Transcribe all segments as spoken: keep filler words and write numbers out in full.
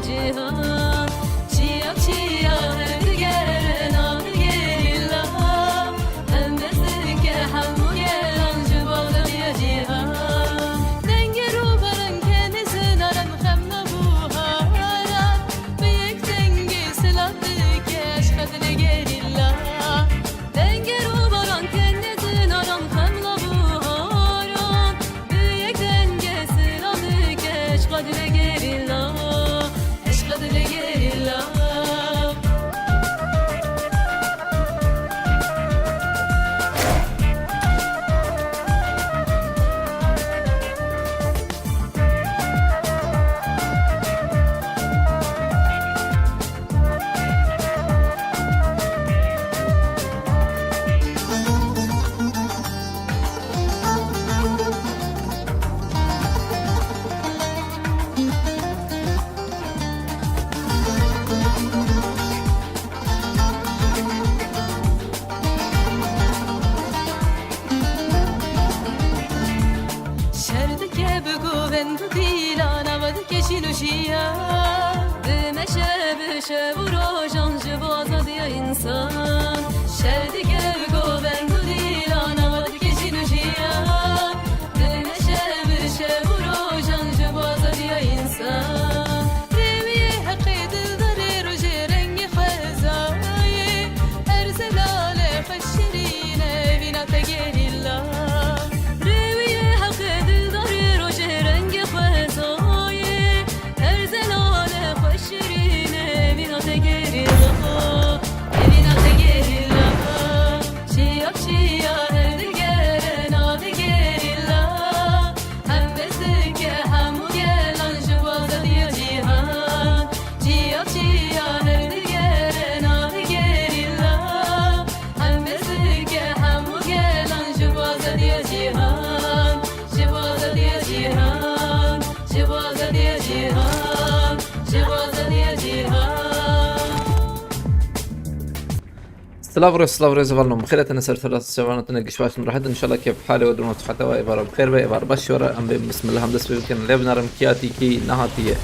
Cîhan, çiya çiya her digere navê gerîla. Hembêz dike hemû gelan ji bo azadiya cîhan. Dengê rûbaran kenê zinaran xem nabû haran. Bi yek dengê silav dike eşqa dilê gerîla. Dengê rûbaran kenê zinaran xem nabû haran. Bi yek dengê silav dike eşqa dilê gerîla. Eşqa dilê gerîla. Şer dike bi govend û dîlan, ava dike jîn û jiyan. Dimeşe bi şev û rojan ji bo azadiya însan. Şer dike bi govend û dîlan, ava dike jîn û jiyan. Dimeşe bi şev û rojan ji bo azadiya însan. Rêwiyê heqê dildarê rojê rengê xwezayê. Her zelale xwe şirîne vîna te gerîla. Rêwiyê heqê dildarê rojê rengê xwezayê. Her zelale xwe şirîne vîna te gerîla. Vîna te gerîla. Çiya çiya her digere navê gerîla. Hembêz dike hemû gelan ji bo azadiya cîhan. Çiya çiya her digere navê gerîla. Hembêz dike hemû gelan ji bo azadiya cîhan. Ji bo azadiya cîhan. Ji bo azadiya cîhan. Ji bo azadiya cîhan. Silav rêz, silav rêz, hevalno. Bi xêr hatine ser sera, sevanatine giş baş in, rehet in. Înşallah kêf halê we, durum, siheta we, êvar bi xêr be, êvar baş we re. Em bê bismillah, em dest pê bikin. Lê binarim kî hatî, kî nehatî ye.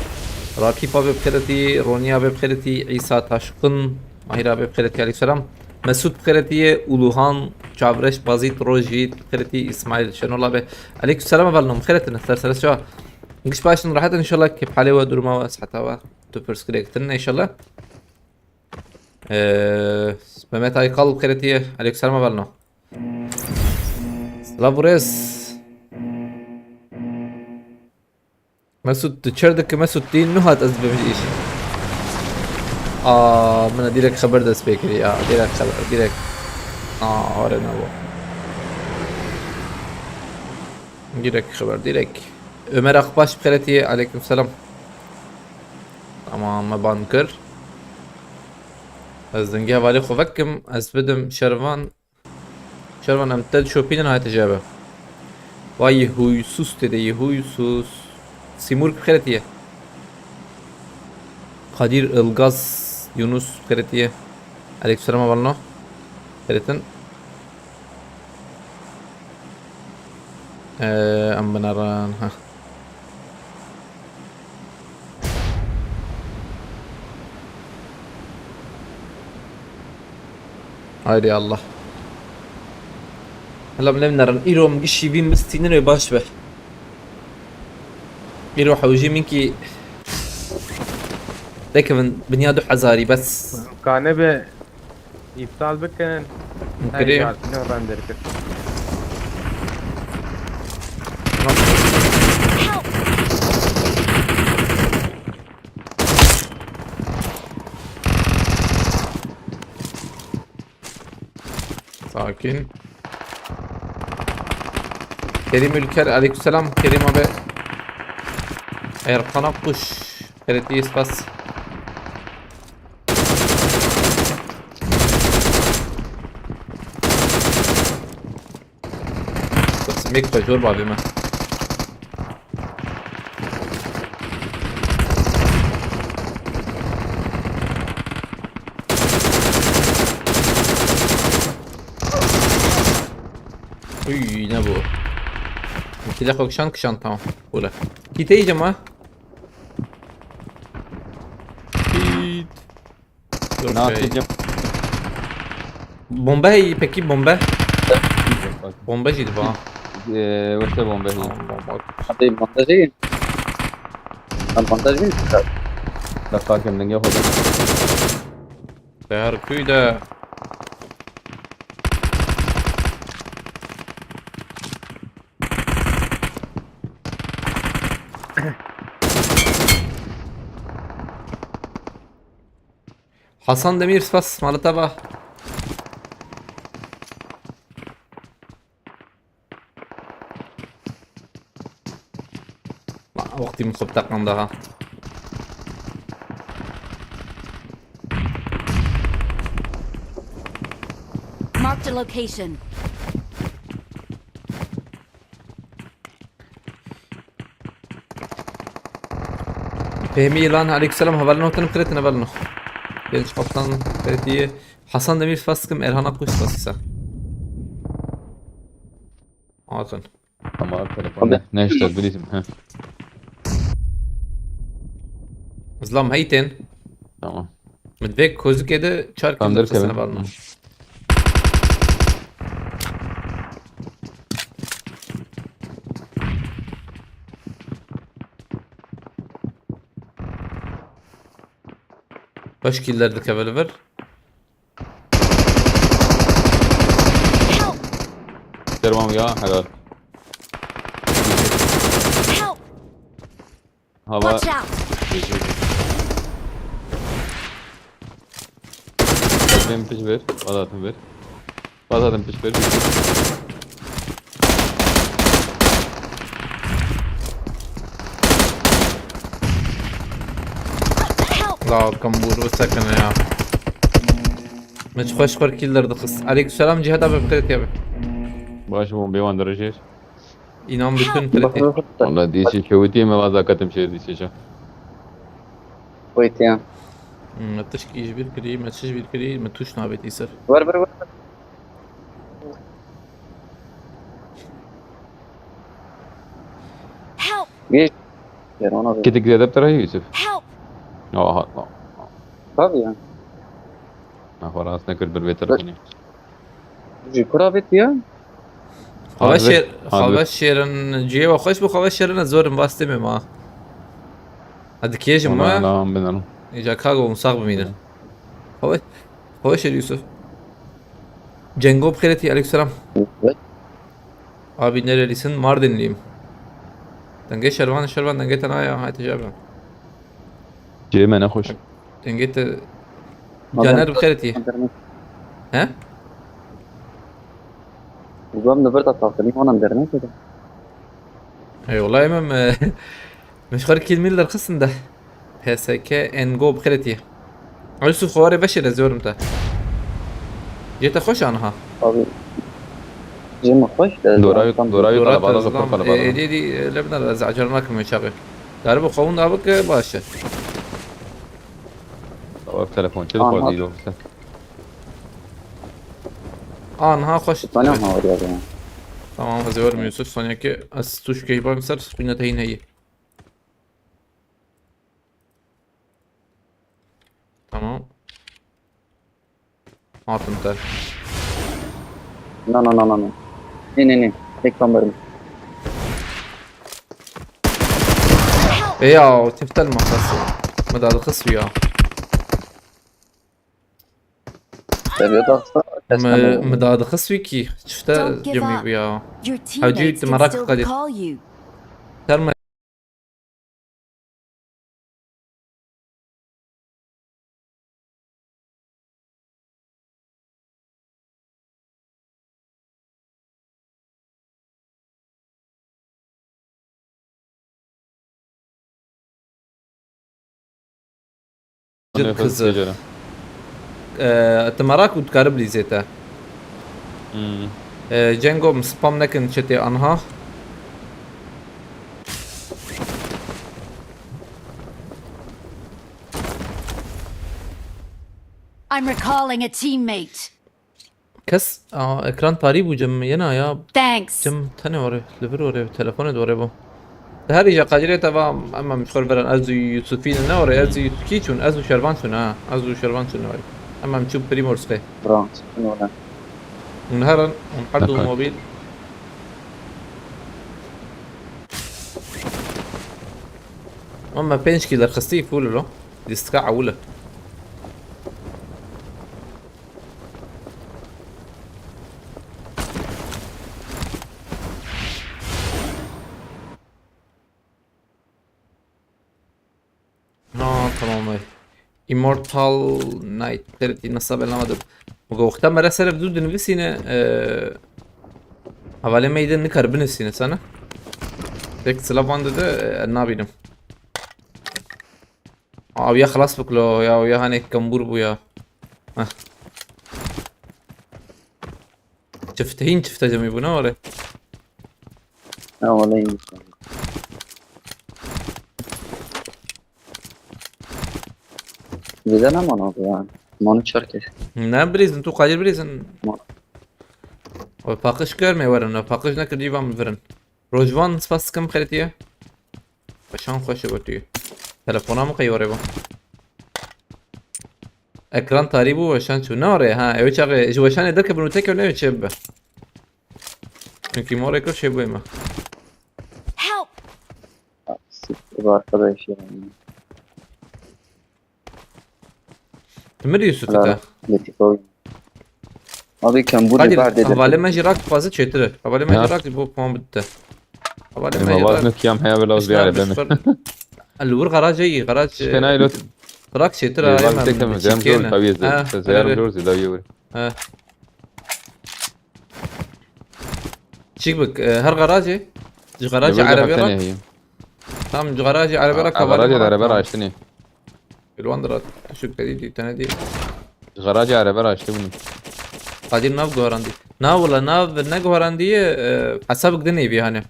Rakîp abi bi xêr hatî, Ronî abi bi xêr hatî, Îsa Taşkın, Mahir abi bi xêr hatî, aleyhisselam. Mesut bi xêr hatî ye, Uluhan, Çavreş, Bazît, Rojît, bi xêr hatî, Îsmaîl Şenol abi. Aleyhisselam hevalno, bi xêr hatine ser sera, sevanatine giş baş in, rehet in. Înşallah kêf halê we, duruma we, siheta we. Tu pirsgirêk tune înşallah. Ee, Mehmet Aykal bi xêr hatî ye. Aleyhisselam hevalno. Silav û rêz. Mesut, tu çer dike Mesut, tî nuhat ez dibim ji îş. Aa, min dîrek xeber dest pê kirî ya. Dîrek xeber, dîrek. Aa, hare nebû. Dîrek xeber, dîrek. Ömer Akbaş bi xêr hatî ye. Aleykum selam. Tamam, me ban kir. Ez dengê hevalê xwe vekim, ez bidim Şervan. Şervan, em te dişopînin, hayte ji eve. Vay, huysuz tê de, huysuz. Simur bi xêr hatî ye. Kadir Ilgaz Yunus bi xêr hatî ye. Aleykum selam hevalno. Xêr hatin. Ee, em binerin, ha. Haydi Allah. Hela em lê binerin. Îro em gişî vî mistînin wê baş be. Îro hewjî min kî dekevin binya du hezarî bes. Kane be. Îptal bikin. Kirî. Hey, ya, ne render kir. Sakin. Kerim Ülker, aleykümselam. Kerim abi. Erkan Akkuş. Xêr hatî, spas. Bes mêk xwe jor bavê me. Uy, ne bu? Kile xwe kişand, kişand, tamam. Bule. Kî teyî cema? Dur, Nasıl şey. Bombe heyî, pekî bombe. Bombe jî diba. Ee, weste bombe heyî. Tamam, bombe. Hadi bandajı. Lan bandaj mı? Dakika, kendin yok oldu. Te her kuy de. Hasan Demir, spas, mala te ba. Wextî min xwe bi teqanda ha. Marked a location. Fehmi Yılan, aleykümselam, hevalno, tenim kretin, hevalno. Genç kaptan kretiye. Hasan Demir, spas dikim, Erhan Akkuş, spas ise. Akın. Tamam, telefon. Ne, ne işte, bilirsin, ha. Zlam heytin. Tamam. Min vê kozikê de çar Tamam, kill dur dixistin kevin. Hevalno. Hı. Beş killer dikeve li vir. Help! Derman ya, helal. Help! Hava. Watch out! Benim piç ver. Al atın ver. Al atın piç ver. La kambur sekene ya. Meç xweş xwer killer dixist. Aleykümselam Cihat abi, bixêr ya be. Baş bû bêwan derece. İnan bütün kritik. Valla dişi kewitiye me vaza katim şey dişi ça. Wait ya. Hmm, tişk iş bir kiri, me çiş bir kiri, me tuş nabet iser. Ver ver ver. Help! Geç. Yer ona ver. Kitik ziyade tara Yusuf. Help! Aha. Tabii ya. Na xwe rast nekir bir vê telefonê. Ji kura vêt ya? Xwe şêr, xwe şêrin cihê we xweş bû, xwe şêrin ez zorim vastê me ma. Hadi kêjim me. Tamam, binerim. Îca ka go sax bimînin. Xwe, xwe şêr Yusuf. Cengo bixêretî, aleykümselam. Evet. Abi nerelisin? Mardinliyim. Dengê şervan, şervan dengê te naya, hayte jabe. Cihê me nexweş. Dengê te Caner bixêretî. He? Uzam da berda tatilî onan dernek de. Ey, wala em, e, meşxer kîl mîl derxistin de. P S K Engo bixêretî. Yusuf xwarê veşê de zorim te. Cihê te xweş aniha. Abi. Cihê me xweş de. Doray, doray, doray, kalabalık, kalabalık. Êdî, êdî, e, lebna ez acele nakim çaxê. Gariba xwe winda bike, baş e. Ev telefon çi dixwar dî yoksa? Aa, niha xweş. Bana ha oraya ben. Tamam, ez ê werim Yusuf, soniyekê ez tûşkê bam ser, screenê te hîn heyî. Tamam. Hatim te. Na, na, na, na, na. Ne, ne, ne. Tek tam verim. E ya, o tiftel makası. Mı da kız ya. Tabii o da hasta. Mı, mı da kız ki. Çifte cemi ya. Hacı merak kadir. Terme Cid kızı. Ee, tu merak û dikarib lîzê te. Hmm. Ee, Cengo, spam nekin çetê anha. I'm recalling a teammate. Kes, aa, ekran tarî bû cem yena ya. Thanks. Cem tenê were, li vir were, telefonê were bû. Her îja qacirê te va, em em ji xwe verin, ez û Yusufî ne were, ez û Yusufî çûn, ez û Şervan çûn, ha. Ez û Şervan çûn ne were. Em em çû Primorskê. Bravo, wala. Hûn herin, hûn her du Dakar. Mobil. Ama pênc kî derxistî full lo. Lîstika ewil e. Ha, tamam, ey. Immortal Knight, xêretî, nasa belama de. Go wexta mere seref dû dinivîsîne, e, hevalê me yê din nikar binivîsîne sana. Tek silav van dide, e, nabînim. Aa, ew ya xilas biklo ya, ew ya hanê kembûr bû ya. Heh. Çifte, hîn çifte cemî bû, ne were? Ha, wele, hîn çifte. Zêde ne mano ya. Mano çar kes. Ne birîzin, tu qayîl birîzin. Ma- O paqij kör me werin, o paqij nekir cî van bivirin. Rojvan, spas dikim, xêretiye. Weşan xweş e gotî. Telefona min qey were bo. Ekran tarî bû, weşan çû. Ne were, ha, ew çaxê ji weşanê derkevin û tekevin ew çê bibe. Çunkî morê kir çê bûye me. Help! Siktir arkadaş ya. Tu mirî Yusuf te? Letîf abi. Abi kembûrê Qadir, berdê hevalê me jî rak dixwaze çêtir e. Hevalê me jî rak ji bo puan bidite. Hevalê me jî rak. Em avaz ne kiyam heye vela ziyare beme. Li wir garajê yî, garaj. Şikena îlot. Rak çêtir e, vaz tekem zeyam zor tabiye zeyam zor zêda yewir. Ha. Çik bik, e, her garajê. Ji garajê erebê rak. Tam ji garajê erebê rak hevalê me rak. Erebê raştinê. Li wan dira tişik te dî, te nedî. Ji garajê erebe raştî bûn. Qadir nav guherandî. Na wala nav neguherandî ye, e, hesabik din êvî hani.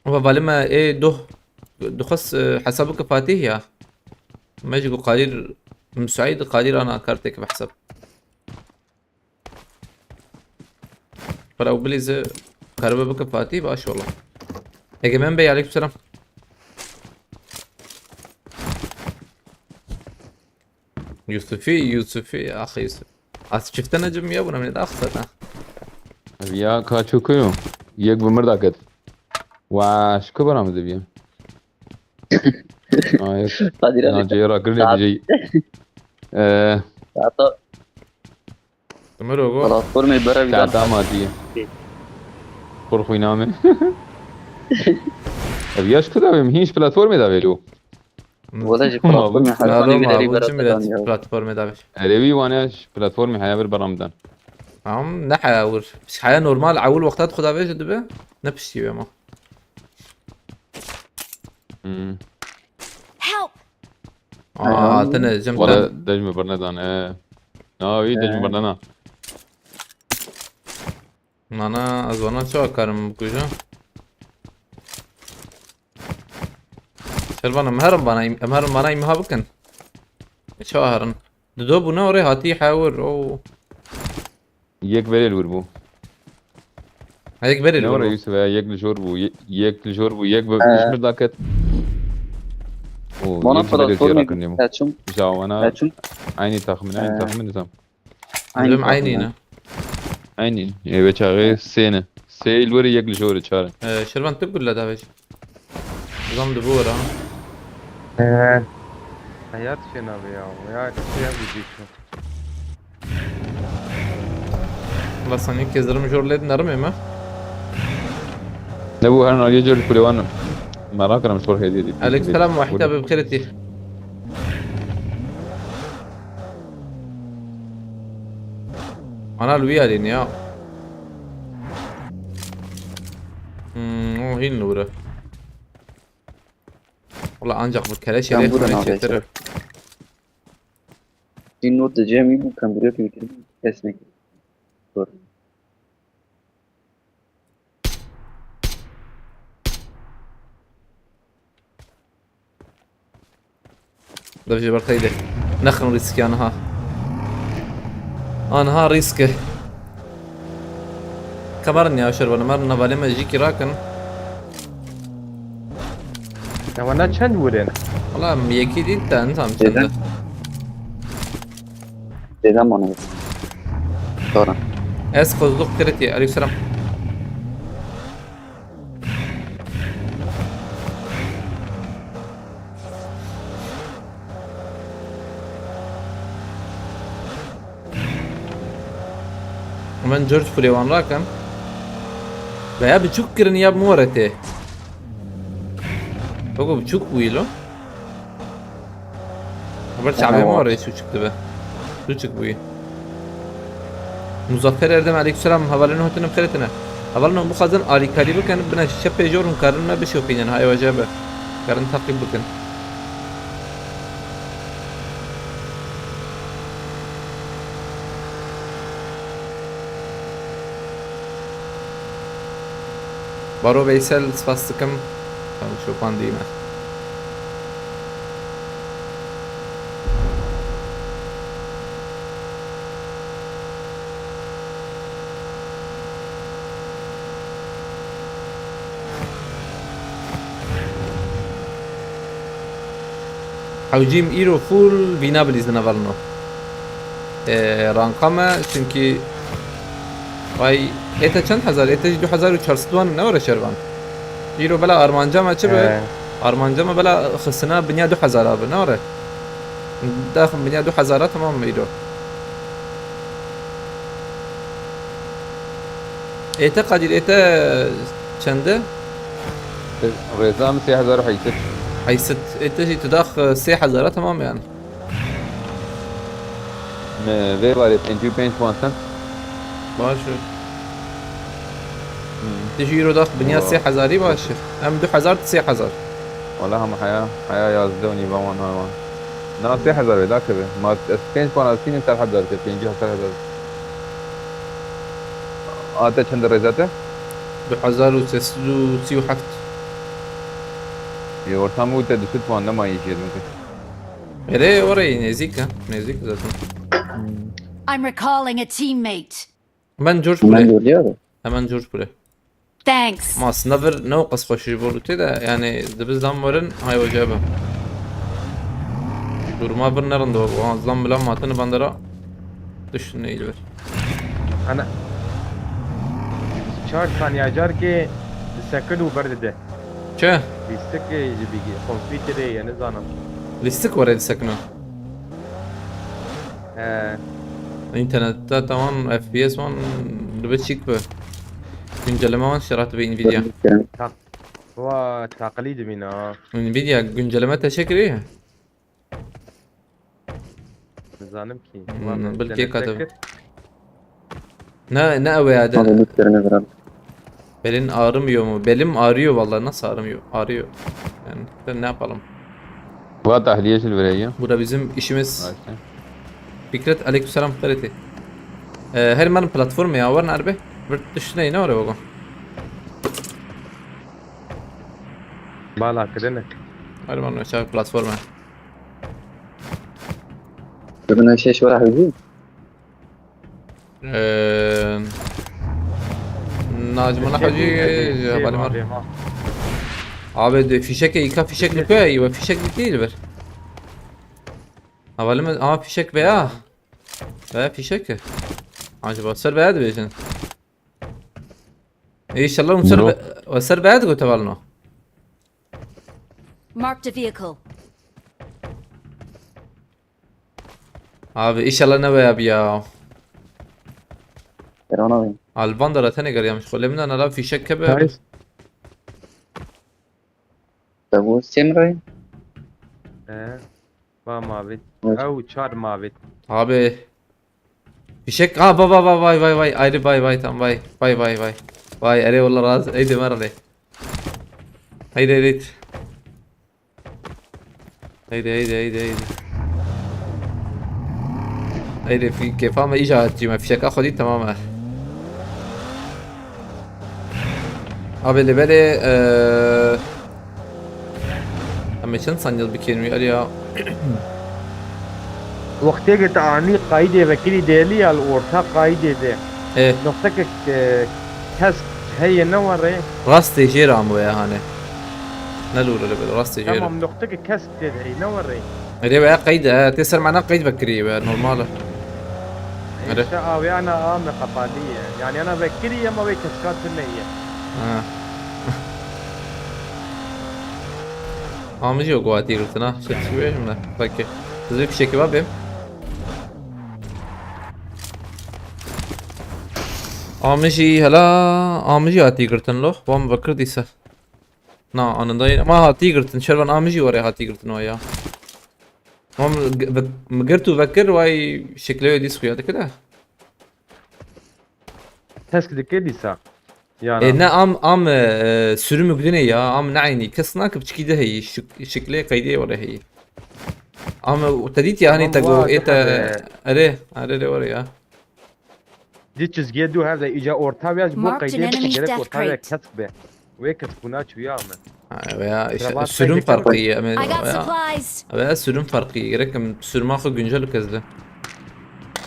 Ama valime ê doh, dixwest, e, hesabik Fatih ya. Me jî got Qadir, Müsaid Qadir ana kartêk bi hesab. Para ew bilîze karibe bike Fatî baş wala. Egemen Bey, aleykümselam. Yusufî, Yusufî, ax Yusuf. Az çifte necim ya buna ne daxsa da. Ya ka çukuyu. Yek bi mirda ket. Wa şku bana mı dibiye. Hayır. Kadir abi. Naciye rakır ne diyeceği. Eee. Saat Ömer ogo. Platformê bere bir Kata matiye. Korkuyu name. Ev yaş kıda benim hiç platformê da velo. Wala ji platformê heya. Platformê da vê. Erê wî wane ji platformê heya bir beramdan. Am ne heya wir. Heya normal ewil wexta xwe da vê ji dibe. Ne piştî wê ma. Hmm. Help! Aa, tene cem. Wala dej mi birnedan, e. Na, wî dej mi birnena. Nana, ez vana çawa karim bikujim? Şervan, em herin bana, em herin bana imha bikin. E, çawa herin? Dido bûne orê hatî hewir, o. Yek berê li wir bû. Ha, yek berê li wir bû. Ne were Yusuf ya, yek li jor bû, ye-, yek li jor bû, yek bi, ee, pişmir daket. O, bana yek ji berê platformê ziyara kirî bû. Kaçim? Jawana. Kaçim? Aynı takım, aynı takım nizam. Aynı takım. Aynı ne? Aynı. Eve çağı sene. Seyl were yek li jor çare. Ee, Şervan tu gulle davêj. Zam di bû ra. Ee. Hayat şey nabe ya. Ya şey ya bu geçiyor. Basan ilk kez durum jor led narım eme. Ne bu her nariye jor kulevan. Merak etme sor hediye edeyim. Aleykümselam ve rahmetullah, bi xêr etî. Ana li wî alîn ya. Hmm, o hîn li wir e. Wala ancak bu keleşê rê xwe çêtir e. Din not de cemî bu kembiriyet ülkenin esnek. Dev ji ber xeylê. Nexin rîskê aniha. Aniha rîsk e. Kemerin ya şervan, merin nevalê me jî kî rakin. Ewana çend wurin? Valla yekî dît de nizam çend e. Zêde. Zêde mane. Sonra. Ez xozluk kiritî. Aleykümselam. Min George Freewan rakin. Veya biçûk kirin ya bi moretê. Bako biçûk bûyî lo. Haber çavê Aha. Morê sûçik dibe. Sûçik bûyî. Muzaffer Erdem aleykümselam, hevalên hatine bixêretine. Hevalên bixwazin alîkarî bikin, bine şişe pêjor hûn karin me bişopînin, hay wece be. Karin teqîb bikin. Baro Veysel, spas dikim. Tamam, şopandî me. Hewcîm îro full vîna bilîzin hevalno. Ee, ranka me çünkü vay ete çend hezar? Ete jî du hezar û çar sed wan ne were şervan. Îro bela armanca me çi be? He. Armanca me bela xistina binya du hezar abi ne were? Daxim binya du hezara tamam mı îro? Ete Kadir ete çende? Rêza min sê hezar û heyşt. Heyşt. Ete jî tu dax e, sê hezara tamam yani. Me vê warê pêncî û pênc wan sen. Baş e. Tu jî îro dax binya sê hezarî baş e. Em du hezar tu sê hezar. Wala hema heya, heya yazdeh û nîva wan haywan. Na sê hezar vê dakeve. Ma ez pênc wan astînin ser hezar ke, pêncî ser hezar. Ate çend rêza te? Du hezar û sê sed û sî û heft. Yê ortam û te du sed wan nemayî jê din ke. Erê orayı nezik ha. Nezik zaten. I'm recalling a teammate. Ben George Ben Pule. gördü ya da. Hemen George Pule. Thanks. Ma aslında bir ne o qas xweş ji bo lûtê de, yani dibiz dan werin hay wece be. Duruma bir nerin de o azdan bilan matını bandara düşün neydi bir. Ana. Çar saniye car ki disekin û berdide. Çe? Lîstikê ji bî kompîterê ye nizanim. Lîstik were disekino. He. İnternette tamam F P S wan dibe çîk be. Güncelleme wan şerat be Nvidia. Wa taqlî dibîn ha. Nvidia güncelleme teşekkür ederim. Nizanim ki. Hmm, Wa min bil te kê kate nesekir. Ne ne ew ya de. Abi lütflerine veren. Belin ağrımıyor mu? Belim ağrıyor vallahi, nasıl ağrımıyor? Ağrıyor. Yani ben ne yapalım? Va tahliye jî li vir heye. Bu da bizim işimiz. Ayşe. Fikret aleykümselam Fikret'i. Ee, her man platform ya var nerbe? Bir düşüneyim ne var baba? Bala kirine. Her man çağır platforma. Bugün şey şu var abi. Ee, Nacmana Hacı havalî var. Abi de fişek îka fişek li koya, îwe fişek li tê li vir. Havalî me ama fişek be ya. Be fişek. Acaba ser be dibêjin. İnşallah um ser Bro. be, o ser be digo tavalno. Marked a vehicle. Abi inşallah ne be abi ya. Erhan abi. Alban da ratene gariyamış. Xolem de nara fişek kebe. Nice. Te bu Semra'yı. He. Va mavit. Evet. Ew çar mavit. Abi. Fişek. Aa va va va vay vay vay. Ayrı vay vay tam vay. Vay vay vay. Vay ere valla razı. Haydi merhale. Haydi haydi. Haydi haydi haydi haydi. Haydi fi kefa me icat cime fişeka xwedî tamam e. Abi li belê eee, em ê çend saniye bikên wî ya. Wextê ke te anî qaydê vekirî dêlî ya li orta qaydê de. E, Noqtekek e, kesk heye ne were. Rastê jê re amo ya hani. Ne lûr e, rastê jê re. Tamam, nokteke kesk tê de heyî, ne werê. Erê veya qeyd e, tê ser mena qeyd vekirî ve normal e. Erê. Îşte avê ana a me qepalî ye. Yani ana vekirî ye, ma wê keska tune ye. Ha. Amijî o guhatî girtin ha. Şetkî bêjim de. Peki. Siz bir fişekî var benim. Amijî hela. Amijî hatî girtin lo. Wan vekir dîse. Na, anında yine. Ma hatî girtin. Şervan amijî were hatî girtin o ya. Wan mi g-, ve-, mi girt û vekir way şekilê dîs xuya dikide. Kesk dike dîsa. Ya E, ne am, am, e, sürüm gidine ya, am ne aynî. Kes na ki piçkî de heyî, şik-, şikilê qeydê were heyî. Am, e, te dît ya hani te go, e te, erê, erê, erê were ya. Di çizgiye du hev de îca orta veya ji bo Marked an qeydê bike enemy's gerek death orta veya crate. kesk be. Wê kesk bûna çûya min. Ha, veya işte Kravat sürüm pek de farkı var. iyi. Ama I got veya, supplies. veya sürüm farkı iyi. Gerek em sürüm hakkı güncel kezdi.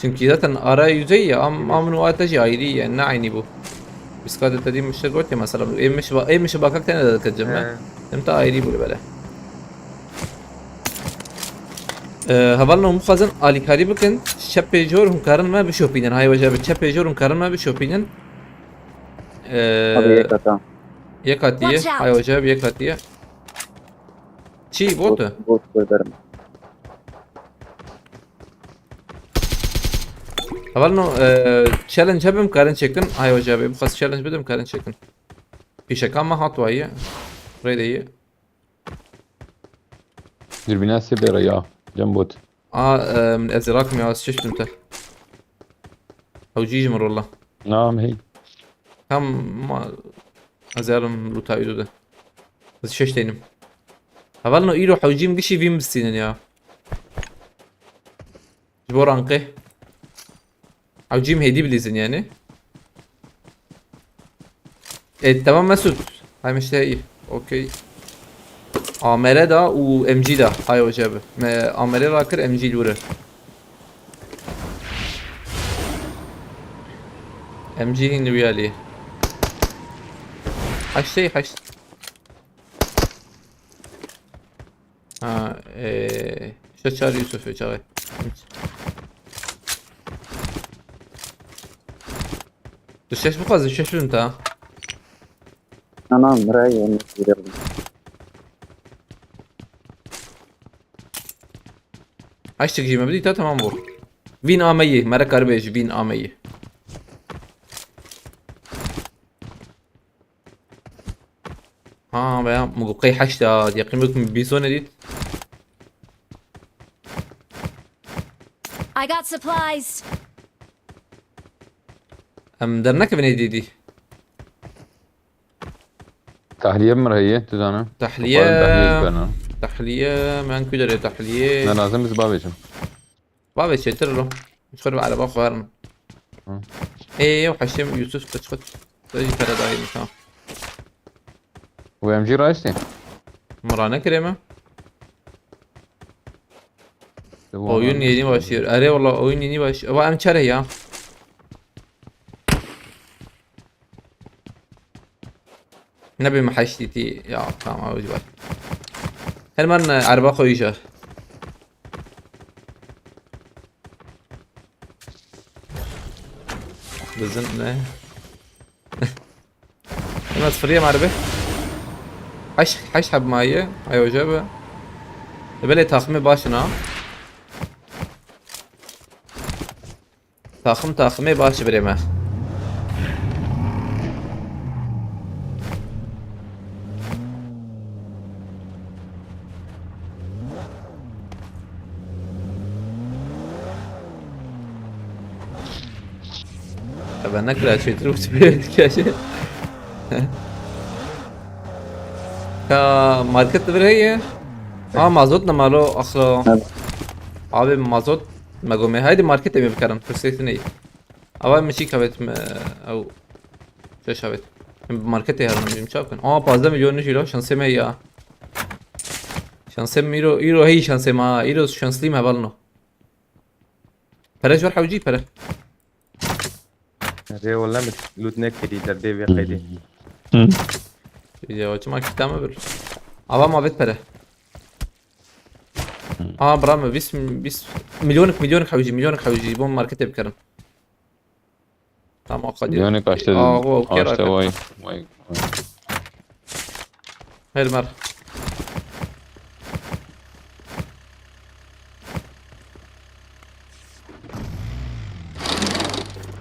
Çünkü zaten ara yüzey ya, am, am nu ateşi ayrı ya, ne aynı bu. Biz kadar dediğim müşteri var ya mesela, emiş ba-, emiş bakak tane de kaçacağım ben. He. Hem de ayrı bu böyle. Ee, hevalno hûn dixwazin alîkarî bikin, çepê jor hûn karin me bişopînin. Hay weca bi çepê jor hûn karin me bişopînin. Ee, Abi yek hata. Yek hatiye. Watch out. Hay weca bi yek hatiye. Çi bot e? Bot koyarım. Hevalno, e, challenge hebim karin çekin. Hay weca bi. Bu xas challenge bidim karin çekin. Pîşeka me hat waye. Rêde ye. Dürbüne sebera ya. Cem bot. A, e, ez rakim ya, ez şeş bidim te. Ew cî ji min rolla. Nam hey. Tam ma, ez yarim lûta îro de. Ez şeş teynim. Hevalno îro hewcîm gişî vîn bistînin ya. Ji bo rankê. Hewcîm hêdî bilîzin yani. E, tamam Mesut. Hay işte iyi. Okey. A M R da û M G da. Hay hoca bi. Me A M R rakir, M G lure. M G hindi bir ali. Haştey haşt. Ha, eee, işte çağır Yusuf'u çağır. Tu şeş bixwazî şeş bin ta. Tamam, rayê onu girelim. Haştik jî me bidî ta tamam bû. Vîn ameyî, mere karibê ji vîn ameyî. Ha, veya min got qey heşt a, yaqîn wek min bîst zone dît. I got supplies. Em dernekevin êdî dî. Tahliye mi heye, tu zana? Tahliye. Xwarin tahliye bana. Tahliye, men ku derê tahliye. Ne lazim biz bavêjim. Bavê çêtir lo. Ji xwe ve ereba xwarin. Hı. Ê, yew heştê Yusuf te çi xwe. Te jî pere dayî min, tamam. Û M G raştê. Min ranekirê me. Oyun yeni başlıyor. Erê wala oyun yeni baş-, va em çere ya. Nebê me heştî tî. Ya, tamam, ew jî var. Her man, e, erba xwe îja. Bizin ne? Hemen sıfırıya marbe. Haş, haş hab maye. Ay hoca be. E, belê takımı başına. Takım takımı baş bireme. Ya ben ne kadar şey durup bir şey. Ya market de bir heye. Ha, mazot ne malo axla. Abi mazot me gome. Haydi market de bir karam. Fırsatı ne? Ava mi çî kavet me ew. Şeş kavet. Em bi marketê herin, em çav kin. Aa, pazdeh milyon jî lo, şansê me ya. Şansê me îro, îro hey şansê me ha. Îro şanslî me hevalno. Pere ji wer hewcî pere. Rê wala min lût nekirî derdê vê qeydê. Ya çima kita me bir. Ava ma vêt pere. Hmm. Aa, bira me, vîst, vîst, milyonik, milyonik hewcî, milyonik hewcî, bo marketê bikerim. Tamam, Kadir. Milyonik aşte, aa, o, aşte, vay, vay, vay. Her mer.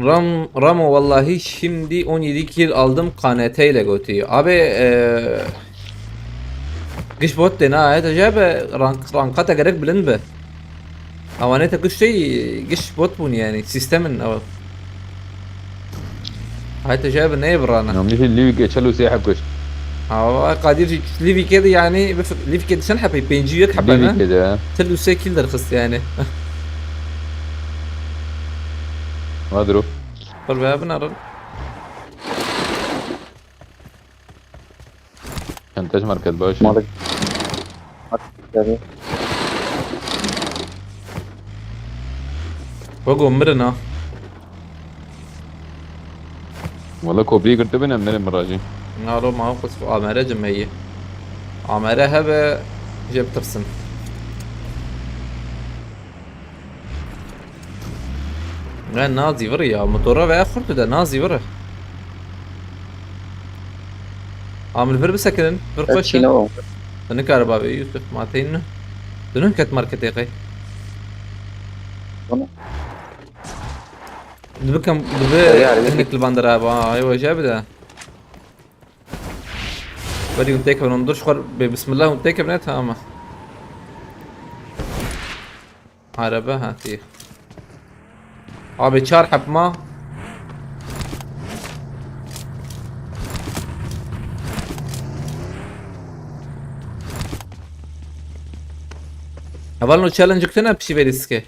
Ram-, Ramo, vallahi şimdi on yedi kill aldım, K N T ile götü. Abi, e, giş bot de na, et acaba rank, ranka te gerek bilind be. Ama ne te giş şey, giş bot bun yani, sistemin o. Hayta jebe ne brana. Ya, mîşî Lîvîkê çel û sê heb kuşt. Ha, Kadir jî Lîvîkê de yani, bif-, Lîvîkê de çend hebe? Pêncî û yek hebe ne? Lîvîkê de. Çel û sê kill derxist yani. Madro. Pir be, binarin. Çanta ji market baş. Malik. Malik. Wego mirin ha. Wala koprî girtibin em mirin mirajî. Nalo ma xus amere cimeyî. Amere hebe jê bitirsin. Ne, nazî vir ya, motora veya xurt de nazî vir. Amil vir bisekinin, vir xweş. Tu nikare bavê Yusuf, ma teyni. Dünün ket marketê qey. Dibikim, dibi hinek li bandera ba, ay weje bide. Weri hûn têkevin, hûn dur ji xwe bê bismillah hûn têkevin, tamam. Araba hatiye. Abi çar heb ma. Hevalno challenge kutine pişî vê lîstike.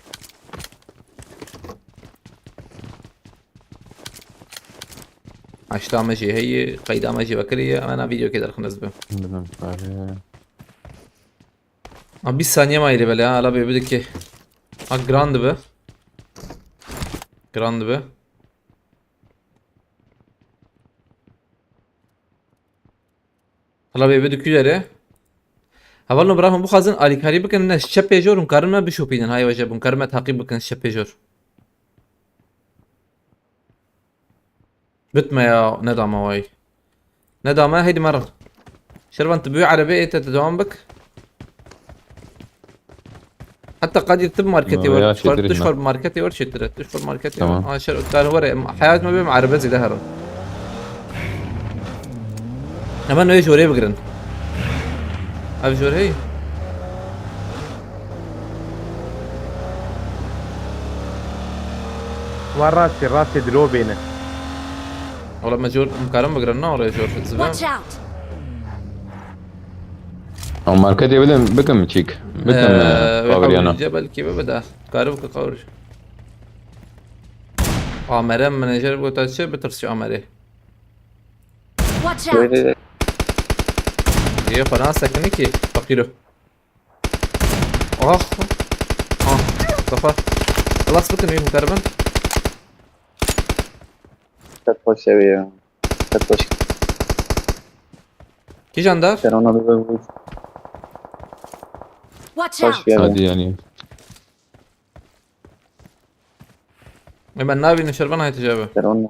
Aşta me jî heye, qeyda me jî vekiriye, em ena vîdeokê derxin ez bim. Bilmem, bari. Ha, bîst saniye ma yê lê belê, ha, ala bê bidike. Ha, giran dibe. Giran dibe. Ala bê bidike jere. Hevalno bira hûn bixwazin alîkarî bikin, ne, ji çepê jor hûn karin me bişopînin, hay weje, hûn karin me taqîb bikin ji çepê jor. Bitme ya, nedame way. Nedame, heydi merin. Şervan, tu bi wî erebê ê te, tu dewam bik. Heta Kadir tu bi marketê wer, ya, tu ji xwe, çêtir tu ji ne. Xwe bi marketê wer çêtir e, tu ji xwe bi marketê wer. Tamam. Ha, şer, tu her were, em, heyat me bê, em erebe zêde herin. Hemen wê jorê bigirin. Ev jor hey. Wa rastî, rastî dilo bêne. Wala me jor, em karin bigirin, na wala jor zibe. Watch out! Ew marketê bidim, bikim çîk. Bikim, ee, e, wê fabriyana. Hewlîce belkî bibe de. Kari bike qawir. Amere menajer gota çi? Bitirs şu amere. Watch out! Yê xwe nasekini ki, feqîro. Ah. Ah. Kafa. Xelas bikin, wî hûn keribin. Ket xweş ew ya. Ket xweş. Kîjan da? Ser ona bir vur. Watch out! Xweş bir. Hadi yani. E, ben nabînim şervan haytı cevabı. Ser ona.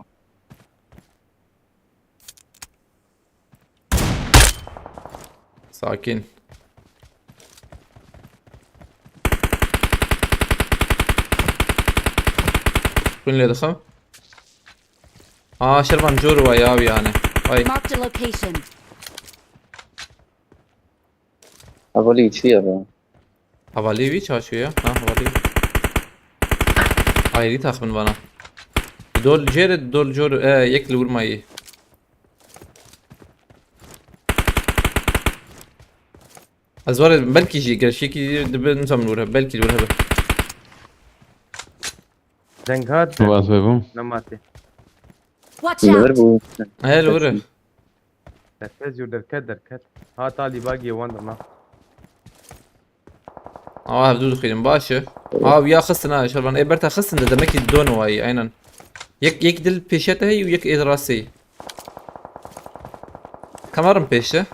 Sakin. Kun lê dixim. Aa, şervan jor wa ya yani. Ay. Marked a location. Hevalî çi ye be? Hevalî wî çaşiyo ya. Ha, hevalî. Ayrî taxmin bana. Dol jêre, dol jor, e, yek li wir mayî. Ez were belkî jî gerçekî dibe nizam li wir hebe. Belkî li wir hebe. Deng hat. Bas bû. Nematê. Watch out! Li wir bû. He, li wir. Derket jor, derket, derket. Ha, talî bagê wan dirna. Awa hevdû dixwînin, baş e. Awa ya xistin ha, şervan. Ê berta xistin de demekî don wayî, aynen. Yek, yek dil pêşe te heyî û yek ê rastê. Kemarim pêşe.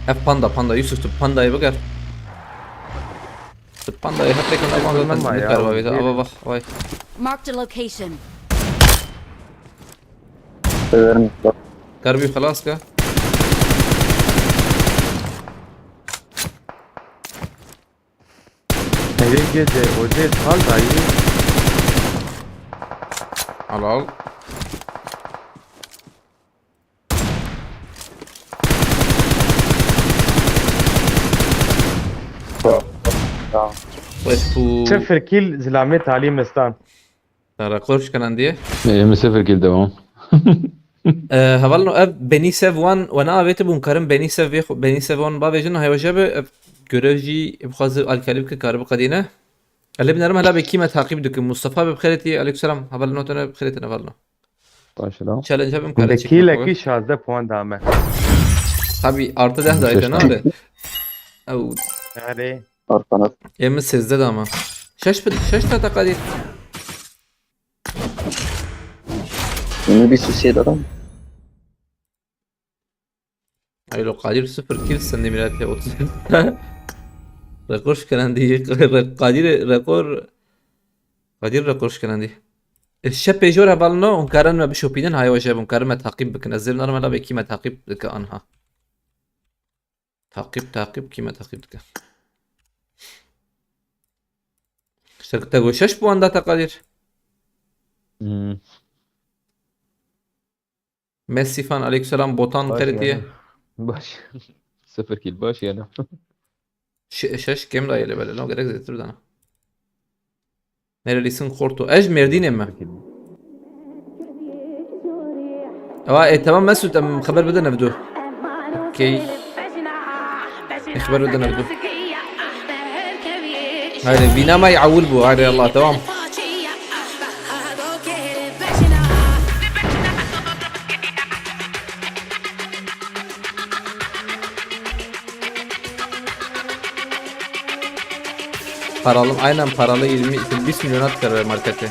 Ev panda, panda. Yusuf, tu pandayê biger. Tu pandayê hep têkin, evan zaten nikariba vêta. Ava bak, vay. Marked a location. Severim. Karbî xelas ke. Eve gece, oje pal dayı. Al, al. Tamam. West bu. Sıfır kill, zilamê talî mestan. Te rekor şikenandiye? Ê, min sifir kill devam. Ee, hevalno ev Benisev One we ne avêti bûn karin Benisev vê xwe, Benisev One bavêjin, haya we jebe, ev görev jî bixwaze alkalî bike, karibe qedîne. Elê binerim hela bê kî me taqîb dikin. Mustafa be bixêretî, aleykum selam. Hevalno te ne bixêretî hevalno. Baş e, lan. Challenge bim kare. Hûn de çêkirine kîlekî xwe. Şazdeh puan dame. Tabii, artı deh dayte, ne abi? Ew. Erê. Arkanat. Ê min sêzdeh dama. Şeş, şeş ta teqadîr. Ê min bîst û sê dama. Ay lo Kadir sıfır kill sende millet ya, otuz. Rekor şikenandî, re-, Kadir rekor, Kadir rekor şikenandî. E, şepê jor hevalno, hûn karin me bişopînin, haya we jebe hûn karin me taqîb bikin. Ez zêr narim hela bê kî me taqîb dike anha. Taqîb, taqîb, kî me taqîb dike? Şirkete go şeş puan da te Kadir. Hmm. Mesîfan, aleykum selam, Botan, baş xêrê tê ye? Yani. Baş. Sıfır kill, baş yani. Şe-, şeş kêm dayê lê belê, no gerek zêtir dana. Nerelisin Xorto? Ez ji Mêrdînê me. Sıfır kill. Ewa, e, tamam Mesut, em xeber bidin ev du. Okey. Em xeber bidin ev du. Haydi, vîna me ewil bû. Haydi Allah, tamam. Paralı, aynen paralı yirmi, bîst milyona dikare marketê.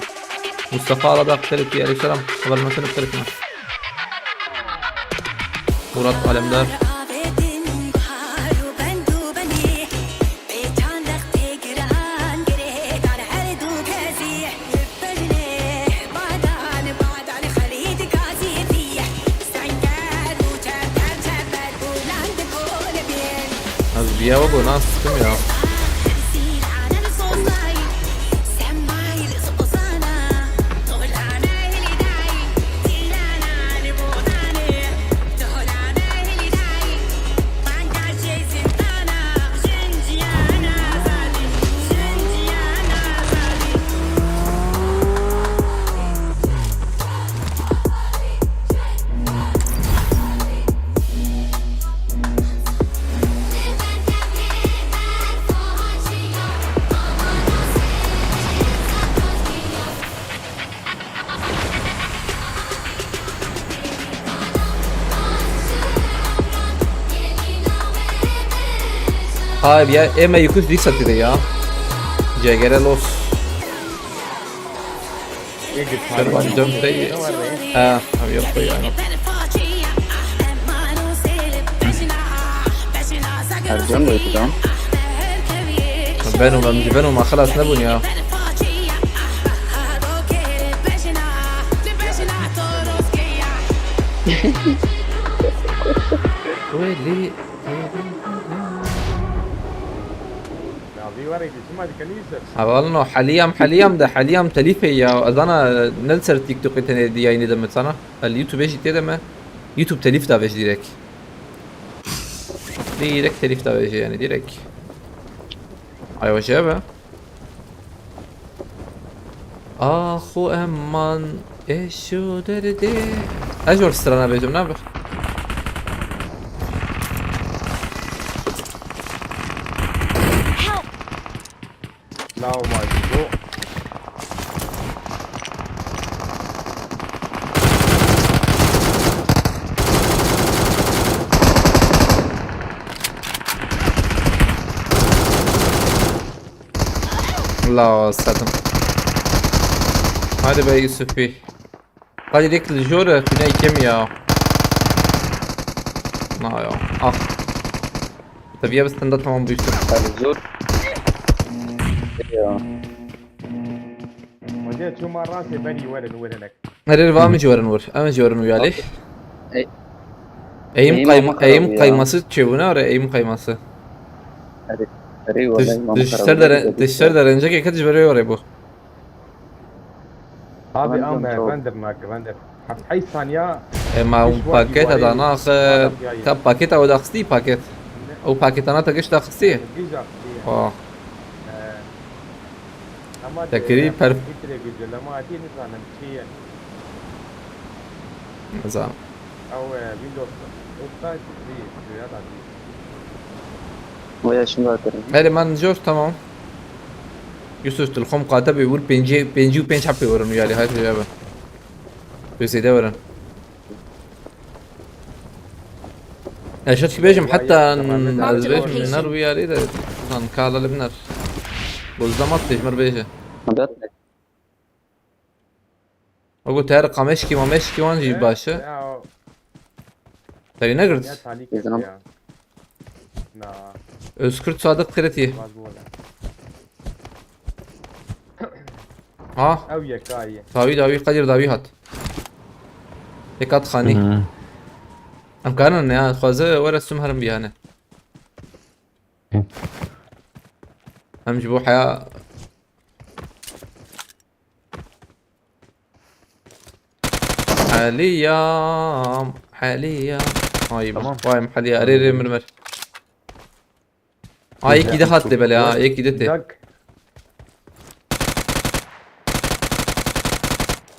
Mustafa Aladağ, xêrê tê ye, aleyhisselam. Xeber mesele xêrê tê ye. Murat Alemdar. Ez bi ya we bû nas dikim ya. Abi ya, eme yekuş dîsa tire ya. Cegere los. Şervan cem tey. Ha, abi yok, yok, yok. Ercan da yapacağım. Ben olmam, ben olma, halas ne bu ya? Wê lê. Hevalno, heliyam, heliyam de, heliyam telîfê ya. Ez ana ne li ser TikTokê tenê diyayînê de me sana. El YouTubeê jî tê de me. YouTube telîf davêj direk. Direk telîf davêje yani, direk. Ay, o şey be. Axu eman ê şu derdê. Ez jor strana bêjim, ne bi? Help! Lao ma ji bo. La setim. Hadi be Yusufî. Hadi direkt li jor e, xînayî kêm ya. Na ya. Ah. Seviye bi stenda tamam bû işte. Hadi zor. Ya. Hocam çuma rastê berî werin werinek. Herê va min jî werin wir. Em jî werin û yalî. Ey. Eğim Eğim kayma, ama karar eğim ya. kayması çêbûne ore eğim kayması. Hadi. Hadi vallahi ama Dış karar ser verdi de de dış ser de rencekê ket ji ber orê bû. Abi Tamam, am tamam. render nak render. Heft hey saniya. E ma Hiç paketa vakit da var nax. Adam ya. Ta paketa o da xistî paket. O paketana te giş da xistî. Güzel. Oh. Ama Tekirî perf- Fitre güzel ama hadi nizanim çi ye. Nizanim. Ew e, Windows. Usta çi ya da çi. Veya şimdi atarım. Hele man jor tamam. Yusuf Tilxom qate bi vur pêncî pêncî û pênc hepê werin û yalî hayt ya be. Tu zêde werin. Eşet ki bêjim heta ez bêjim nar û yalî de zan kala li binar. Bozdamat pêjmer bêje. Hadat. O got her qameşkî mameşkî wan jî baş e. Ya Te wî negirt? ya talik Bizden- ya. Na, Özkurt Sadık Kreti. vaz bu ola. Ha, Ew yekayî. dawî dawî Kadir dawî hat. Yekat xanî. Hı. Em karin ya, xwaze were sum herim biyane. Hı. Em ji bo heya Heliyam, heliyam. Ay Tamam. vay heliya, erê rê mir mir. Ay yekî de hat lê belê ha, yekî de tê. Dak.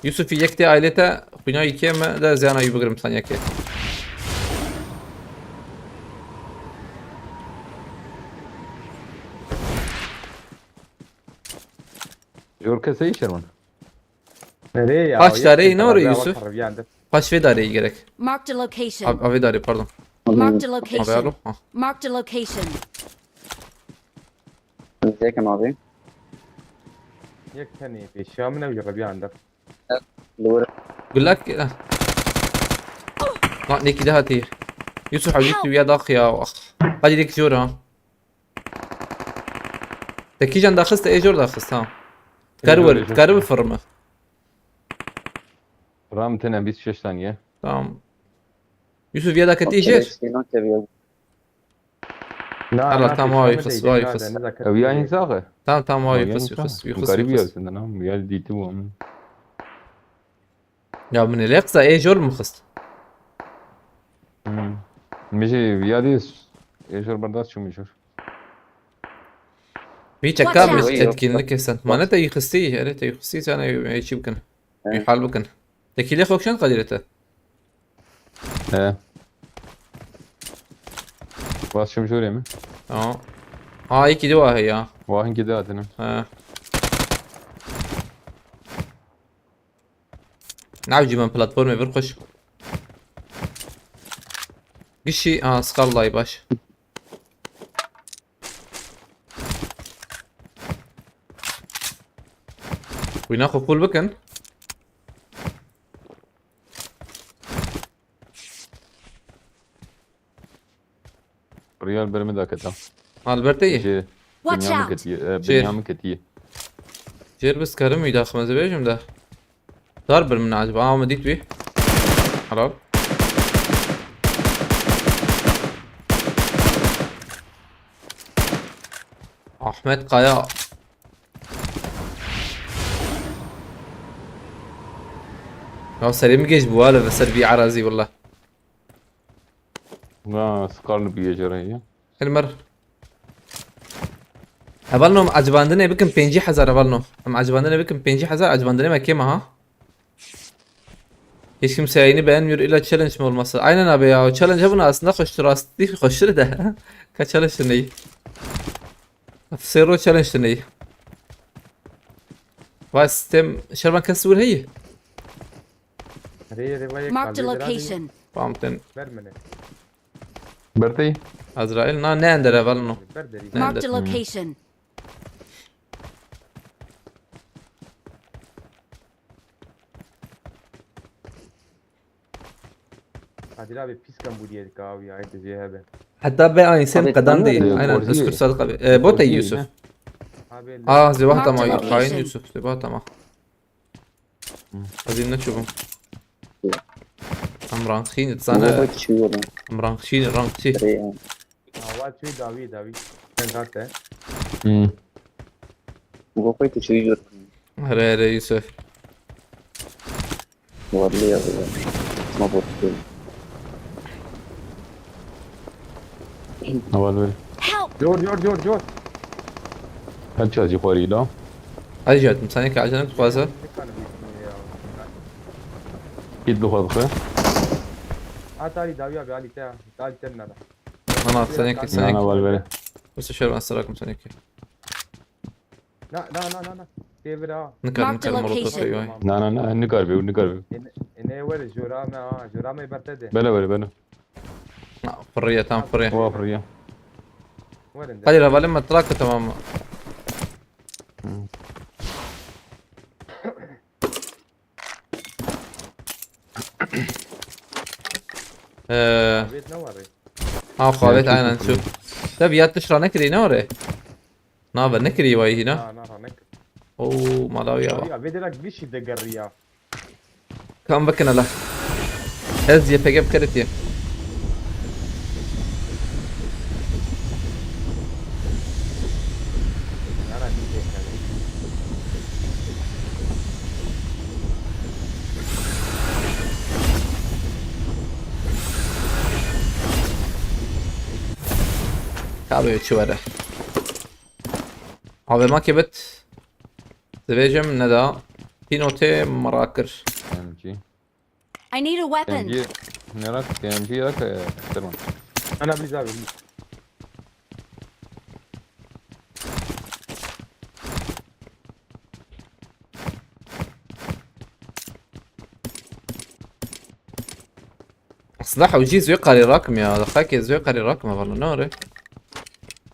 Yusufî yek tê ailê te, xwîna yekê me de ziyana yû bigirim saniyekê. Jor kesê şermin. Nereye ya? Kaç tane ne var Yusuf? Kaç vê darê gerek? Marked a location. Av- Avê darê pardon. Marked a Avê location. alo. Ha. Marked a location. Zekim abi. Yek tenê pêşiya min ew ji rebiya ender. Doğru. Gulak. Ha. Lan neki daha tê. Yusuf abi tu ya dak ya. Ah. Hadi lek jor ha. Te kîjan daxist, ê jor daxist ha. Kar Ê jor, wer, ê jor. Kar bi firme. Ram tene bîst şeş saniye. Tamam. Yusuf ya da keti jêr. Sênan seviye. Hala tam vay xis, vay xis. Ev ya insaxe. Tamam tamam vay Ya xis, insaxe. xis, xis, Garip xis. ya senden ha. Ya dîti bu. Ya min lê qisa ê jor min xist. Hmm. Min jî ya dî ê jor berdas çû min jor. Vî çeka Watch min out. etkinlik kesin. Mane te yixistî, erê te yixistî sen ê çi bikin. He. Ê hal bikin. Te kîlê xwe kişand Kadirê te. He. Bas çûm jorê min. Tamam. Aa iki de var ya. Vahîn gide hatine. Ha. Navcî min platformê bir xweş. Gişî, aa, Scarlay baş. Wîna xwe qul bikin. Riyal berimi daketa. Albert'e ye. Ji Watch Binyamin out. ketiye. E, Şey. Binyamin ketiye. Jêr biz karim wî daxim ez ê bêjim de. Dar bir min acaba? Aa, me dît wî. Helal. Ahmet Kaya. Ya serê min geç bû, hele ve ser bir arazî valla. Na, Scarlet bir yecere ya. Hilmer. Hevalno, em ecibandinê bikin pêncî hezar hevalno. Em ecibandinê bikin pêncî hezar, ecibandinê me kêm e ha. Hiç kimse yayını beğenmiyor, illa challenge mi olması? Aynen abi ya, o challenge hebûna aslında xweştir, rastî xweştir de. Ka challenge ney. Sero challenge ney. Vay sistem, şervan kes vur hey. Rê rê vay Marked a kalbê radin location. Pamten. Ber mine. Bertey. Azrail, na ne ender hevalno. Ber derî. Ne Marked a ender. Location. Kadir abi pîs kam bûdiye dika abi ya, hep jê hebe. Heta be aynı sen Abi, qedan tanıyor değil. musun? Aynen, Borcu özgür ye. Sadık abi. Ee, bot Borcu ye, Yusuf. ha? Abi, Aa, zevah Marked tamam. a Hain location. Yusuf, zevah tamam. Hı. Hadi ne çubum? Em rankîn, Bu sana. Baba kişi yok lan. Em rankîn, rankî. Re ya. Awa çuy dawi, dawi. Sen zaten. Hmm. Bu koy tu çuy yok. Here, here, Yusuf. Varlı ya bu. Ma bot değil. Heval wê. Help! Cor, cor, cor, cor. Her çi jî xwarî la. Hadi Cihat, sen ki acele tut fazla. Git bu xwe bixwe. At Ali dawiya be, Ali te, Ali te nada. Ana, sen ki, sen Nana ki. Heval wê. Wisa şer ben sırakum sen ki. Na, na, na, na, na. Tê vir ha. Nikar, Mark the nikar, molotof location. Ey vay. Na, na, na, nikar be, nikar be. Ene, ene were, jora me ha, jora me berte de. Bele were, bele. Na, fırıya, tam fırıya. Wa fırıya. Were de. Hadi ravalin me trak tamam mı? Hı. Ee, Xavêt ne were? Ha, xavêt, aynen, şu. Tabi yatış ra nekirî ne were? Na, ve nekirî vay hîna. Na, na, ra nekir. Oo, malawi ya. Ya, vê direk gişî de gerriya. Kam vekin ala. Ez Y P G bi keritiye. Nana, dî tê kenê. Ka be çi were. Avê ma kebit. Divêjim neda. Tîno tê mera kir. M G. I need a weapon. M G, merak, M G rak, e, tamam. Ana biz abi. Aslında hewcî zû qerî rakim ya. Xakê zû qerî rakim valla, ne ore?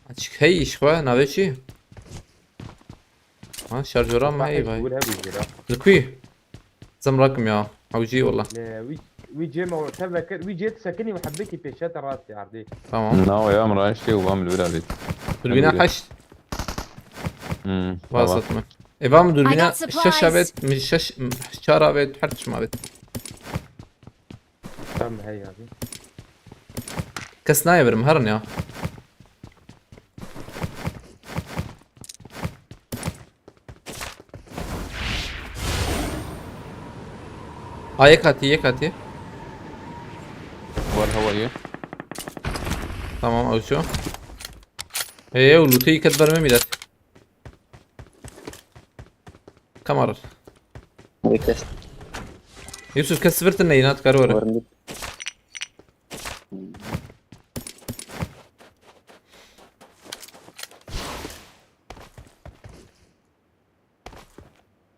Açık hey iş xwe, navê çi? Ha, şarjora me, ey vay. Li kuî? Zim rakim ya. Hewcî wala. Ne, wî, wî cê me te vekir, wî cê sekinî û hebekî pêşe te rastî erdê. Tamam. Na, ya min raştê û vam li vir avêt. Durbîna heşt. Hmm, tamam. Vasat me. Ê, vam durbîna şeş avêt, mi şeş, çar avêt, her tişt avêt. Tam hey abi. Kes nayê birim, herin ya. A yek hatî, yek hatî. War hewayê. Tamam, ew ço. Ê, ew lûtê ket ber me mîret. Kamar. Kes. Yusuf, kes sifir tine inat kar were. Warım.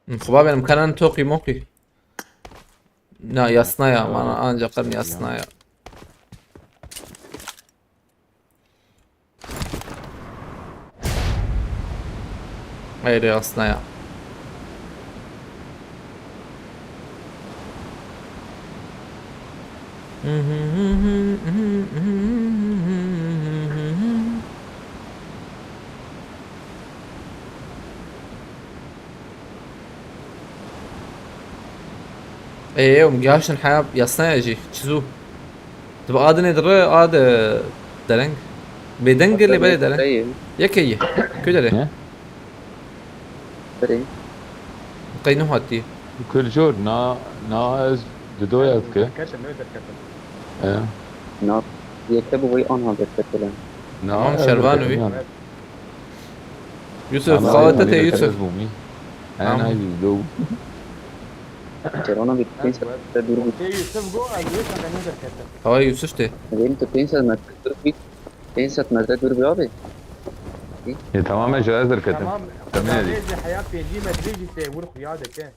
Xweba benim kanan toqî moqî. Na, yasna ya, mana ancak kan yasna ya. Hayır, aslında ya. Ê, em gihaştin heya yasnaya jî. Çi zû. Tu bi a dinê dire, a de dereng. Bêdeng lê belê dereng. Yeke ye. Ku derê? Ne? Berê. Qey nuh hatî. Kulcor, na, na ez didoya dike. Derketim, ne derketim? E. Na, yeke bi wê anha derketile. Na, tamam, ez şervan derketim wî. Yani. Yusuf, xawete te Yusuf. Tamam. Kerana bir pênc metre dur bî. Te Yusuf go, ez wê seqenê derketim. Hawa Yusuf tê. Benim tu pênc metre dur bî. Pênc metre dur bî abi. E, tamam, ez ji ez derketim. Tamam. Tamam. Heya pêncî metrê jî tê wir xuya dike.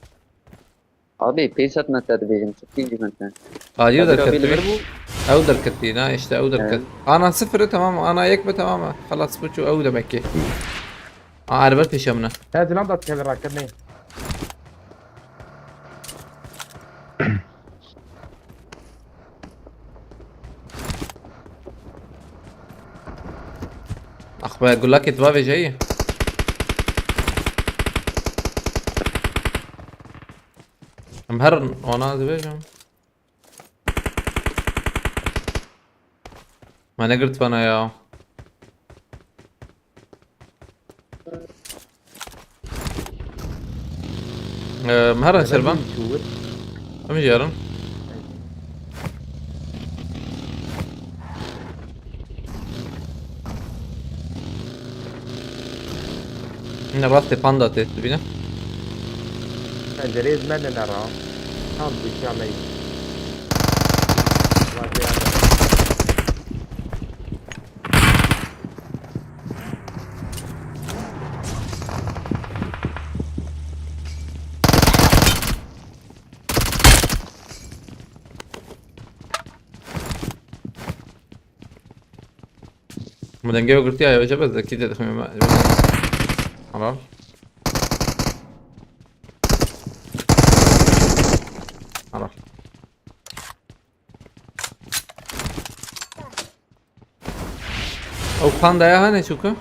Abi, pênc sed metre dibêjim, çi pêncî metre? Alî derket. Ew derketî, na, işte ew derket. Evet. Ana sıfırı tamam, ana yek mi tamam mı? Xelas, bu çu ew demek ki. Aa, erber pêşe min e. He, zilam da tevir rakirinê. Ve gulakê tu bavêjeyî. Em herin, wana dibêjim. Me negirtibana ya. Ee, me herin ser van. Em jî herin. Yine rastê panda tê dibîne. Pencereyê me ne ra. Tam pêşiya me yî. Vazgeçme. Min dengê we girtiya ya, bes dekî tê dixîme me. Helal. Helal. Ew pandaya hene çûka?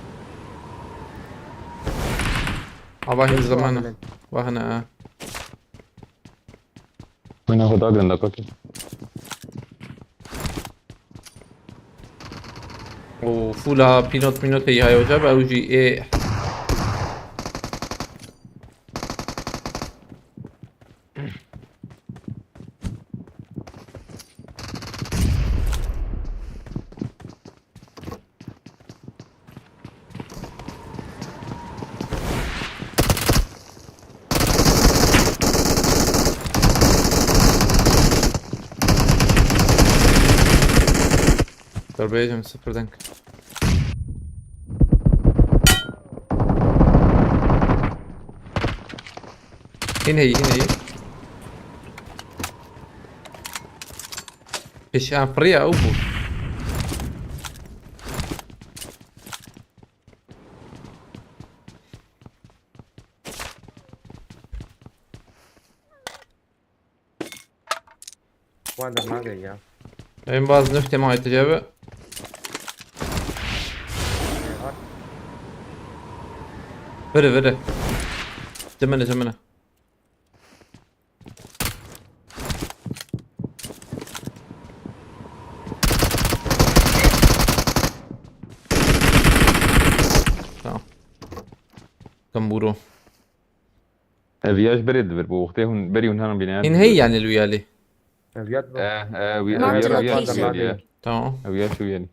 Ava hin zamanı. Vahne ha. Wina xwe dagrin da kokê. O fula pînot mînotê ya, ew jî ê. Dur bêjim, sıfır denk. Hîn heyî, hîn heyî. Pêşiyan firiya ew bû. Wan der nagê ya. Em baz nifte ma yetecebe. Vire, vire. Cemene, cemene. Tamam. Gamburo. Ev ya ji berê dibir, bu wextê hûn, berî hûn herin bîne. Hîn hey yani luyali. Ev ya dibir. Eh, eh, wî, ev ya, ev ya, ev ya. Tamam. Ev ya şu yani.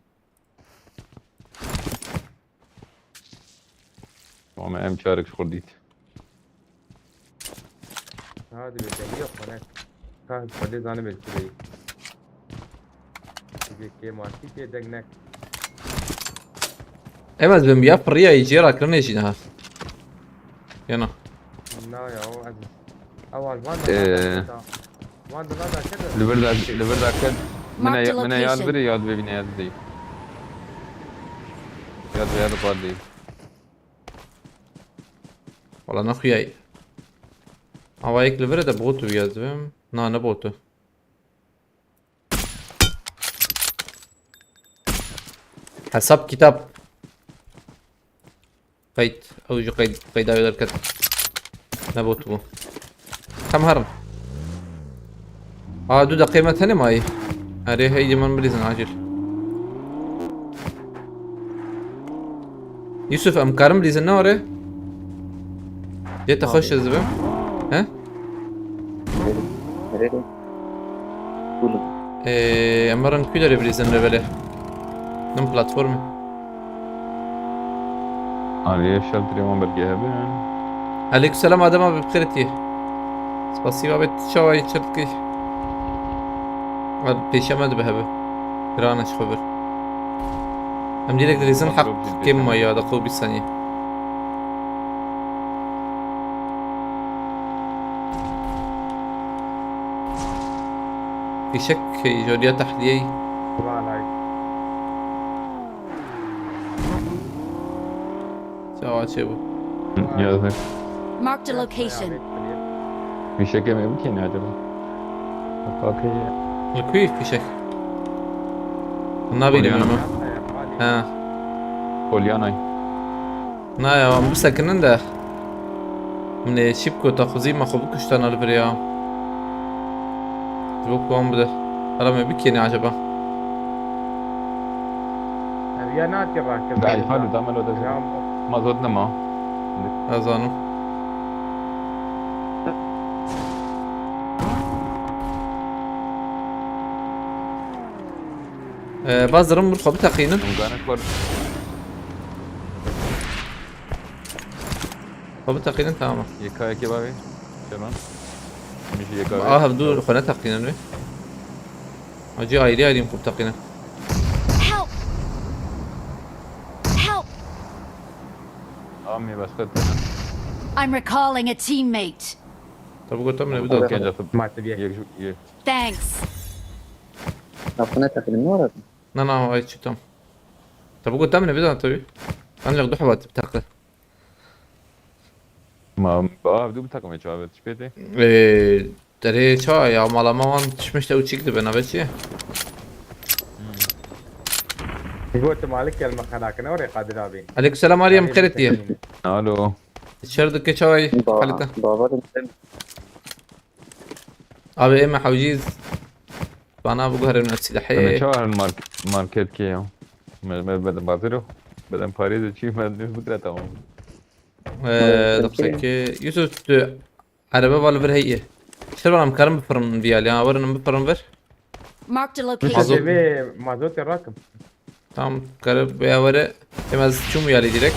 Ama em çarek ji xwe dît. Ha, dibê dengê xwe nek. Ka xwedê zanibê çi bê. Dibê kê martî tê deng nek. Em ez bin ya pirriya yê cêra kirinê jî niha. Yana. Na ya, o ez. Ew al van da. Ee. Van da, van da kete. Li vir da, li vir da ket. Mine, mine yad biri, yad bibîne, yad bideyî. Yad bi, yad bi deyî. Wala nexuyayî. Ava yek li vir e de botu ya dibim. Na, ne botu. Hesap kitap. Qeyd. Ew jî qeyd, qeyda wê derket. Ne bot bû. Tam herin. Aa, du deqê me tenê mayî. Erê, hey, diman bilîzin acil. Yusuf, em karin bilîzin ne were? Dê te xweş ez dibim. He? Nerede? Bulun. Ee, em rin kû derê bilîzin revele. Nim platformê. Aliyê şeltirê wan belkî hebe. Aleykümselam Adem abi, bi xêr tî. Spasî abi, tu çawa yî çi dikî? Abi, pêşe me dibe hebe. Giran e ji xwe vir. Em direk dilîzin heq kêm ma ya, deqa û bîst saniye. Fîşek joriya tehliyeyî. Çawa çêbû? Yazık. Marked a location. Fîşekê me bikên acaba? Li ku yî fîşek? Nabînim ama. Ha. Polyanay. Na ya, em bisekinin de. Min ê çî bikota xwezî me xwe bikuştana li vir ya. Ji bo ku wan bide. Hela me bikêne acaba. Ev ya nake rakibe. Gel, halu da me lo da. Ya. Mazot nema. Ez zanim. Ee, bazirim bir xwe biteqînin. Em gane kor. Xwe biteqînin, tamam. Yeka yekê bavê. Şeron. Min jî yeka. Ah, hevdu xwe neteqînin wê. Acı ayrı ayrı xwe biteqînin. Help! Help! Amê başka. I'm recalling a teammate. Tabi gotam ne bir daha. Okey, canım. Mate bir. Yek, yek. Thanks. Lafına takıldım, ne uğradın? Na, na, ay çi tam. Tabi gotam ne bir daha tabi. Ancak du hebat bir takı. Ma, ah, du bir takım çavet çipete. Ee, derê ça ya, malama wan çişmiş de uçik de ben abi çi. Ji bo tu malik kelme xelakine orê Qadir abi. Aleyküm selam, Ariyem, Ariyem, xêret diye. Alo. Şer dike çaway, Ba-, halite. Baba da sen. Abi, eme hewcîz. Bana bu kadar önemli silahı. Eme çawa herin mark-, market ke ya? Me, me, me, baziro. Beden parê de çi, me, ne bikira tamam. Ee, Evet, dixse ki, Yusuf, tu Erebe va li vir heye. Şervan, em karin bifirin viyal ya. Werin em bifirin vir. Marked a Mazot. Location. Deve mazotê rakim. Tamam, kare veya were. Em ez çûm viyalî direkt.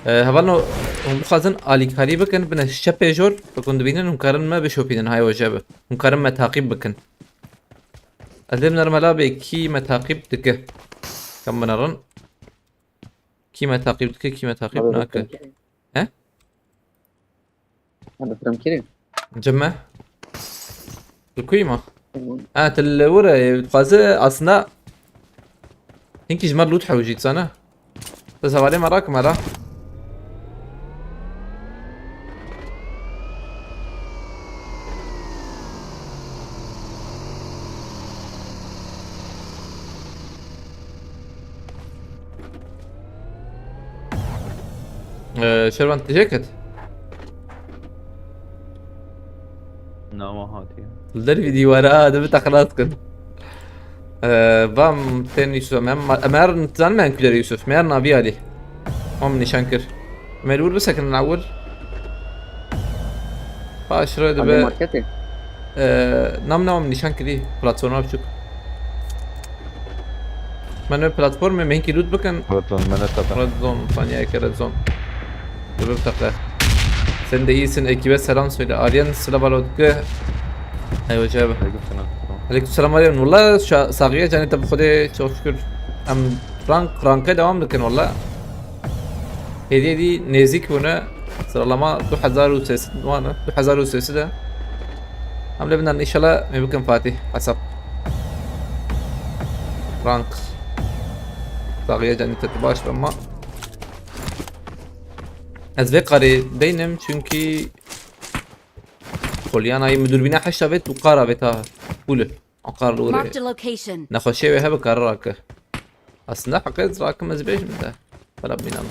Ee, hevalno, hûn bixwazin alîkarî bikin, bine şepê jor, bikin dibînin, hûn karin me bişopînin, hay weje bi. Hûn karin me taqîb bikin. Ez ê binerim hela bê kî me taqîb dike. Kam binerin. Kî me taqîb dike, kî me taqîb Abi, nake. He? Abi, Cime? Li kuyî ma? Hı. Ha, tu li wir e, dixwaze aslında hinkî ji me loot hewjî dizane. Bes hevalê me rakim hela. Ee, Şervan, tu jê ket? Nama hatiye. Li dervî dîwara, ha, dibi te xilas kin. Ee, vam tên Yusuf, em, em her zanim em kulere Yusuf, me her navî alî. Wan min nîşan kir. Em ê li wir bisekinin ewil. Paş re Hadi dibe. Marketê. Ee, nam nam nîşan kirî platforma biçûk. Me ne platformê me hinkî loot bikin. Red Zone, me ne tapa. Red Zone, saniyeyeke Red Zone. Dur bir dakika. Sen de iyisin, ekibe selam söyle. Aryan, sıla balotke. Ay hoca abi. Aleykümselam. Aleykümselam Aryan. Valla şu sagiye canı tabi xwedê çok şükür. Em rank, ranka devam dikin valla. Hediye di nêzîk bûne. Sıralama du hezar û sê sed wan e. Du hezar û sê sed e. Em lê binan inşallah me bikin Fatih hesap. Rank. Saxiye canî te tu baş be ma. Ez vê qarê deynim çünkü Polyana yê min dûrbîna heşta vêt û qara vêt ha. Pûle. Aqar li Marked a location. Nexweşiyê wê hebe kare rake. Aslında heqê ez rakim ez bêjim de. Bela bînan.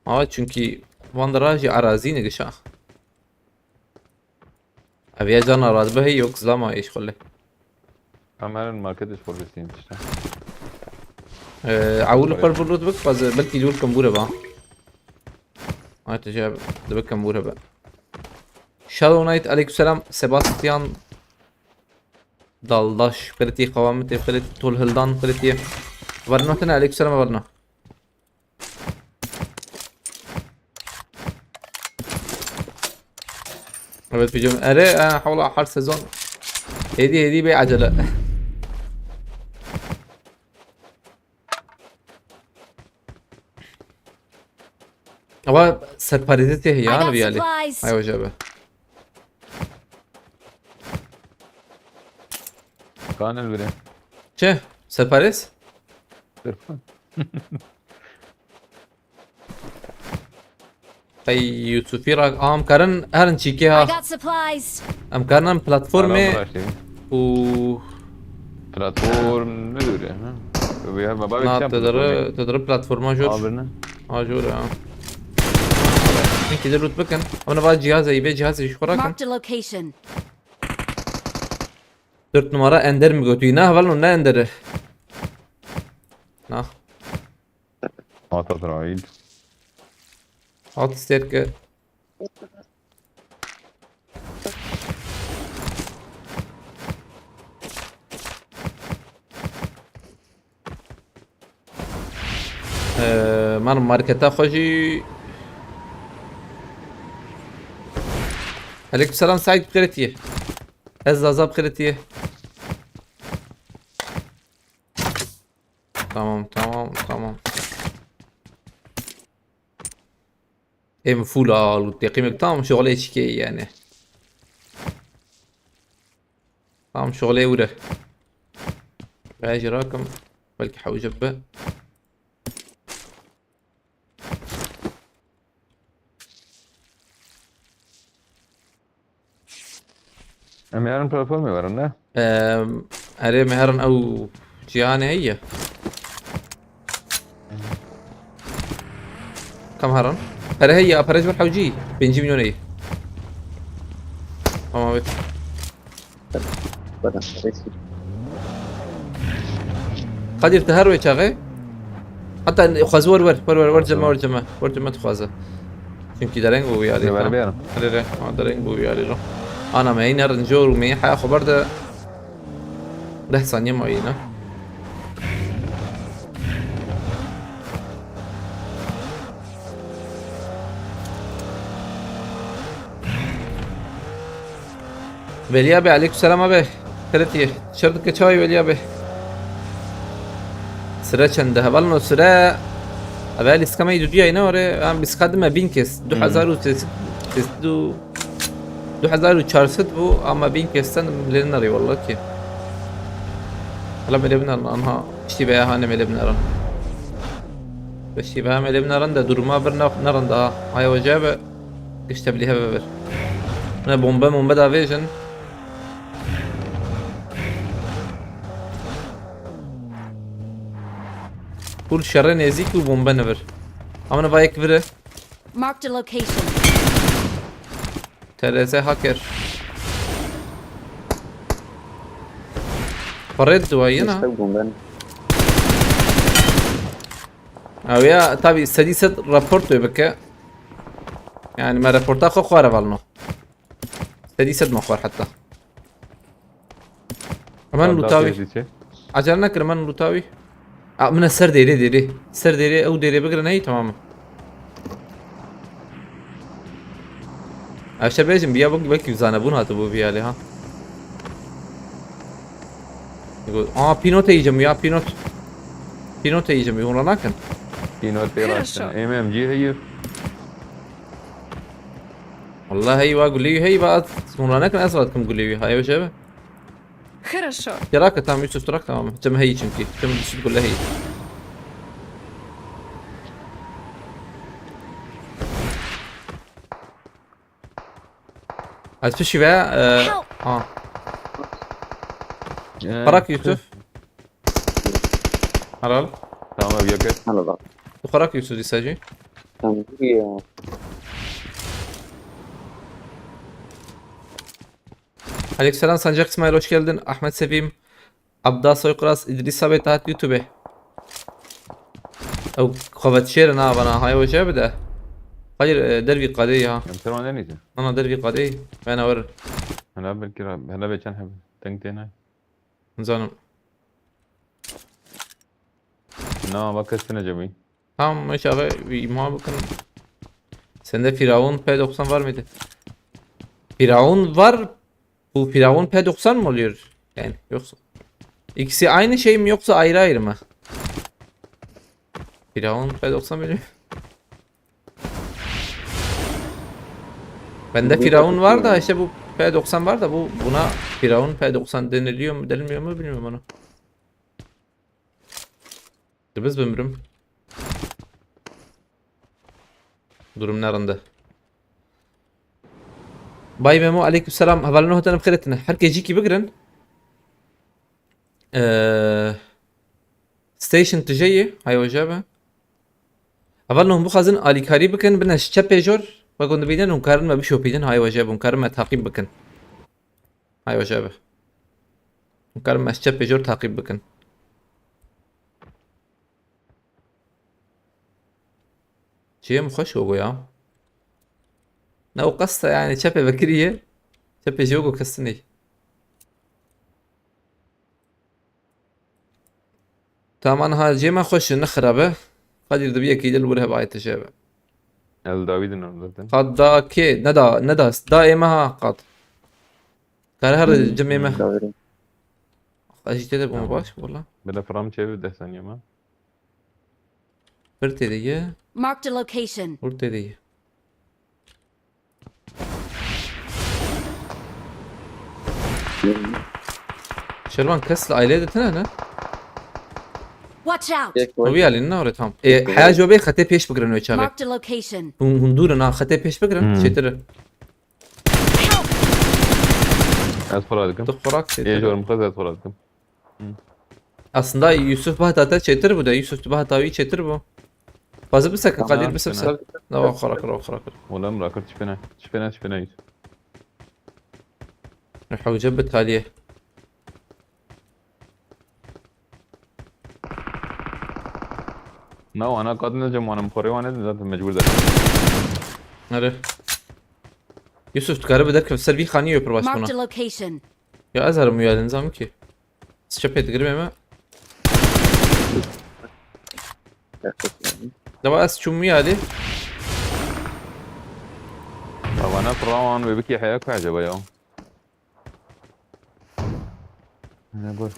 Ama çünkü van de rajî arazî ne gişa. Ev ya cana radbe hey yok zlama iş xole. Kameranın market iş polisi işte. Ee, awul Polisi. Xwe vurlut bik, bazı belki dur kambure ba. Ay tecab, de bik kambure ba. Shadow Knight, aleykümselam. Sebastian Daldaş, Pretty Kawamite, Pretty Tolhildan, Pretty Varno tene, aleykümselam Varno. Evet, biliyorum. Ere, e, hawla her sezon. Hedi, hedi, bir acele. Ama serparêzê tê heye, I got ne bir yani. Supplies. Hay hoca be. Kanil biri. Çi? Serparêz? Dur. Ey Yusufî rak, am karin herin çîkê ha. I got supplies. Em karin em platformê Adam uğraştı. û Platform ne diyor ya? Ha? Wê her baba Na, wê te diri, te diri platforma jor. Abirine. Ha, jor ya. Hinkî de loot bikin. Ama va cihaz ey, bê cihaz ey ji xwe rakin. Marked a location. Dört numara Ender mi götü? Na, heval ne Ender'i? Na. Hata Israil. Hat ister ki. Ee, man marketa xwe jî. Aleyküm selam Said, bi xêrê tiyê. Ez Zaza, bi xêrê tiyê. Tamam, tamam, tamam. Em full al teqimek tam şoxlê çikê yani. Tam şoxlê ure. Belki rakım, belki hewce be. Em ê herin platformê werin, ne? Em, erê me herin ew cîhanê heye. Kam herin? Pere heye, pere ji ber hewcî. Pêncî milyon heye. Tamam, evet. Kadir, tu her wê çaxê. Hatta xwez wer wer, wer wer, wer ceme, wer ceme, wer ceme dixwaze. Çünkü dereng bû wî alî. Wer bêrim. Hadi re, ha dereng bû wî alî. Ana me yine rincor û me haya xeber de. Deh saniye ma yine. Veli abi, aleykümselam abi. Xêrê tiyê. Çer dike çawî Veli abi? Sire çend e? Hevalno sire. Abi lîska me dudiya yine ore. Em lîska dime bin kes. Du hezar û sêsed, sêsed û, du hezar û çar sed bû ama bin kesten lê nerî walla ki. Hala me lê binerin anha. Piştî veya hane me lê binerin. Piştî veya me lê binerin de duruma bir ne, nerin daha. Aya ocağı be. Gişte bilî heve bir. Ne bombe mombe da vêjin. Full şerre nêzîk û bombe nivir. Amine va yek vire. Marked a location. T R S hacker. Parêt duayê na. Destek bûm ben. Ew ya tabî sedî sed raport wê bike. Yani me raporta xwe xwar evalno. Sedî sed me xwar heta. Hemen Tamam, lutavi. daha tezî çe. Acele nekir, hemen lutavi. A, mine ser dêrê dêrê. Ser dêrê ew dêrê bigire neyî tamam mı? Eşte bêjim biya bak belki zanebûn hatibû vî alê ha. Aa, pînot heyîcim ya, pînot. Pînot heyîcim, hûn ranakin. Pînot tê Xêr raştin. aşa. M M G heyî. Wallahi heyî wa gulî heyî va, hûn ranakin ez radikim gulî heyî. Hayê hoş ebe. Xêr aşa. Geraka tamam, Yusuf, durak tamam. Cem heyî çünkü. Cem Yusuf gule heyî. Ez pişî ve, e, Help! Ha. Ee, Xarak Yusuf. Haral. Tamam, yakıt. Hala bak. Tu xarak Yusuf dîsa jî. Tamam, ya. Aleykümselam Sancak İsmail, hoş geldin. Ahmet Sevim, Abda Soykuraz, İdris abi, Tahat YouTube'e. Ew xevet şêr na bana, hay hoca bir de. Hayır, e, dervi kadê ya. Em ser wan denîze. Ana dervi kadê. Ben ağır. Hela belki ra-, hela beçen heb. Denk têne. Canım. Na, bak kestine cemî. Tamam, aşağı bir ima bakın. Sende Firavun P doksan var mıydı? Firavun var. Bu Firavun P doksan mı oluyor? Yani yoksa. İkisi aynı şey mi yoksa ayrı ayrı mı? Firavun P doksan benim. Bende Bu Firavun da var da Firavun. işte bu P doksan var da bu buna Firavun P doksan deniliyor mu denilmiyor mu bilmiyorum onu. Biz bilmiyorum. Durum nerede? Bay Memo, aleykümselam. Hevalno hatan bixêretine. Her kecî ki bigirin. Ee, Station tije ye, hay weje be. Evel hûn bixwazin alîkarî bikin, bine ji çepê jor, wek hûn dibînin, hûn karin me bişopînin, hay weje be, hûn karin me taqîb bikin. Hay weje be. Hûn karin me ji çepê jor taqîb bikin. Çiyê min xweş gogo ya. Ne o qesta yani çepê vekiriye. Çepê jê gogo kestinê. Tamam ha cê me xweş e, ne xirab e. Qadîr de bir yekî de li wir hev ayet jê be. El Dawîdin orada. Qad da kê? Ne da, ne da, da ê me ha qad. Kare her cimê me. Dawîdin. Ez jî tê de bûme baş, wala. Bila firam çê bi deh saniye me. Bir tê de ye. Marked a location. Bir tê de ye. Şervan kes li aileyê de tine ne? Watch out! Yek O var. Bir alin ne oraya tam. E, haya jobê xetê pêş bigirin o çaxê. Marked a location. Hûn, hûn dûr in ha, xetê pêş bigirin. Hmm. Çêtir. Ez xora dikim. Tu xorak çêtir. Ê jor mixez ez xora dikim. Aslında Yusuf bahta te çêtir bû de, Yusuf tu bahta wî çêtir bû. Fazla bisekin, Tamam, Kadir bisekin. Tamam. Dewa xorak, dewa xorak. Oğlum bırakır çipine. Çipine, çipine git. Hewce bi taliye. Na, ana kadın da cem anam, kore wane de zaten mecbur da. Nere? Yusuf, tu kare bi derkev ser vî xanî yo pir baş bûna. Marked a location. Ya ez herim uya nizam ki. Sıça pet girmeme. Dewa ez çum uya li. Bavana fırlawan ve biki haya ku acaba ya. Ne gol.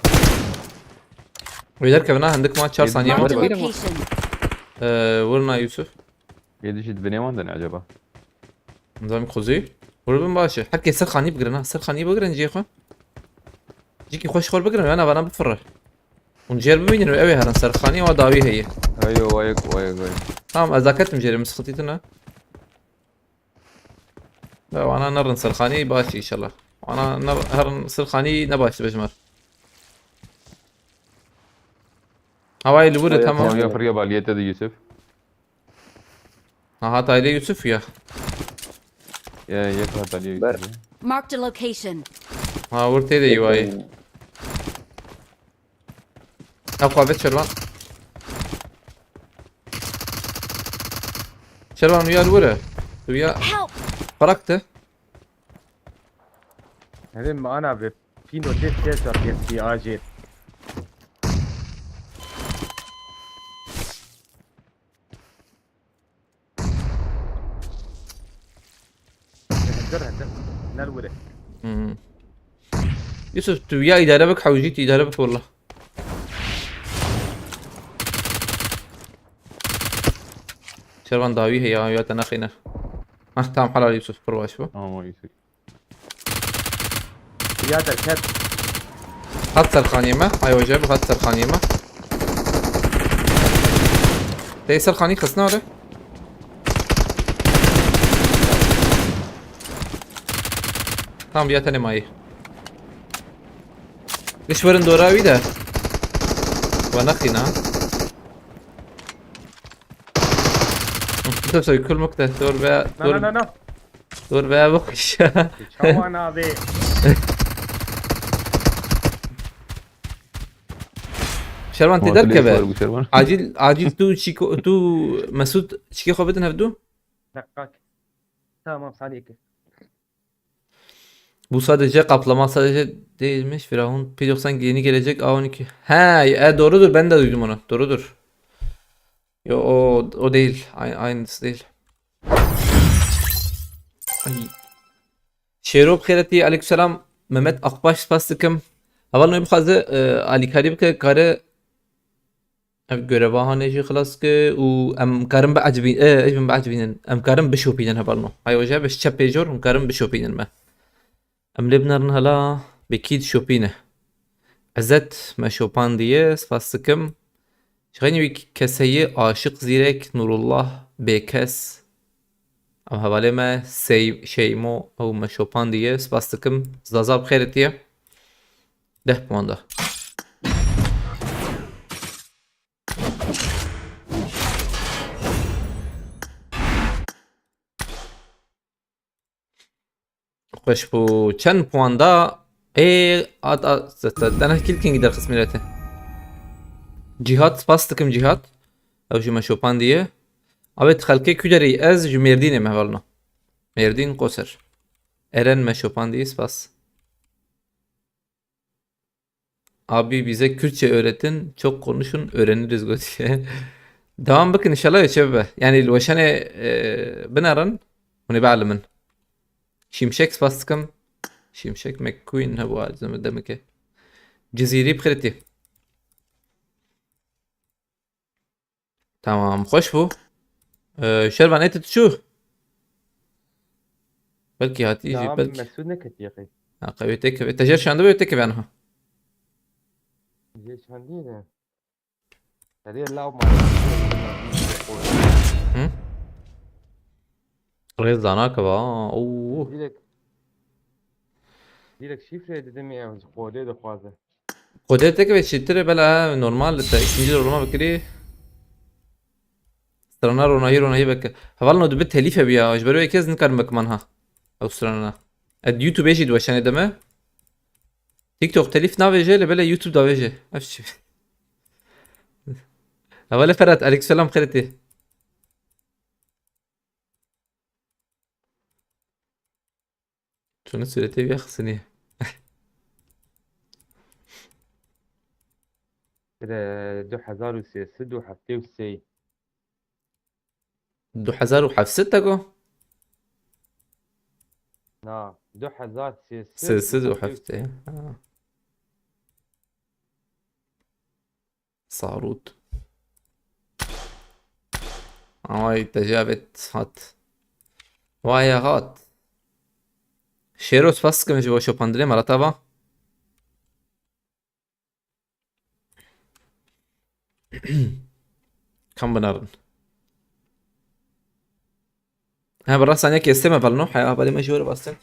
Wê derkevin ha, hindik ma çar saniye Marked a ma. Location. Ee, vurna Yusuf. Yedi jî dibinê wan de ne acaba? Nizam xuzî. Vur bin baş e. Herkes ser xanî bigirin ha. Ser xanî bigirin cihê xwe. Cîkî xweş xor bigirin. Wena vana bifirre. Hûn jêr bibînin û ew ê herin ser xanî wa dawî heye. Ayo, wayek, wayek, wayek. Tamam, ez daketim jêrê, min sıkıntı tune. Ya, wana nerin ser xanî baş inşallah. Wana ner-, herin ser xanî ne baş dibêjim her. Havayê li wir e, Havayê tamam. Tamam, ya fırya baliyete de Yusuf. Ha, hataylı Yusuf ya. Ya, ya hataylı Yusuf. Ber. Ya. Marked a location. Ha, wir tê de yuvayê. Yakın. Ew xwe vê Şervan. Şervan uya li wir e. Tu ya Help! Bıraktı. Hadi mana ve pino test test test acil. Hezir, hezir. Nel wire. Hmm. Yusuf, tu ya idare bik, hewcî tu idare bik, wallah. Şervan dawî heye, ya te nexîne. Hah, tamam, helal Yusuf, pir baş bû. Tamam, o Yusuf. Ya derket. Hat serxanî me, ay hoca, bu hat serxanî me. Tey serxanî xisna re. Tamam, ya tenê mayî. Liş werin dora wî de. Wa nexîna. Yusuf, soy kul mukte, dur be, No, dur. No, no, no. Dur be, bak iş. Çawan abi. Şervan, tê derkeve. Acil, acil tu çiko, tu Mesut çikê xwe bidin hevdu. Dakika. Tamam, saniye ki. Bu sadece kaplama, sadece değilmiş. Firavun P doksan yeni gelecek, A on iki. He, e, doğrudur, ben de duydum onu. Doğrudur. Yo, o, o değil. Ay-, aynısı değil. Ay. Şêro bi xêretî, aleykümselam. Mehmet Akbaş, spas dikim. Heval nû bixwaze, e, alîkarî bike, kare ev göreva hanê jî xilas ke û em karin biecibîn-, e, ez bin biecibînin. Em karin bişopînin heval nû. Hay hoca, bi çepê jor, em karin bişopînin me. Em lê binerin hela, bi kî dişopîne. Ezet me şopandiye, spas dikim. Ji xeynî wî keseyî Aşiq Zîrek, Nurullah, Bêkes. Em hevalê me Sey-, Şeymo, ew me şopandiye, spas dikim. Zaza bi xêr hatiye. Deh puan da. Xweş bû. Çend puan da? Ê, at, at, te, te, te ne kîlkîngî derxist mîletê. Cihat, spas dikim Cihat. Ew jî me şopandiye. Avêt xelkê ku derê yî? Ez ji Mêrdînê me hevalno. Mêrdîn Qoser. Eren me şopandiye, spas. Abi bize Kürtçe öğretin, çok konuşun, öğreniriz gotiye. Devam bikin inşallah, çi bibe. Yani li weşanê, e, binerin, hûn ê bielimin. Şimşek spas dikim. Şimşek McQueen hebû, ez demekê. Cizîrî bi xêr tî. Tamam, xweş bû. Ee, Şervan, ê tu çû? Belkî hatî jî, Ya, belkî. Mesûd neketiye qey. Ha, qewê têkevê. Te jê şandibe wê têkevê niha? Jê şandiye ne? Herê law ma. Hı? Rêz danakeve, ha. Oo. Direkt, direkt şifreyê didimê, ew ji kodê dixwaze. Kodê têkevê çêtir e, bela normal, te ikinci rolama bikirî. Strana ronahî, ronahî veke. Hevalno, dibe telîf hebî ya. Ji ber wê kes nikarim vekiman ha. Ew strana. Ed YouTube jî diweşanê deme. TikTok telîf navêje, lê belê YouTube davêje. Ev çi? Hevalê Ferhat, aleykümselam, xêr tê. Tu ne sûretê vîya xisiniye. Bire du hezar û sê sed û heftê û sê. Du hezar û heft sed te got? Na, du hezar sê sed û heftê û sê. Sê sed û heftê. Ha. Sarût. Ay, tecavêt hat. Vay hat. Şêro, spas dikim ji bo şopandinê, me re tava. Kam binarin. Ha, bi rastaniya kê estê me velno. Heya, belê me ji we re bastin.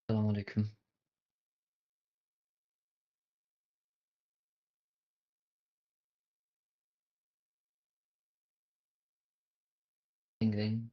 Selamun aleyküm. Ding ding.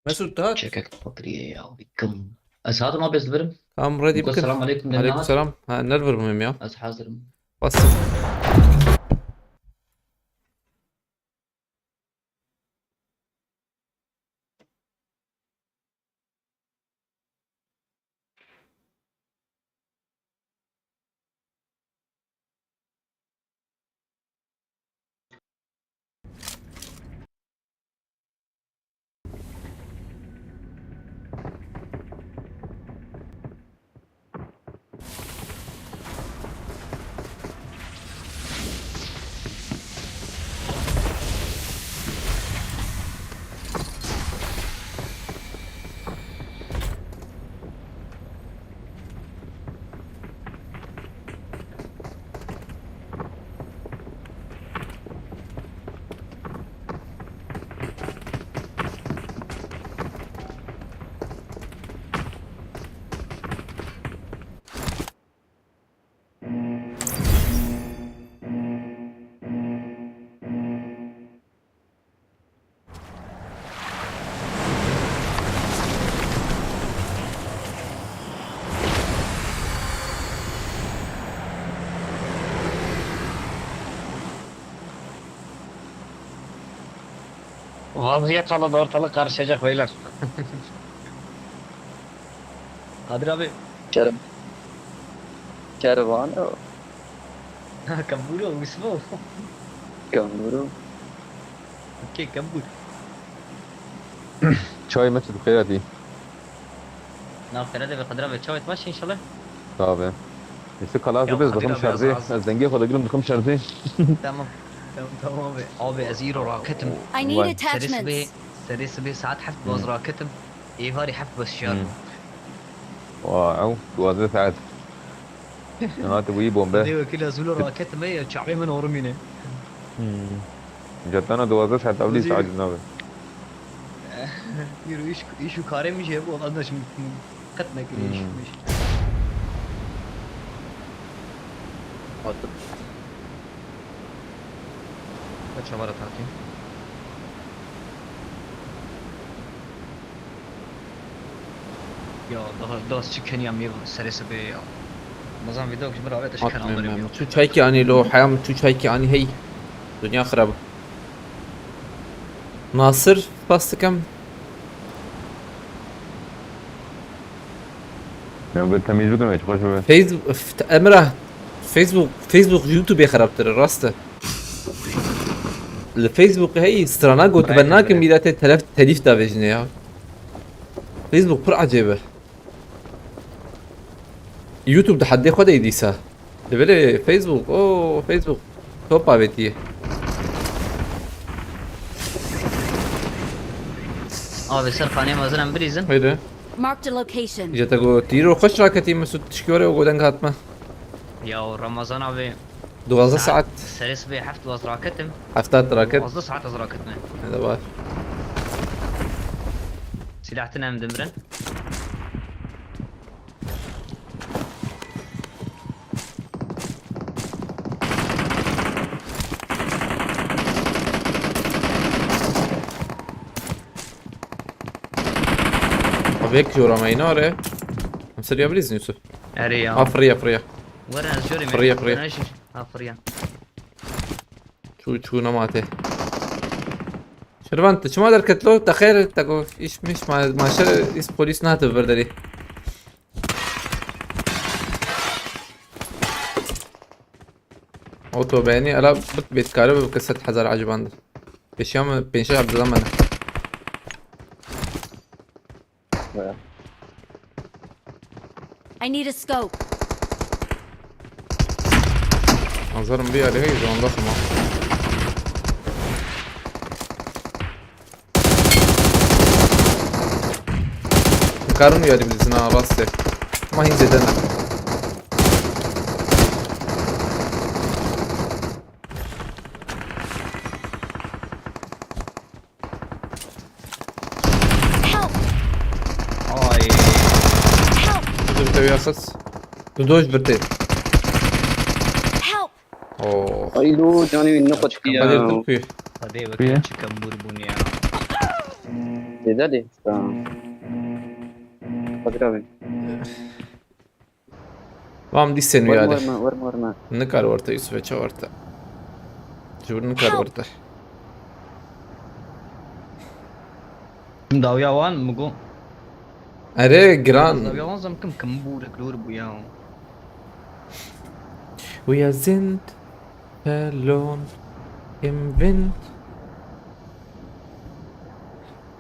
Mesut, tat. Çekek fakiriye ya, bikım. Ez hazırım abi, ez dibirim. Tamam, ready bikin. Selamun aleyküm, Aleyküm selam. Ha, nerede birim ya? Ez hazırım. Bas. Vaziyet hala da ortalık karışacak beyler. Kadir abi. Kerem. Kervan o. Ha, Kamburo, Wismo. Kamburo. Okey, Kambur. Çay Mesut, xeyr hatî. Nav xeyra de be, Kadir abi, çawet baş inşallah. Tabii. Neyse, kalas. Ya, dibê, Kadir dixim abi, şerzê. Az, az. Ez dengê xwe digirim, dixim şerzê. Tamam. Tamam, tamam abi. Abi, ez îro raketim. I need Vay. Serê sibê, attachments. Serê sibê saet heft baz Hmm. raketim. Êvarî heft baz şiyar Hmm. bû. Wow, duwazdeh saet. Niha tu bûyî bombe. Dê wekî lez wilo raket me ye, çavê min orimîne. Hmm. Cetana duwazdeh saet evlî Wezîr. Saet nabe. Yürü iş, iş û karê min jê bû, Allah da şimdi qet nekiriş Hmm. iş. Hatim. Kaç amara takayım? Ya, daha, daha çi keniya mi serê sibê ya. Mazan video ji min avête ji Hatim kenarlarê mi? Çu çayki ani lo, hayam çu çayki ani hey. Dünya xirab. Nasir, spas dikim. Ya, bir temiz bir demek, hoş bir. Facebook, Emrah, Facebook, Facebook, YouTube'ê xirabtir, rast e. Li Facebook hey strana got ben nakim mîletê telef, telîf davêjine ya. Facebook pir ecêb e. YouTube di heddê xwe de yê dîsa. Li belê Facebook, o Facebook top avêtiye. Abi ser xanê mezin em birîzin. Haydi. Marked a location. Jete go tîro xweş raketî Mesut tişkî were û go deng hatme. Ya Ramazan abi. Duwazdeh saet. Serê sibê heft waz raketim. Heft raket. Duwazdeh saet ez raketim. Hadi var. Silah tine em dimirin. Abi, ek jora me îna re. Em ser ya birîzin Yusuf. Erê ya. Ha, firiya, firiya. Were ez jorê me. Firiya, firiya. Were ez jî. Ha, firiya. Çû, çû, nema tê. Şervan, tu çima derket lo? Te xêr, te go, iş, miş, ma, ma şer, is polis nehate vir derî. Oto beğeni, ala bit, bit kare bike sed hezar acıbandır. Peşiya mı, peşiya abdüla mı? Baya. I need a scope. Nazarım bir yerde, hey, zonda kuma. Karın uyarı bilirsin ha, rastı. Ama hiç edemem. Help! Ay. Help! Dur, tabii yasas. Dur, doj bir tek. Help! Oo. Ay, lo, canî min nexweştiye. Kadir Türkü. Hadi Kuye. Bakayım çıkan burbun ya. Dede de. Tamam. Kadir abi. Vam dîsên Werme, wî werme, werme, werme. Nikar werta Yusufê, çi werta? Ji wir nikar werta. Dawiya wan mi got? Erê, giran. Dawiya wan zam kim kim bû, reklor bû ya. Wir sind verloren im Wind.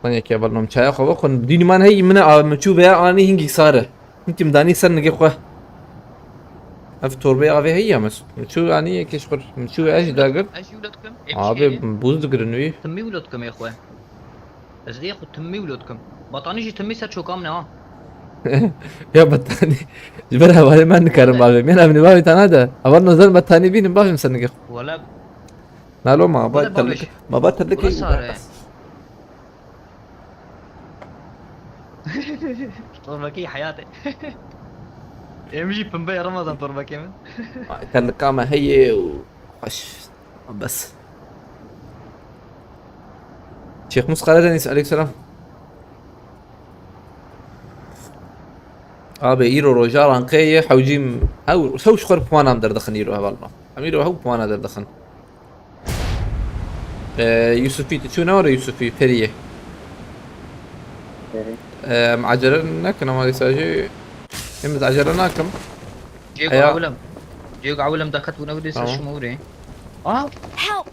Lan yekê hevalno, çaya xwe vexwin. Dînî man hey, min a, min çû veya anî hingî sar e. Min kim danî ser nigê xwe. Ev torbeyê avê heye ya Mesut? Min çû anî yekê ji xwe, min çû veya jî dagir. Ez jî wilo dikim. Abi, bûz digirin wî. Timî wilo dikim ê xwe. Ez ê xwe timî wilo dikim. Batanî jî timî ser çoka min e ha. Ya batanî. Ji ber hevalê me nikarim bavê. Min em nî bavê tana de. Heval nazar batanî bînim bavê min ser nigê xwe. Wala. Nalo ma, wala ba terlik, bavê. Ma ba terlik. Wala sare. Torbekî heyatê. Em jî pembe ya Ramazan torbekê min. Ay, terlika me heye û xweş. Bes. Şêx Mus Karadeniz, aleyhisselam. Abi, îro roja ranqê ye, hewcîm, hew, hew ji xwe puanan derdixin îro hevalno. Em îro hew puana derdixin. Ee, Yusufî, tu çû ne were Yusufî, Feriyê. Ferî. Ee, em acele nekin ama dîsa jî. Em ez acele nakim. Cêgo Eya. Ewilem. Cêgo Ewilem daxet bûne wî dîsa Tamam. şima wî. Ah! Help!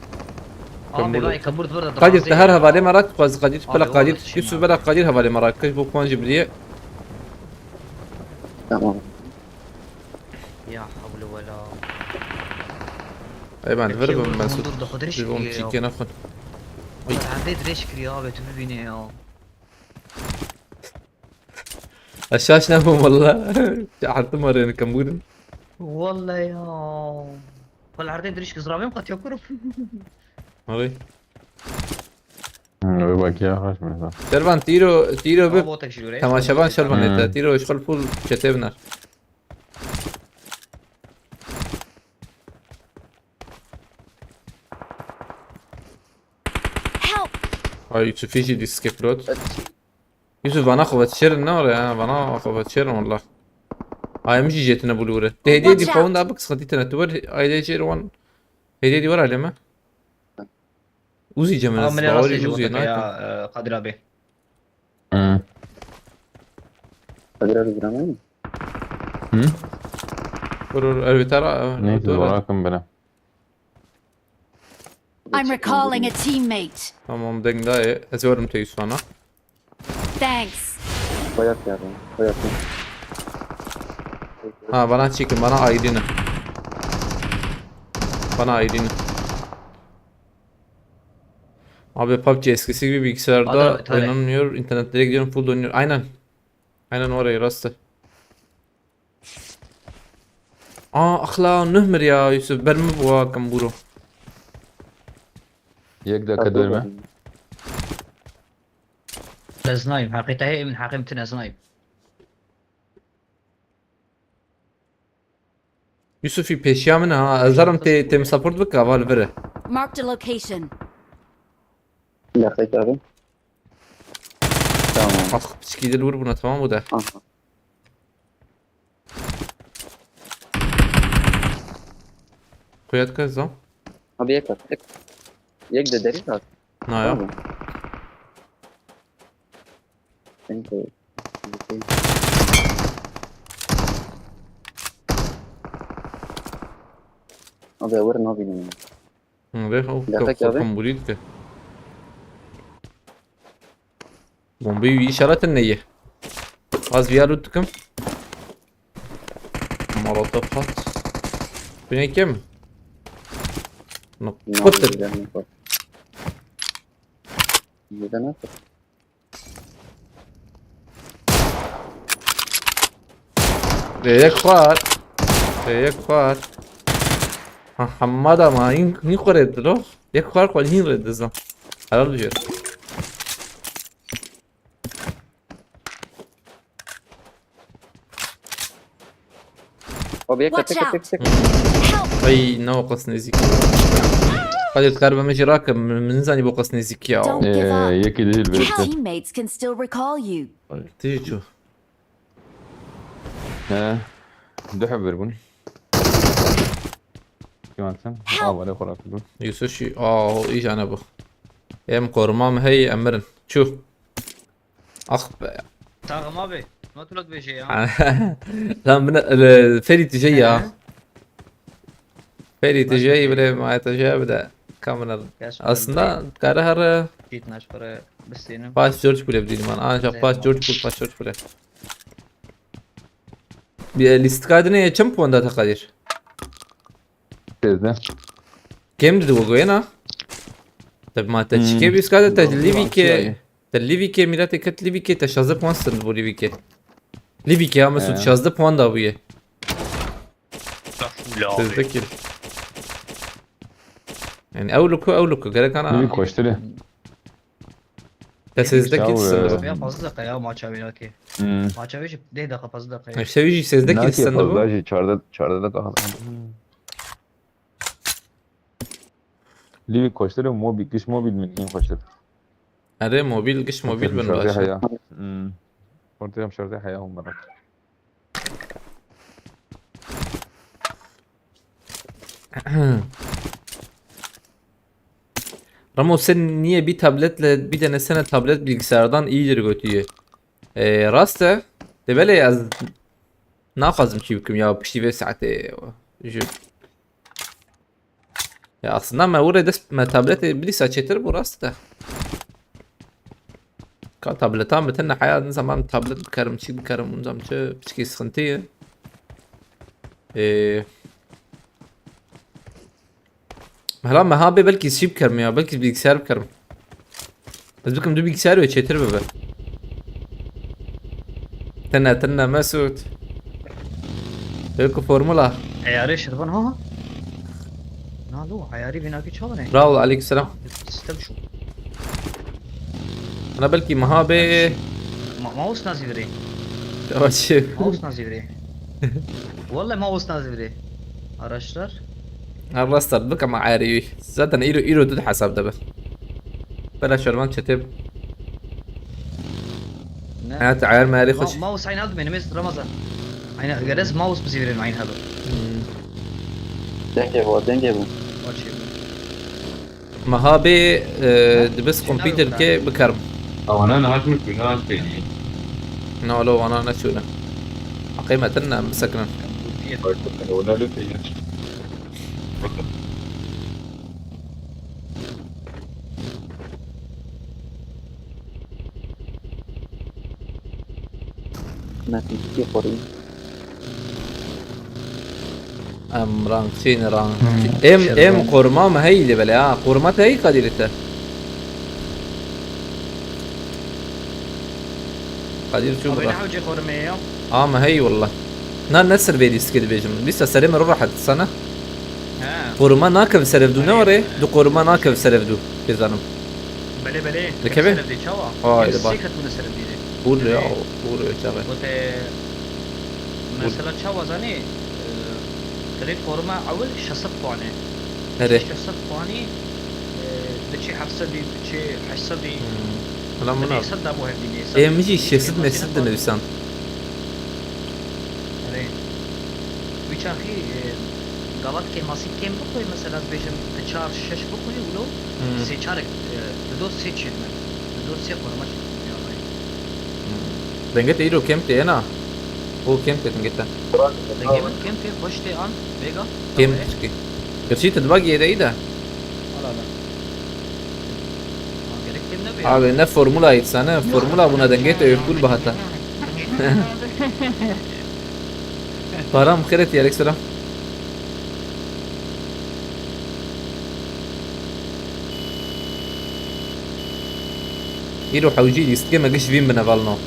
Abi vay kabur dvir de Kadir, te her hevalê me rak dixwazî Kadir. Abi, Bela Kadir, vallahi Yusuf şima. Bela Kadir hevalê me rak. Kej bo puan jî biriye. Tamam. Ya havle wela. Ey ben, ver ben, ben. Dur da xudriş. Bir bomb çekene xun. Ay. Hadi dirêj kiriyor abi, tu bibîne ya. Aşağı aşağı bu valla. Çağırdım arayını kamuğun. Vallahi ya. Wala erdê dirêj kizravêm qatiya kurum. Abi. Hı, bir bak ya, kaç mesela. Servan, tiro, tiro bir. Ama o tek jüre. Temaşevan Servan Hmm. ete. Tiro işgal full çete biner. Help! Ay, Yusufî jî dîske pilot. Yusuf, vana xwe veşêrin ne ore ha, vana xwe veşêrin wallah. Ay, em jî jetine bulure. Te hediye di Watch out. Pawun da bik sıkıntı tene. Tu ver, ay, de jêr wan. Hediye di var aleme. Uzi cemre. Ama ne bawarî rastê ji Uzi, wexteke nayka. Ya, e, Kadir abi. Hı. Kadir abi, giramay mı? Hı? Vur, vur, elbette ara, Neyse, dur. Bırakın beni. I'm recalling a teammate. Tamam, deng daye. Ez yorum te Yusufana. Thanks. Bayat ya, bayat ya. Ha, bana çekin, bana ayrını. Bana ayrını. Abi PUBG eskisi gibi bilgisayarda Hadi abi, hadi. Oynanmıyor. İnternetlere gidiyorum, full oynuyor. Aynen. Aynen orayı rastı. Aa, axla nuh mir ya Yusuf, ber min bû wa kembûro. Yek dakika dönme. Ez nayim, heqî te heye, min heqê min tune, ez nayim. Yusufî pêşiya min ha, ez zarim tê, tê min support bike, ava li vir e. Marked a location. Dakika abi. Tamam. Ax, piçkî dil wir bûne, tamam bu de. Aha. Xuya dike zam. Abi yek at, yek. Yek de derî at. Na ya. Tamam. Thank you. Abi, wir nabînim. Hı, ve o Gerçek ka-, abi. Kombulî dike. Bombayı işaretin neyi? Az bir yer tuttum. Molotof at. Bu ne kim? Nok-, Ne kutu. Yapacağım, ne yapacağım? Neden nasıl? Rêyek xwar. Rêyek xwar. Ha, hemma da ma hîn, hîn xwe rê dilo. Yek xwar xwe hîn rê dizim. Helal bijêr. Abi yek Watch tek tek out. Tek. Help! Ay, ne o qas nezik. Hadi kar be mecra ke, min zani bu qas nezik ya. Don't give up. Ee, yeki değil Your belki. Teammates can still recall you. Tiji çu. He. Du heb bir bun. Kim atsın? Help! Aa, bana kurak bu. Yusuf şu, aa, o iş ana bu. Em korumam hey emirin. Çu. Ah be. Tamam abi. Not not bir şey ya. Lan bu ne, öyle Ferit şey ya. He? Ferit şey bile, ma şey bir de kamera. Gerçekten Aslında böyle. Kare hare. Git naş para. Biz senin. Pass George bile bildim ben. Ancak Zeynep Pass abi. George bile, Pass George bile. Bir, e, list kaydını çem puan da Kadir? Sêzdeh. Kêm didi we goyena? Te ma te Hmm. çike bîst kade te Yok, livî yok, ke, yok. Te livî ke mîratê ket livî ke te şazdeh puan stend bo livî ke. Livî ke ya Mesut He. Şazdeh puan da bûye. Estağfurullah abi. Sêzdeh kill. Yani ew luku, ew luku. Gerek ana. Livî koştire. Te sêzdeh kill Çaw, stend e, bo. Ya fazla dakika ya maça wî nakê. Hmm. Maça wî jî deh dakika fazla dakika ya. İşte wî jî sêzdeh kill Nakê stend bo. Fazla jî çardeh, çardeh dakika. Livî koştir û mobil, giş mobil min hîn koştir. Erê mobil, giş mobil bin Şarjê baş. Heya. Hmm. Ortaya şarjê heya hûn bana. Ramo, sen niye bir tabletle, bir denesene, tablet bilgisayardan iyidir götüyü. Ee, rast e. De belê ez naxwazim çi bikim ya piştî vê saetê. Ji Ya aslında me were dest me tabletê bilîsa çêtir bû, rast e. Ka tabletan bi tine heya ne zaman tablet bikerim, çi bikerim, unzam çi piçkî sıkıntı ye. Ee, Hela me ha bê belkî şî bikerim ya, belkî bilgisayar bikerim. Ez bikim du bilgisayar ve çêtir bibe. Tine tine Mesut. Yok formula. Eyarê şirvan ha. Nalo, eyarî vînakî çawa ne? Bravo, aleykümselam. Sistem şu. Ana belkî meha bê. Ma-, mouse nazî virê. Çawa çi? Mouse nazî virê. Vallahi mouse nazî virê. Araçlar. Her rastlar bik ama ayrı. Zaten îro, îro tu de hesap de be. Bela şervan çete. Ne? Hayat ayar meyarê Ma-, xweş. Mouse aynı aldı benim, Ramazan. Aynı, gerez mouse bizi verin aynı aldı. Hmm. Denge bu, denge bu. Var şey bu. Meha bê, e, Ha? dibis Şey kompîter nabe ke bikarim. Awana niha çûn, çûn, niha çûn. Na, lo, wana neçûne. Heqê me tine, em bisekinin. Bak, bak, wana lê peyne. Bakın. Me tîkî xorî. Em rang çîn rang. Hmm. Em, Şervan. Em koruma me heyî lê belê ha. Koruma te heyî Kadirê te. Kadir çû Abi bira. Ne hewce korumeye ya? A me heyî wallah. Na ne ser vê lîstikê dibêjim. Lîsta serê me ro rehet sana. He. Koruma nakev serevdû ne Hayır. Were? Du koruma nakev serevdû. Pêzanim. Belê, belê. Dikeve? Serevdê çawa? Ay, Yine de bak. Sê ket bûne serevdê de. Hûr ya, Belê. Hûr ya çawa. Gote, Hûr. Mesela çawa zanî, e, krê koruma ewil şeş sed puan e. Erê. Şeş sed puanî, e, diçê heft sedî, diçê heşt sedî. Hmm. Lan buna. Hêşt sed da bo hevdî, hêşt sed. Ê, min jî Hiç şeş sed kêmasî mê sed de nepan. Nivîsand. Erê. Wî çaxî, e, gavat kêmasî kêm bixwe, mesela, ez bêjim, di çar şeş bixwe, wilo, Hmm. Sê çarek, e, dido sê çêdme. Dido sê xorma çêdme, ya vay. Hmm. Dengê te îro kêm tê, na? O kêm tê dengê te. Dengê min kêm tê, xweş tê an, vêga. Kêm Ew e. Tirkî. Gerçî te diba gêreyî de. Ala ala. Ha, gerek kêm nebe ya. Abi ne formula yitsa ne, formula buna dengê te ökul bahata. Param xêret ya, aleyküm selam. Îro hewcî lîstikê me giş vîn bine valno.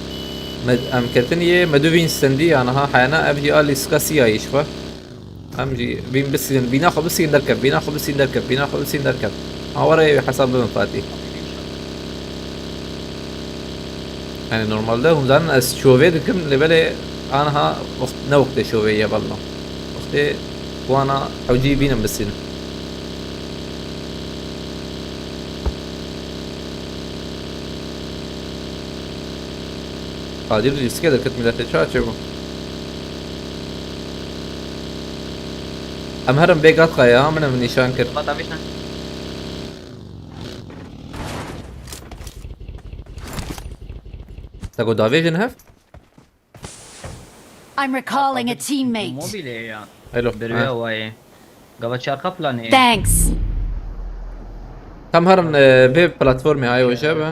Me, em ketin yê me du vîn sendî ya niha heyana ev jî a lîstika siyayî ji xwe. Em jî vîn bisînin, vîna xwe bisîn derkev, vîna xwe bisîn derkev, vîna xwe bisîn derkev. Awara ew hesab bibin Fatî. Yani normalde hûn zanin ez şovê dikim, lê belê aniha wext, ne wextê şovê ye belno. Wextê wana hewcî bînin bisînin. Kadir riske derket milletê çawa çêbû. Em herin bê gat qaya, min em nîşan kir. Bata vişne. Te got davêjin hev? I'm recalling a teammate. Mobile ya. Hello. Berê Ha. Awayê. Gava çarqa planê. Thanks. Tam herin, e, vê platformê ay hoje be.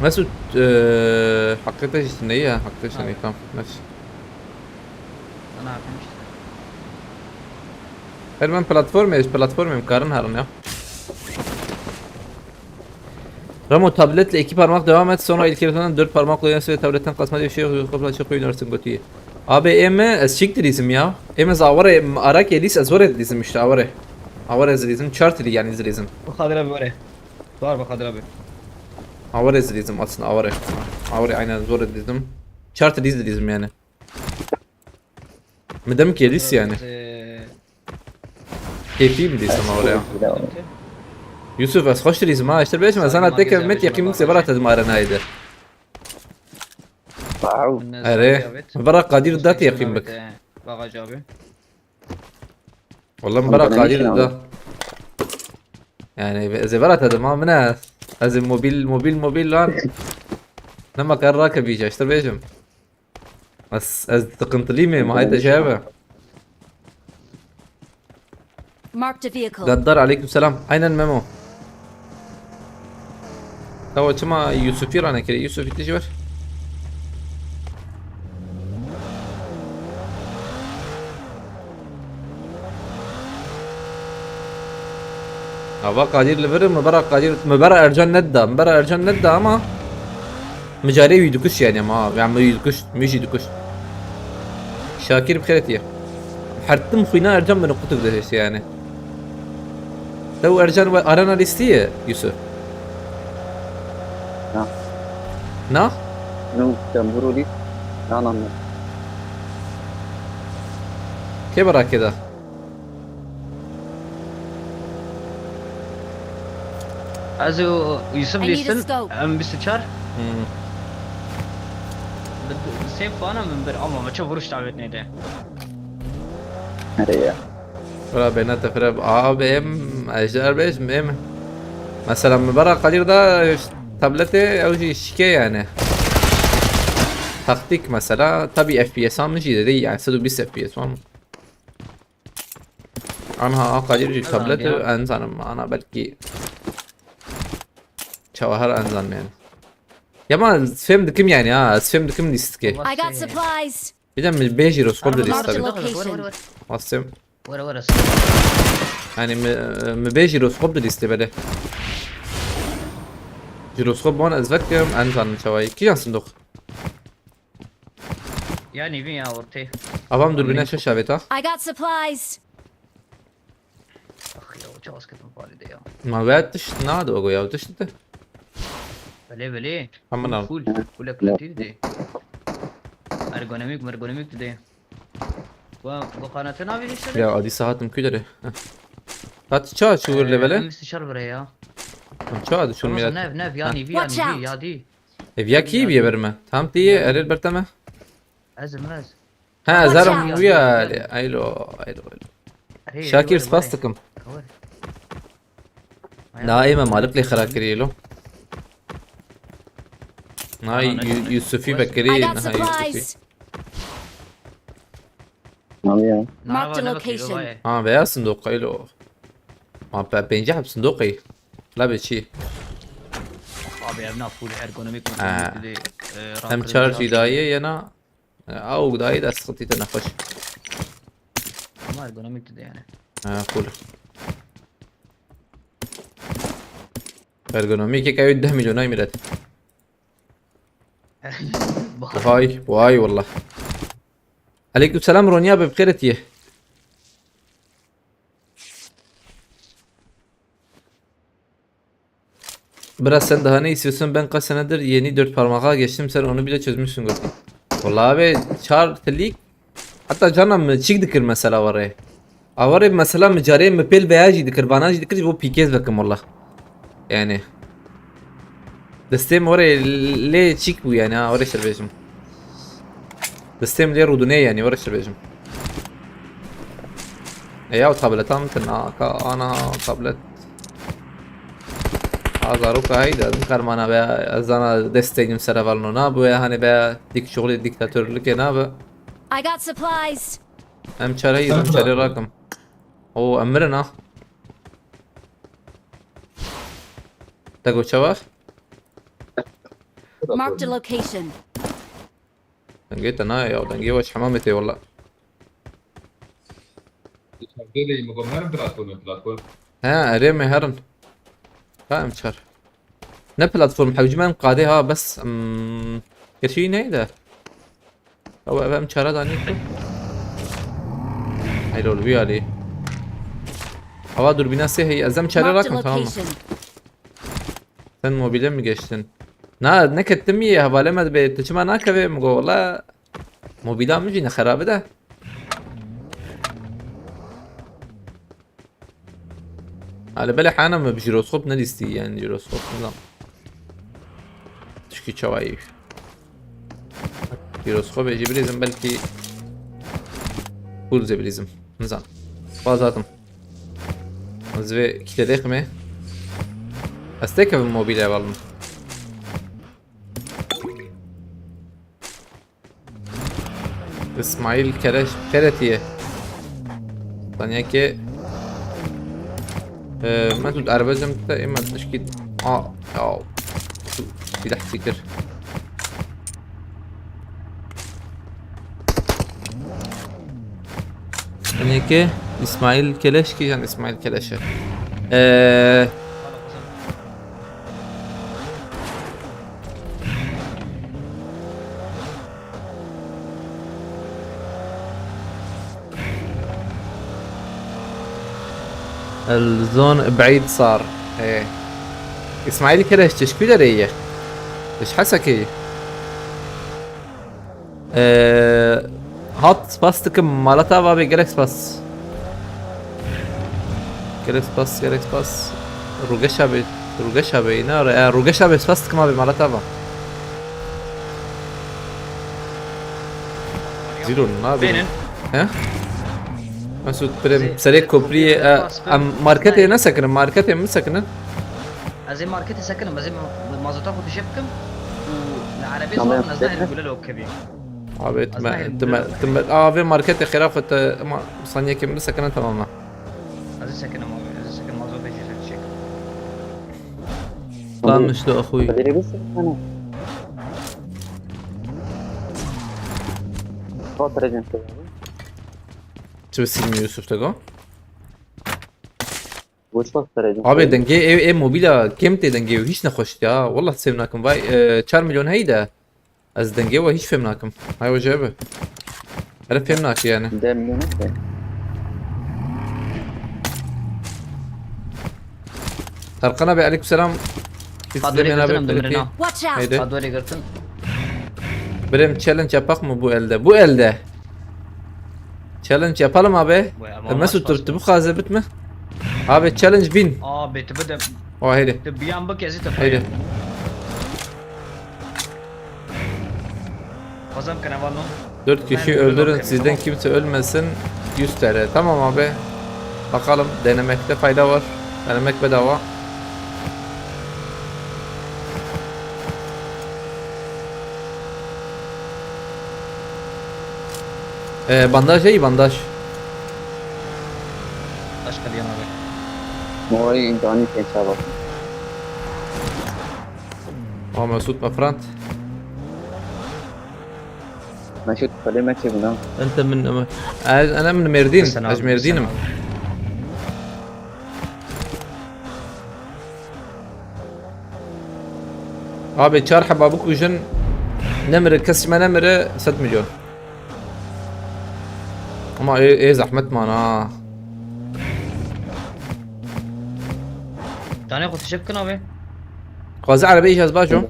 Mesut, e, hakikaten işte ne ya? Hakikaten işte Ha. Tamam. Mesut. Ana hakim işte. Her ben platformê, platformê em karin herin ya. Ramo, tabletle iki parmak devam et, sonra ilk yarıdan dört parmakla yönesin ve tabletten kasma diye bir şey yok. Kapıdan çok oynarsın götüyü. Abi eme, ez çik dilizim ya. Eme ez aware, arak edis, ez ware dilizim işte, aware. Aware ez dilizim, chart dili yani dilizim. Bahadır abi ware. Var Bahadır abi. Aware ez dilizim aslında, aware. Aware aynen zor dilizim. Chart diz dilizim yani. Mi dem kêlîs yani. Ee, Keyfî mi dîsim oraya? Yusuf, ez xweş dilîsim ha, işte beşim, ez sana tek ev met yakın se bera te dimare nayde. Wow. Erê, bera Kadir dat yakın bak. Bagaj abi. Wallah bera Kadir da. Yani ez ê vera te dima min e. Ez ê mobil, mobil, mobil lan. Nema kar rake bîje, işte bêjim. Ez, ez sıkıntılıyım, ma hayta cevabı. Marked a vehicle. Gaddar, aleyküm selam. Aynen Memo. Tawa çima Yusufî ranekirî? Yusufî tijî ver. Ava Kadir li vir, min bera Kadir, min bera Ercan nedda, min bera Ercan nedda ama min carê wî dikuş yani ama, yani min wî dikuş, min jî dikuş. Şakir bi xêretiye. Her tim xwîna Ercan min qutuk dihişt yani. Te û Ercan we arena lîstiye, Yusuf? Na. Na? No, sen vurulî. Na, na, na. Kê berakê da? Ez û Yusuf I need a lîstin, scope. M bîst û çar. Hmm. Bi, bi sê puana min bir, ama maça vuruş davet neydi. Nereye? Bira bêne te fireb. Abi em, ejder beş mi em? Mesela min bera Kadir da tabletê ew jî şike yani. Taktik mesela, tabi F P S an jî dedi yani yüz otuz F P S var mı? Anha a Kadir jî tablet e, en zanim ana belki çawa her en zanim yani. Ya ben fêm dikim yani ha, ez fêm dikim lîstikê. I got supplies. Bir de mi beş jiroskop da Araba lîsta. Marked a location. Bastım. Were, were. Yani mi, mi beş jiroskop da lîste bele. Jiroskop ban ez vekim, en zanim çawa ye. Kîjan sindok? Ya nîvî ya ortê. Avam dürbüne şaş avêt ha. I got supplies. Ax ya, çawa ez ketim parê de ya. Ma we tişt nade ogo ya, tişt de. Belê, belê. Tamam, tamam. Full, full ekletî de. Ergonomik, mergonomik de. Bu, bu kanatı ne yapıyor işte? Ya, adî sahatim kü dere. Heh. Tat ça çuwir le bele? Em şer bire ya. Çawa dişûn? Nev, nev, ya nîvî, ya nîvî, ya dî. Ev ya kî bîye ber me? Tam tî ye, erê ber te me. Ez im ez. Ha, ez herim wî alê. Aylo, aylo, aylo. Şakir, spas dikim. Na, ê me malik lê xira kirî lo. Na, Yusufî vekirî, na, Yusufî. Marked a location. Ha, veya sindoqaylo. Ma pe pêncî heb sindoqê. La be çi? Abi ev na full ergonomik, ergonomik dedi. Hem çar jî daye yena. Awk daye de sıkıntı te nexweş. Ama ergonomik dedi yani. Ha, full. Ergonomik ki ew deh milyon ay miret. Vay, vay wallah. Aleyküm selam Ronya be, bi xêr etiye. Biraz sen daha ne istiyorsun? Ben kaç senedir yeni dört parmağa geçtim. Sen onu bile çözmüşsün gördüm. Vallahi abi çar tilik. Hatta canım çik dikir mesela var ya. Awarê mesela mi carê mi pêl veya jî dikir, vana jî dikir, ji bo P K S vekim wallah. Yani. Destê min were lê çîk bû yani ha, were şer bêjim. Destê min lê rûdûnê yani, were şer bêjim. E ya, tableta min tune ka ana tablet. A zaroka heyda, din karmana be, ez zana destê min sere valno na bû ya, hani be dik şuxulê diktatörlükê na be. I got supplies. Em çare yî, em çare rakim. O, em mirin ha. Te got çawa? Marked a location. Dengê te nayê ya, dengê we ji hemamê tê wela. Dê lê min got herin platform, platform. He, erê me herin. Ka em çar. Ne platform, hewcî me em qadê ha, bes, em, keçî neyde? Ew, ev em çare danî ku. Hey lol, vî alî. Ava durbîna sê heye. Ez em çare rakim, tamam mı? Sen mobile mi geçtin? Na, nekettim iyi, hevalê me dibê, tu çima nakevê? Min got, wala, mobila min jî ne xerabe de. Hale belê hana me bi jiroskop nelîstî, yani jiroskop nizam. Tişkî çawayî. Jiroskopê jî bilîzim, belkî pûl zê bilîzim. Nizam. Bazatim. Ez vê kîte dêximê. Ez têkevim mobîle hevalno. İsmail Kereş, Keretiye. Taniyeke. Ee, Mesut, erbecem te, ema tişkî. A, ya. Silah sikir. Taniyeke, İsmail Keleş ki, yani İsmail Keleş'e. Ee, الزون بعيد صار. ايه. اسماعيل كرش تشكيلة ريه. ايش حسكي؟ Ee, hat spas dikim mala te va bê, gelek spas. Gelek spas, gelek spas. Rugeşa bê, rugeşa bê, ne ara, e, rugeşa bê spas dikim abi mala te va. Zîro, ne yapayım? Bênin. He? Mesut, birê serê kopriyê, e, em marketê nesekinin, marketê min sekinin. Ez ê marketê sekinim, ez ê ma-, mazota xwe dişe bikim û li erebê Tamam, zor bin, ez nahêlim bekle. Gule li ok kevî. Abi, Ez tu me, nahêlim tu me, gule li ok tu me, kevî. Aa, vê marketê xêra xwe te, ama saniyekê min bisekine, tamam e. Ez ê sekinim abi, ez ê sekinim, mazotê jî dişe. Tamam işte, axuy. Kadirê bisekine. Xatirê cem. Çi bi Silmi Yusuf te go? Boş bak, serê cem. Abi, dengê ev, ev mobîla kêm tê dengê ew, hiç nexweş ya. Wallah sêv nakim. Vay, e, çar milyon hey de. Ez dengê we hiç fêm nakim. Hay hoca abi. Hele fêm nake yani. Dem ne? Tarkan abi, aleykümselam. Biz Kadri de beraber götürdüm, peki. Demrina. Watch out! Haydi. Kadri götürdüm. Birem challenge yapak mı bu elde? Bu elde. Challenge yapalım abi. Vay, ama E, Mesut, maç dur, bu kaze bitme. Abi, challenge bin. Abi, tu bir de O haydi. Tu bir yan bak, ezit Haydi. Kazan kanavalno. Dört kişi öldürün, sizden kimse ölmesin. Yüz T L. Tamam abi. Bakalım, denemekte fayda var. Denemek bedava. Ee, bandaj değil, bandaj. Başka bir yana bak. Moy, Dani, geçer bak. Aa, Mesut Mefrant. Mesut, Kadir Mesut buna. Ente min, ama. Ez, ana min Mêrdîn. Sen Ez abi, Mêrdînim. Sen abi. Abi, çar heba bikujin, nemire, kes ji me nemire, sed milyon. Ama ê, ê zehmet man ha. Tane xwe tişe bikin abi. Xwezî erebeyê jî ez baş im.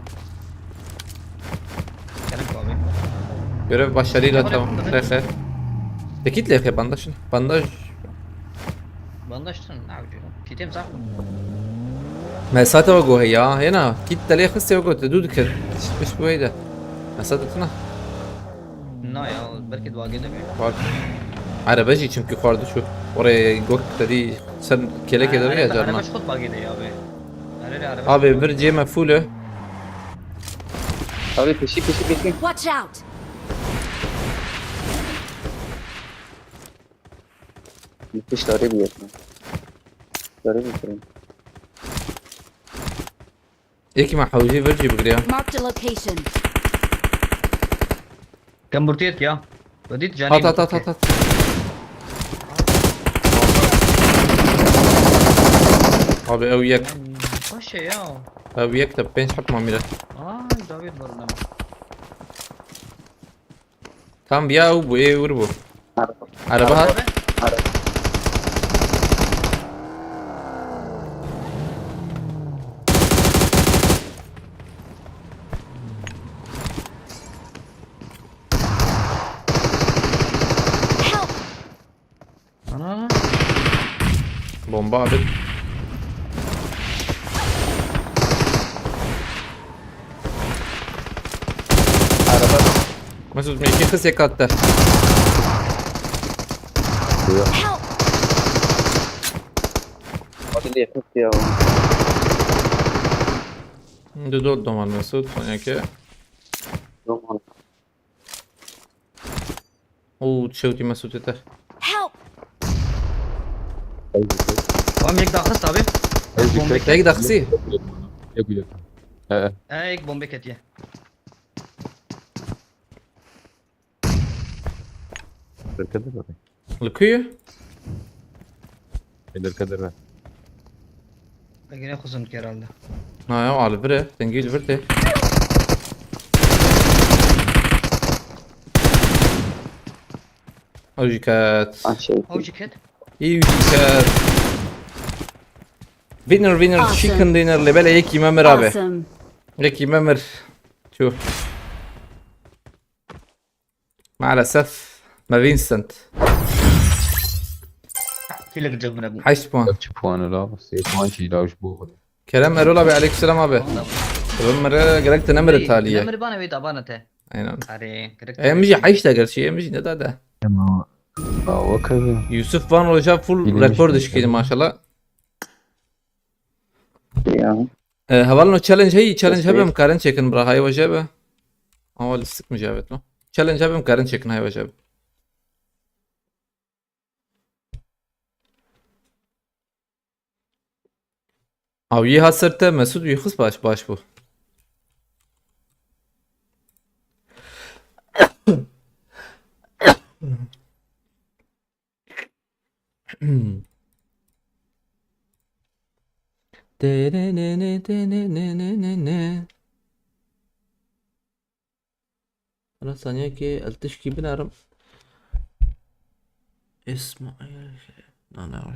Kerem abi. Görev başarıyla Abi, tamam. abi. Lêxe. Tekît lêxe bandaj. Bandaj. Bandaj sen ne yapıyorsun? Kitem sağ. Me sate ve gohe ya. Hena. Kit te lê xiste ve gote. Du dikir. Çıkmış bu eyde. Me sate tına. Na ya, belki dua gene mi? Bak. Araba jî çünkü xwardi şu. Oraya gok dedi sen kelek eder ya Araba, canına. Araba çok bagide ya abi. Araba, araba Abi çok bir cême full e. Abi peşi peşi peşi. Watch out! Müthiş darbe bir yakın. Darbe bir yakın. Êkî me hewcî vir jî bigiriya. Marked a location. Kemburtiyet ya. Vedît canî. Hat, hat, hat, hat, hat. Abi ew yek. Baş e ya. Ew yek de pênc heb mamî re. Ay David var lan. Tam ya ew bû, ê wir bû. Araba. Araba hat. Araba. Help! Ana. Bomba abi. Araba. Mesut, me iki kız yakattı. Help! Hadi ne yapıp ya? Du dot doman Mesut, Sonya'ke. Doman. Oo, çewtî Mesut'e te. Help! Tamam, yek daxist abi. Bombe Tek daxisi. Yok, yok. Ee, Ek bombe ketiye. Derkeder abi. Li ku ye? Derkeder be. Yine kuzum herhalde. Ha ya, ali vire. Dengî li vir tê. Ew jî ket. Ah, şey. Ew jî ket. Î jî ket. Winner, winner, Awesome. Chicken dinner. Lê belê yekî me mir abi. Awesome. Yekî me mir. Çû. Maalesef. Me Vincent. Kî li cem min hebû? Heşt puan. Çi puan la? Sê puan jî la ji bo xwe. Kerem Erol abi, aleykümselam abi. Kerem mere gerek te nemire taliye. Nemire bana wê tabana te. Aynen. Arê, gerek te. Em jî heşt de gerçi, em jî ne da de. Ama, aa, wek ev. Yusuf van roja full rekor dişkî maşallah. Ya. E, hevalno challenge heyî, challenge hebe em karin çekin bira, hay waje be. Ama lîstik mi javet no. Challenge hebe em karin çekin, hay waje be. Aw yê hat ser te Mesut, wî xist baş, baş bû. Ana saniyekê el tişkî binerim. Îsmaîl. Na, na.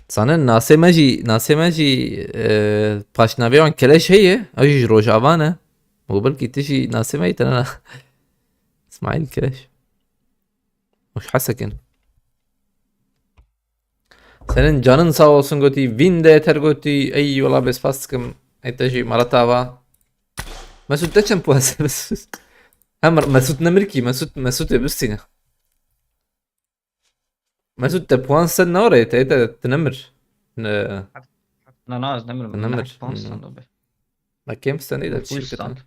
Zanin nasê me jî, nasê me jî, e, paşnavê wan Keleş heye. Ew jî ji Rojava ne. Û belkî tu jî nasê me yî tene na. Îsmaîl Keleş. Hoş hesekin. Senin canın sağ olsun gotî, vîn de yeter gotî. Ey wela bê spas dikim. Ey te jî mala te ava. Mesut te çend puan se Mesut? Hem Mesut nemir kî, Mesut, Mesut ê bistîne. Mesut te puan se nare, te, te, te nemir. Ne. Na, na, ez nemir. Nemir. Puan Hmm. stand abi. Ma kêm stand de Puan çi stand.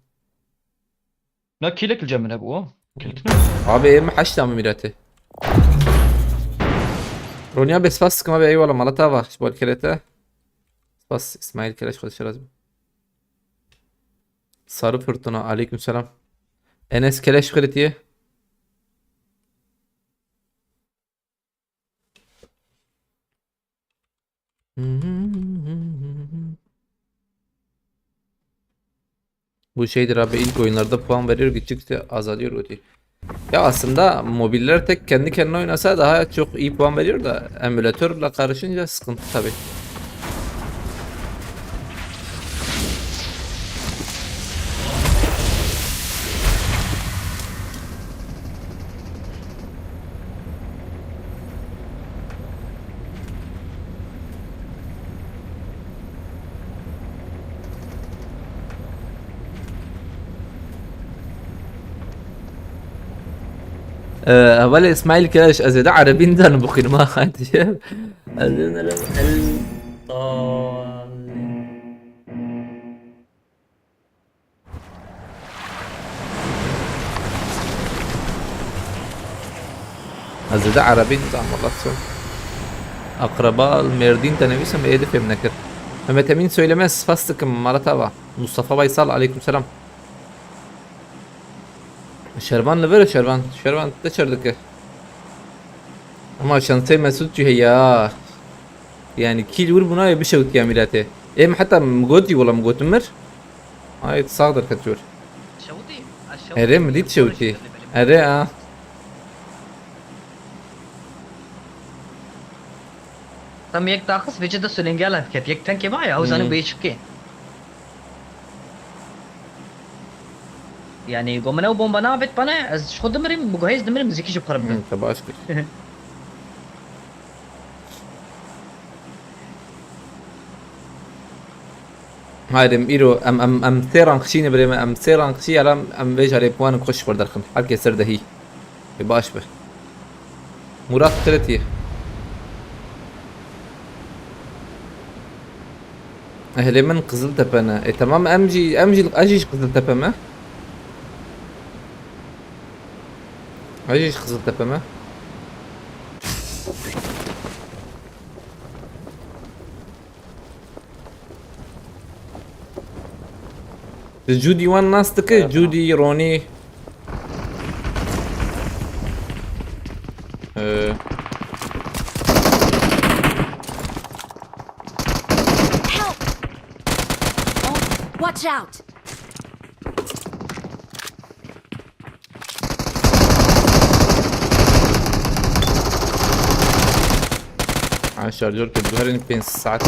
Na, kîlek li cem min hebû. Abi, em heşta min mîratê. Ronya bê spas dikim abi, eyvallah, mala te ava, ji bo kerê te. Spas, Îsmaîl Keleş, Xwedê şe razî be. Sarı Fırtına, aleyküm selam. Enes Keleş xiritiye. Bu şeydir abi, ilk oyunlarda puan veriyor, gittikçe azalıyor gotî. Ya aslında mobiller tek kendi kendine oynasa daha çok iyi puan veriyor da emülatörle karışınca sıkıntı tabi. Ee, hevalê Îsmaîl Keleş, ez ê de erebî nizanim bixwînim, ha, xatir. Ez ê nerim el talî. Ez ê de erebî nizanim, wela çi. Akraba li Mêrdîn te nivîsim, ê dî fêm nekir. Mehmet Emîn Söylemez, spas dikim, mala te ava. Mustafa Baysal, aleyküm selam. Şervan li vir e, Şervan. Şervan te çer dike. Ama şansê Mesut jî heye ha. Yani kîl wir bûna ye bişewtiya mîratê. Ê min heta min gotî, wela min gotin mir. Ay sax derket jor. Şewitî? Ez şewitî. Erê min dît şewitî. Erê a. Tam yek daxist vêce de sulengela ket. Yek tenkê ma ya, ew zanin Hmm. bê çi bike. Yani, go min ew bomba navêt bana, ez ji xwe dimirim, bi guhê ez dimirim, zikî ji xwe re bidim. Hı, te baş kir. Hayır, em îro, em, em, em sê rang xişîne birê me, em sê rang xişî, ya em, em vê carê puanin xweş xwe derxin. Her kes ser dehî. Ê baş be. Murat Kretî. Ehlê min Qiziltepe ne. E, tamam, em jî, em jî, ez jî ji Qiziltepe me. Ez jî ji Qiziltepe me. Di Judy wan nas dike, Judy, Ronnie. Ee, Help! Oh, watch out! Ha, şarjör kir, guherên pênc saet.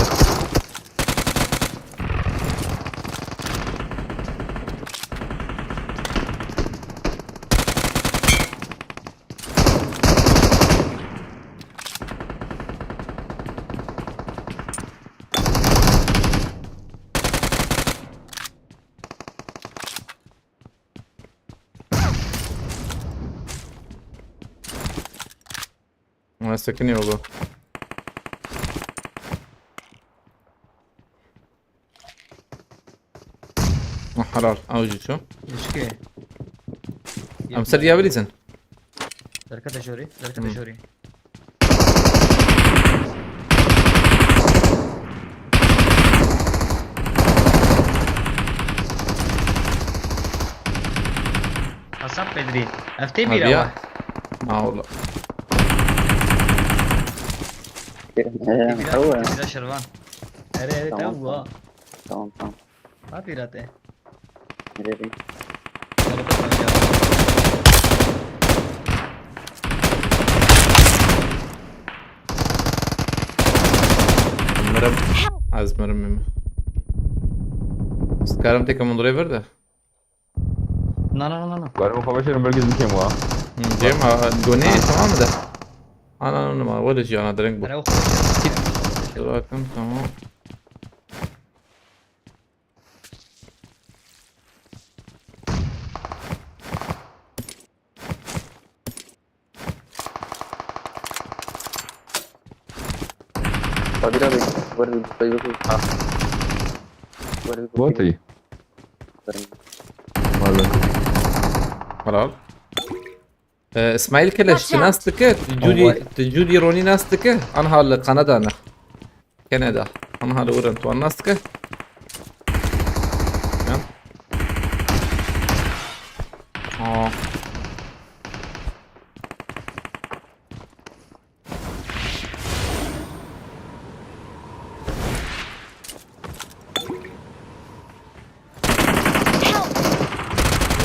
Ona sekinî ogo. Helal, ew jî çû. Lişkê. Em ser diya bilîzin. Derkete jorî, derkete jorî. Hasap Bedrî. Ev tê bîra wa. Ma ola. Ew e. Bîra şervan. Erê, erê, tamam, ew wa. Tamam, tamam. Ha, pîra te. Erê, erê. Mirim. Ez mirim mim. Dikarim têkim hundirê vir de. Na, na, na, na, na. Barê xwe veşerim, belkî zikêm wa. Hı, cem, a, gonê tamam mı de? Ana, ana, ana, wele jiyana direng bu. Barê xwe veşerim. Dur bakın, tamam. Kadir abi, where did they go? Ha. Where did they go? What are you? Where? Helal. Ee, İsmail Keleş, tu nas dike, tu Judy, tu Judy Ronnie nas dike, anha li Kanada ne. Kanada. Anha li Uren, tu nas dike. Ya. Aa.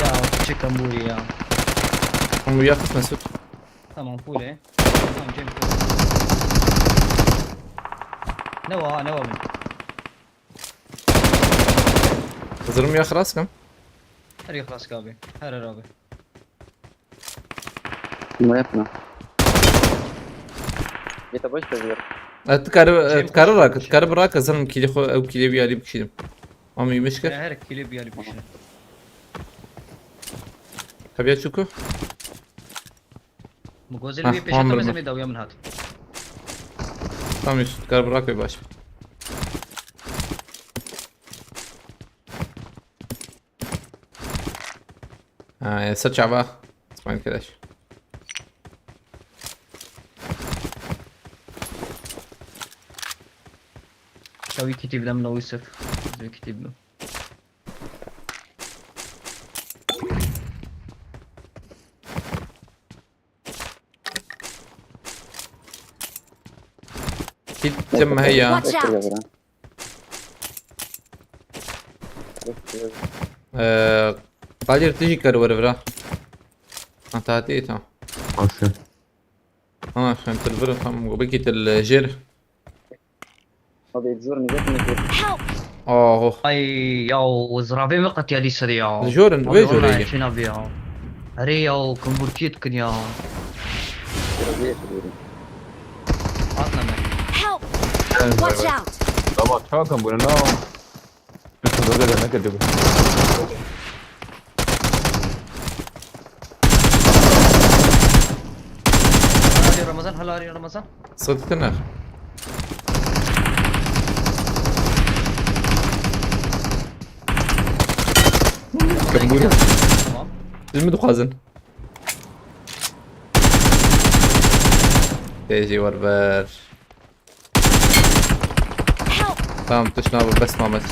Ya, çi kambûrî ya. Hemû ya kız Mesut. Tamam, full e. Tamam, Cem, full. Ne var, ne var benim? Hazırım ya, xelas kim? Her ya xelas abi. Her, her abi. Ma yapma. Yeta baş da bir. E, tu karı, e, tu karı rak, tu karı bırak, hazırım kili xo, ev kili bir alayım kişiyim. Ama yemiş ki. Her kili bir alayım kişiyim. Tabii ya çünkü. Min gozê li wê pêşe te mezemê dawiya min hat. Tamam, Yusuf, kar bırak ve baş. Ha, ya, ser çava. İsmail Keleş. Ya, wî kitî bide min, Yusuf. Wî kitî bide. Kit tim heya. Watch out! Ee, Kadir, tu jî kar were vira. Ha, te hatî, tamam. Aferin. Ha, hem tu li vir, tamam, bikî tu li jêr. Abi, zor niyet mi ki? Help! Aho. Ay, ya, ziravê min qetiya dî serê ya. Li jor in, wê jorê ye. Çin abi ya. Erê ya, kumburtiyê dikin ya. Biraz iyi yapıyorum. Atla me. Help! Watch out! Tamam, çakan bunu, ne o? Lütfen, öyle de ne dedi bu? Helal ya Ramazan, helal ya Ramazan. Sıdî te nerx. Kımburu. Tamam. Siz mi dixwazin? Tê jî werber. Help! Tamam, tişt nabe, bes Mamet.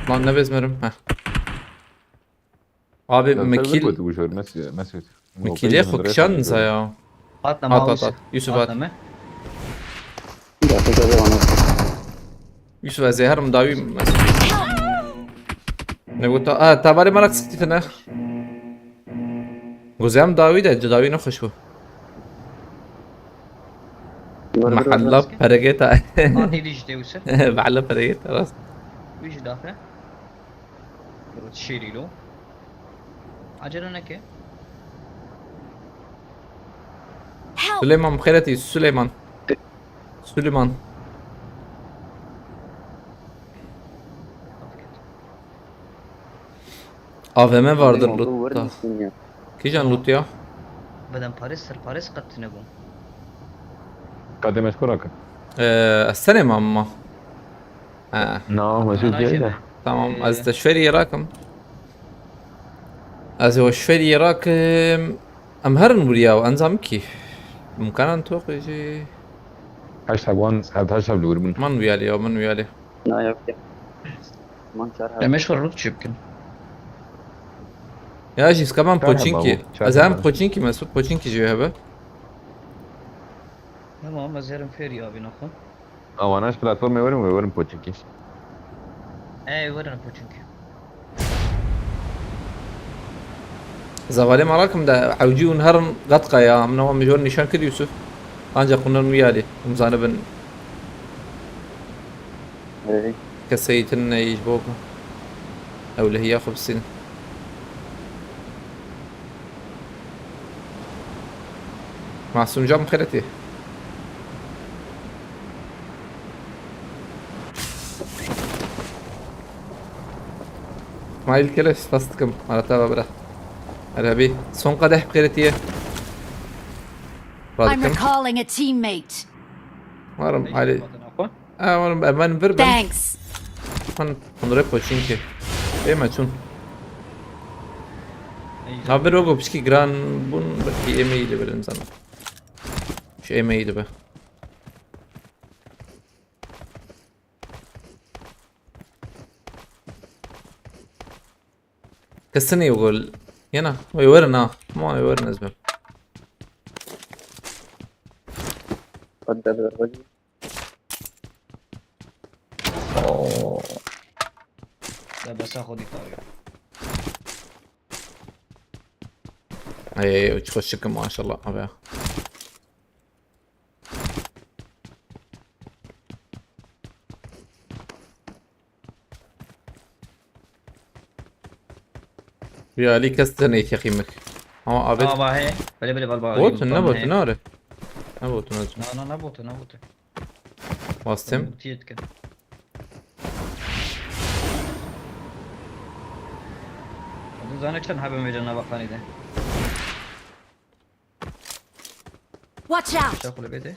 Lan ne bezmerim? Heh. Abi mekil, Mesut. mekilê xwe kişandin saya. Atla At, mavi at, at. Yusuf at. Atla mı? Yusuf ez ê herim dawî. Ne bu ta, ha, tavarê me re sikî tine. Gozem dawî de, dawî ne xweş bû. Mahalla peregeta. Atla işte Yusuf. Mahalla peregeta rast. Üç dakika. Dur, şirilo. Acele neke. Help! Süleyman, xêretî, Süleyman. Süleyman. A V M vardır lootta. Kîjan loot ya? Beden Paris, ser Paris kat ne bu? Kademe skora kı. Ee, ez tenê mam ma. Ha. Na, Mesut Ana değil şey de. mi? Tamam, Ee, ez te şverî rakim. Ez ê şverî rakim. Em herin wiriya, enzam kî. Mumkanan to jî. Heşt hebwan, hev heşt hev li wir bûn. Man wiyalî ya, man wiyalî. Na yok ya. Man çar her. Demek var loot çöpkün. Ya jî skaman Çar Poçinki. heba bu, çar Ez hem heba. Poçinki Mesut, Poçinki jî hebe. Tamam, ez yerim feri abi nakon. Avanaj platformê werin ve werin Poçinki. Ey, verin Poçinki. Zavalê merakim de hewcî hûn herin qetka ya. Em newa mijor nîşan kir Yusuf. Ancak hûn herin wiyalî. Hûn zanibin Ee, keseyî tune ji bo ewlehiya xwe bisînin. Masum Can xêretî. İsmail Keleş, spas dikim. Arata ve bira. Erhebi. Son kadeh bi xêretî ye. I'm Radikim. Recalling a teammate. Varım Ali. Ha, varım, ben, ben bir ben. Thanks. Hon, hon rê Poçinki. Ê me çûn. Ha, bir ogo pişkî giran bûn, belkî ê me î li birin zanim. Şu ê me î dibe. Kesinî gol. Yena, wê werin ha. Ma wê werin ez bim. Hadi hadi hadi. Oo. Ya besa xo diktar ya. Ey, uç hoşçakalın maşallah abi. Ya Ali kes tenê yekî mek. Ama abi. Aa, vahe. Bele bele bal bal. Bot ne bot ne are? Ne bot ne? Na na na bot na bot. Bastım. Bot yetken. Adı zane çend habe mecana bakanı de. Watch out! Şakule bede.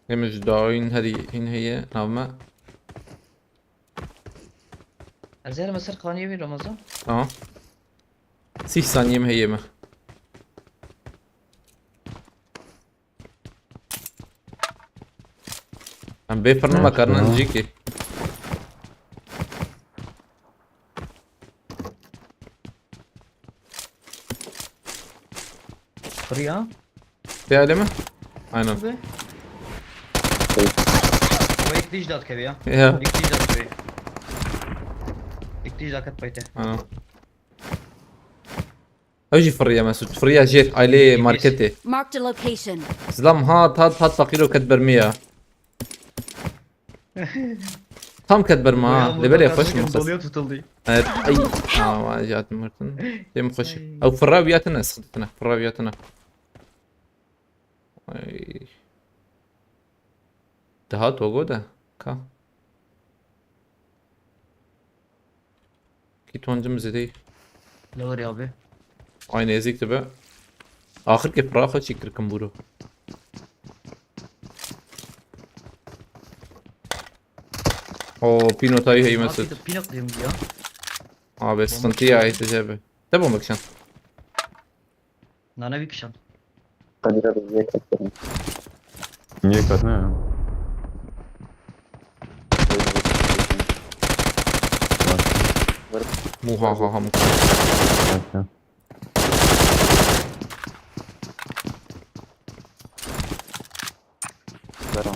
Demiş dawin hadi in heye navme. Ez her mesir kaniye bir Ramazan. Tamam. Sih saniyem heye mi? Em bê firnê me karine cîkê. Kırıya. Değerli mi? Aynen. Ve ilk diş dat kevi ya. Ya. İlk diş dat kevi. İlk diş dat ket payte. Aynen. Ew jî firiye Mesut. Firiye jêr. Ailê marketê. Marked a location. Zlam hat hat hat faqîro ket ber me ya. Tam ket ber me ha. Lê belê xweş min xwest. Doluya tutuldu. Evet. Ay. Ama jat mirtin. Dem xweş. Ew firra wiyatine sıkıntına. Firra wiyatine. Ay. Daha togo da. Ka. Kî toncim zêdeyî. Ne var ya abi? Ay nêzîk dibe. Axirkê firaxa çî kirkim bûro. O pînotayî heyî Mesut. Pinok diyorum ya. Abi sıkıntı ya, yetecek abi. De bomba kişan. Nane bir kişan. Kadir abi niye kaçtın? Niye kaçtın ya? Muhaha. Kaçtın.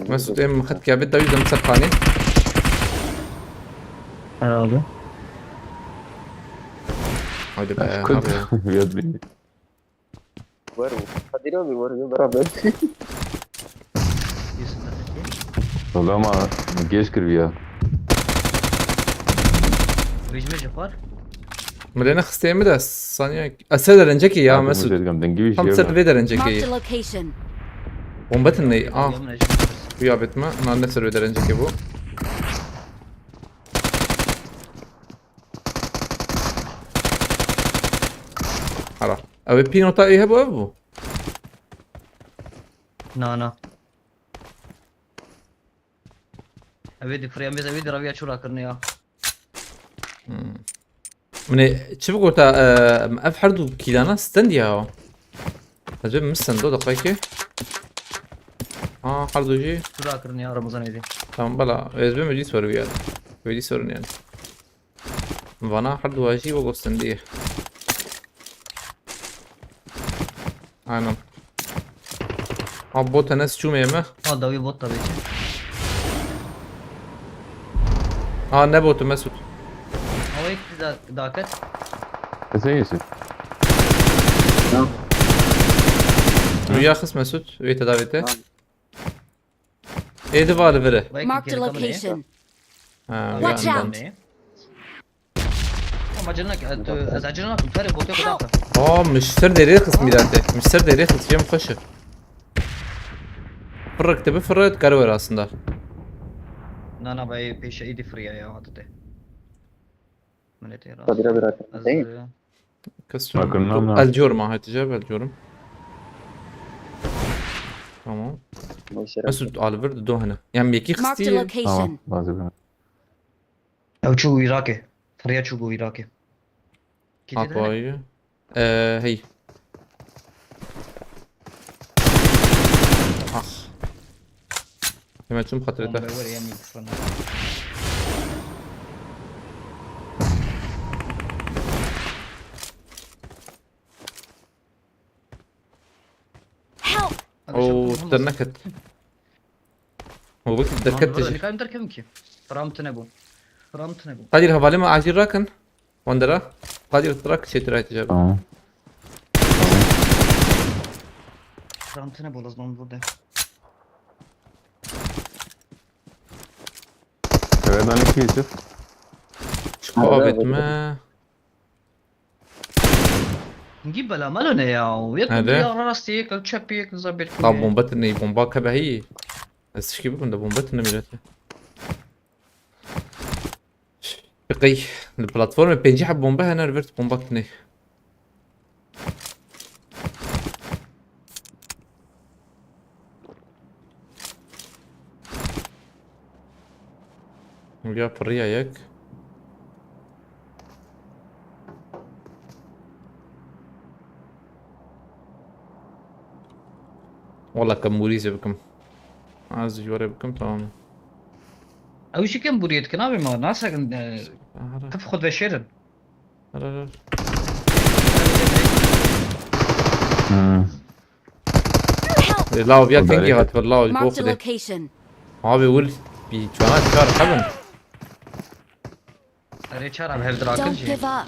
Mesut em xet kebit da yüzüm ser kanî. Herhalde. Haydi be abi. Yaz beni. Var mı? Kadir abi var mı? Beraber. Wala ma geç kir ya. Vêjime ji xwar. Milê nexistê min de saniye. Ez ser derencekê ya Mesut. Tam ser vê derencekê. Marked a location. Bombetin ne? Ah. Bu ya bitme. Lan ne ser vê derencekê bu. Hala. Ew ê pînota ê hebû ev bû. Na, na. Ev ê difirê, em ê, ev ê diraviya çû rakirine ya. Hmm. Min ê çi bigota, e, ev her du kîlana stand ya. Acaba min stand o deqayekê. Ha, her du jî. Çû rakirine ya Ramazan êdî. Tamam, bela. Ez bim dî soru ya. Wê dî sorun yani. Vana her du jî wek stendî. Aynen. Ha, bot Enes çûmê me. Ha, dawî bot tabii ki. Ha, ne botu Mesut? Ama ilk bir da-, daket. Ese iyisin. Rüya xist Mesut, wê tedavê te. Tamam. Ê di va li vir e. Marked a location. Ha, Watch out! Ama acele nak-, tu, ez acele nakim. Ferê botu kuda. Aa, min ji ser derê xist mîratê. Min ji ser derê xist, cem xweş e. Firrik te bi firrik kar wer aslında. Na, na, bay pêşe îdî firiya ya, hadi de. Min ê tê rast. Bira, bira, ez, değil. E, Kes çû. Bakın, nam, nam. El diyorum ha, Hatice, el diyorum. Tamam. Mesut, alivir do hene. Yani yekî xistiye. Marked a location. Tamam, lazım. Ew çû Iraqê. Firiya çû bû Iraqê. Kî tê de? Apoyî. Ee, hey. Ah. Hemen çim xatirete. Bombe var ya, mikrofonu. Help! Oo, tu derneket. O wekî derket tijî. Nikarim derkevim ki. Firam tune bû. Firam tune bû. Kadir, hevalê me acîl rakin. Wan dera. Kadir, tu rak, çêtir aytî cevap. Tamam. Firam tune bû, lazım burada. Evet, ben iki yüz. Çıkma, evet, evet, evet. Hingî bela melo ne ya? Yek Hadi. Ya rastî, yek çepî, yek zabir. Ha, bomba tine, bomba kebehî. Ez tişkî bikim de bomba tine mîrete. Qey, li platformê pêncî heb bomba hene, li vir bomba tine. Ya piriya yek. Wala kembûrî zê bikim. Az ji warê bikim, tamam. Ew jî kembûriyê dikin, abi, ma nasekin, e, Ara. Hep xwe veşêrin. Ara, ara. Hmm. Ê, law, ya kengî hat vir, law, ji bo Xwedê. Marked a location. Abi, wir, bi çana çar hebin. Erê, çar abi, hev dirakin jî. Don't give up.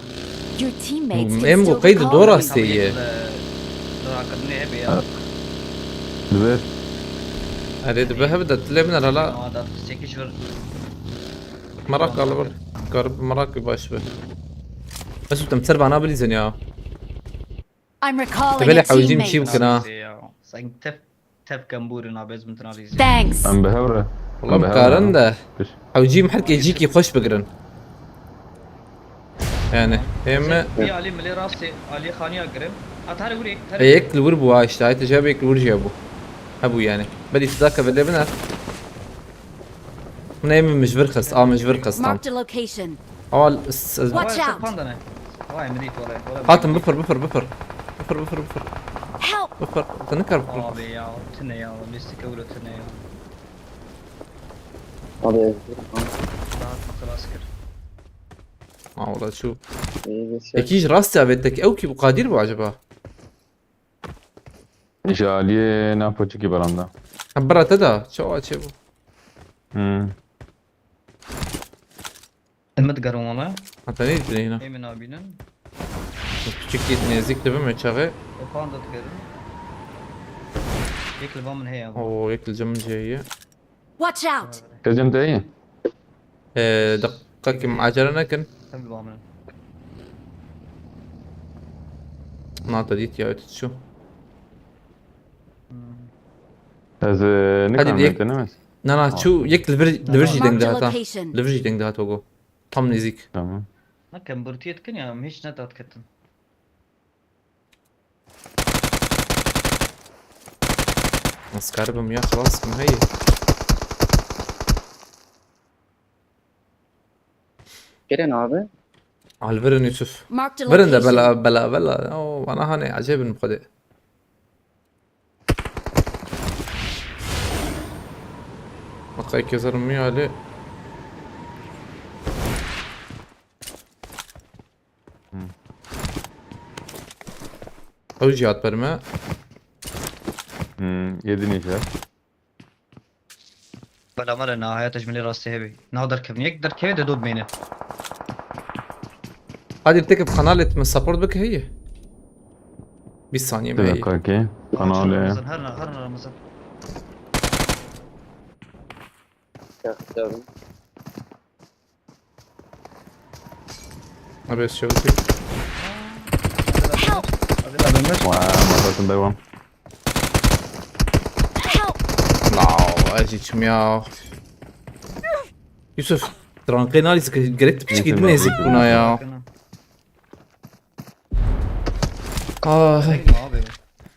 Your teammates can still recall you. Em bu qeyd do rastê ye. Dirakirinê hebe ya. Dibe. Erê, dibe hebe de, dilê min hala. Aa, da sekiz vir. Merak alıver. Garip merak bir baş be. Mesut, em ser bana bilîzin ya. I'm recalling a teammate. Te belê hewcîm çî bikin ha. Sen tep, tep kembûrin abi, ez min tena rîzî. Thanks. Em bi hev re. Wala em bi hev re karin de. Hewcîm her kê cîkî xweş bigirin. Yani, hem bir alî milê rastê, alî xaniya girim. At her wirê, her. Ê, yek li wir bû ha işte, ayet cevap yek li wir jî bû. Hebû yani. Belî tu dake vele biner. Ne min mijvir xist, a mijvir xist tam. Marked a location. Awa s- s- Watch Vay, out! Panda ne? Vay, Emre, vay, vay. Hatim, bifir, bifir, bifir. Bifir, bifir, bifir. Help! Bifir. Te nikar bifir. Abi ya, tine ya, listike öyle tine ya. Abi, Rahat mı klas kır? Ha, wala şu. İyi bir şey. Peki hiç rast ya, ew kî bû, Kadir bû acaba? Ji aliyê nav poçikî beranda. Ha, bira te da, çawa çê bû? Hmm. Em digerin wala. Heta neyê dineyna? Ê min nabînin. Piçekî nêzîk dibim ê çaxê. Ê panda digerin. Yek li ba min heye ama. Oo, yek li cem min jî heye. Watch out! Te cem te heye? Ee, deqekî min acele nekin. Hem li ba min. Na te dît ya, tu çû. Hmm. Ez, e, Hadi nikarim bir yek- te ne mes? Na, na, çû yek li vir, li vir jî deng Marked a dihata. Location. Li vir jî deng dihata go. Tam nêzîk. Tamam. Nekem birtiyê dikin ya, em hiç nedatketin. Ez karibim ya, xelas kim heye. Kerên abi. Alvirin Yusuf. Marked a Virin de location. Bela, bela, bela. O, bana hani acebin bu kadar. Bak, herkes arınmıyor hali. Hmm. Ew jî hat ber me. Hmm, yedin iyice. Bela mala na hayata ji min lê rastî hebe. Na derkevin. Yek derkeve de do bimêne. Hadi tek bi kanalê min support bike heye. Bir saniye mi heye? Kanalê. Ramazan, her na, her na Ramazan. Yaxşi abi. Abi, ez çabuk. Help! Vay, masasın devam. Help! Wow, ez çim ya. Yusuf, trankê nalî gerek tu piçkî din ezik buna ya. Ay. Abi.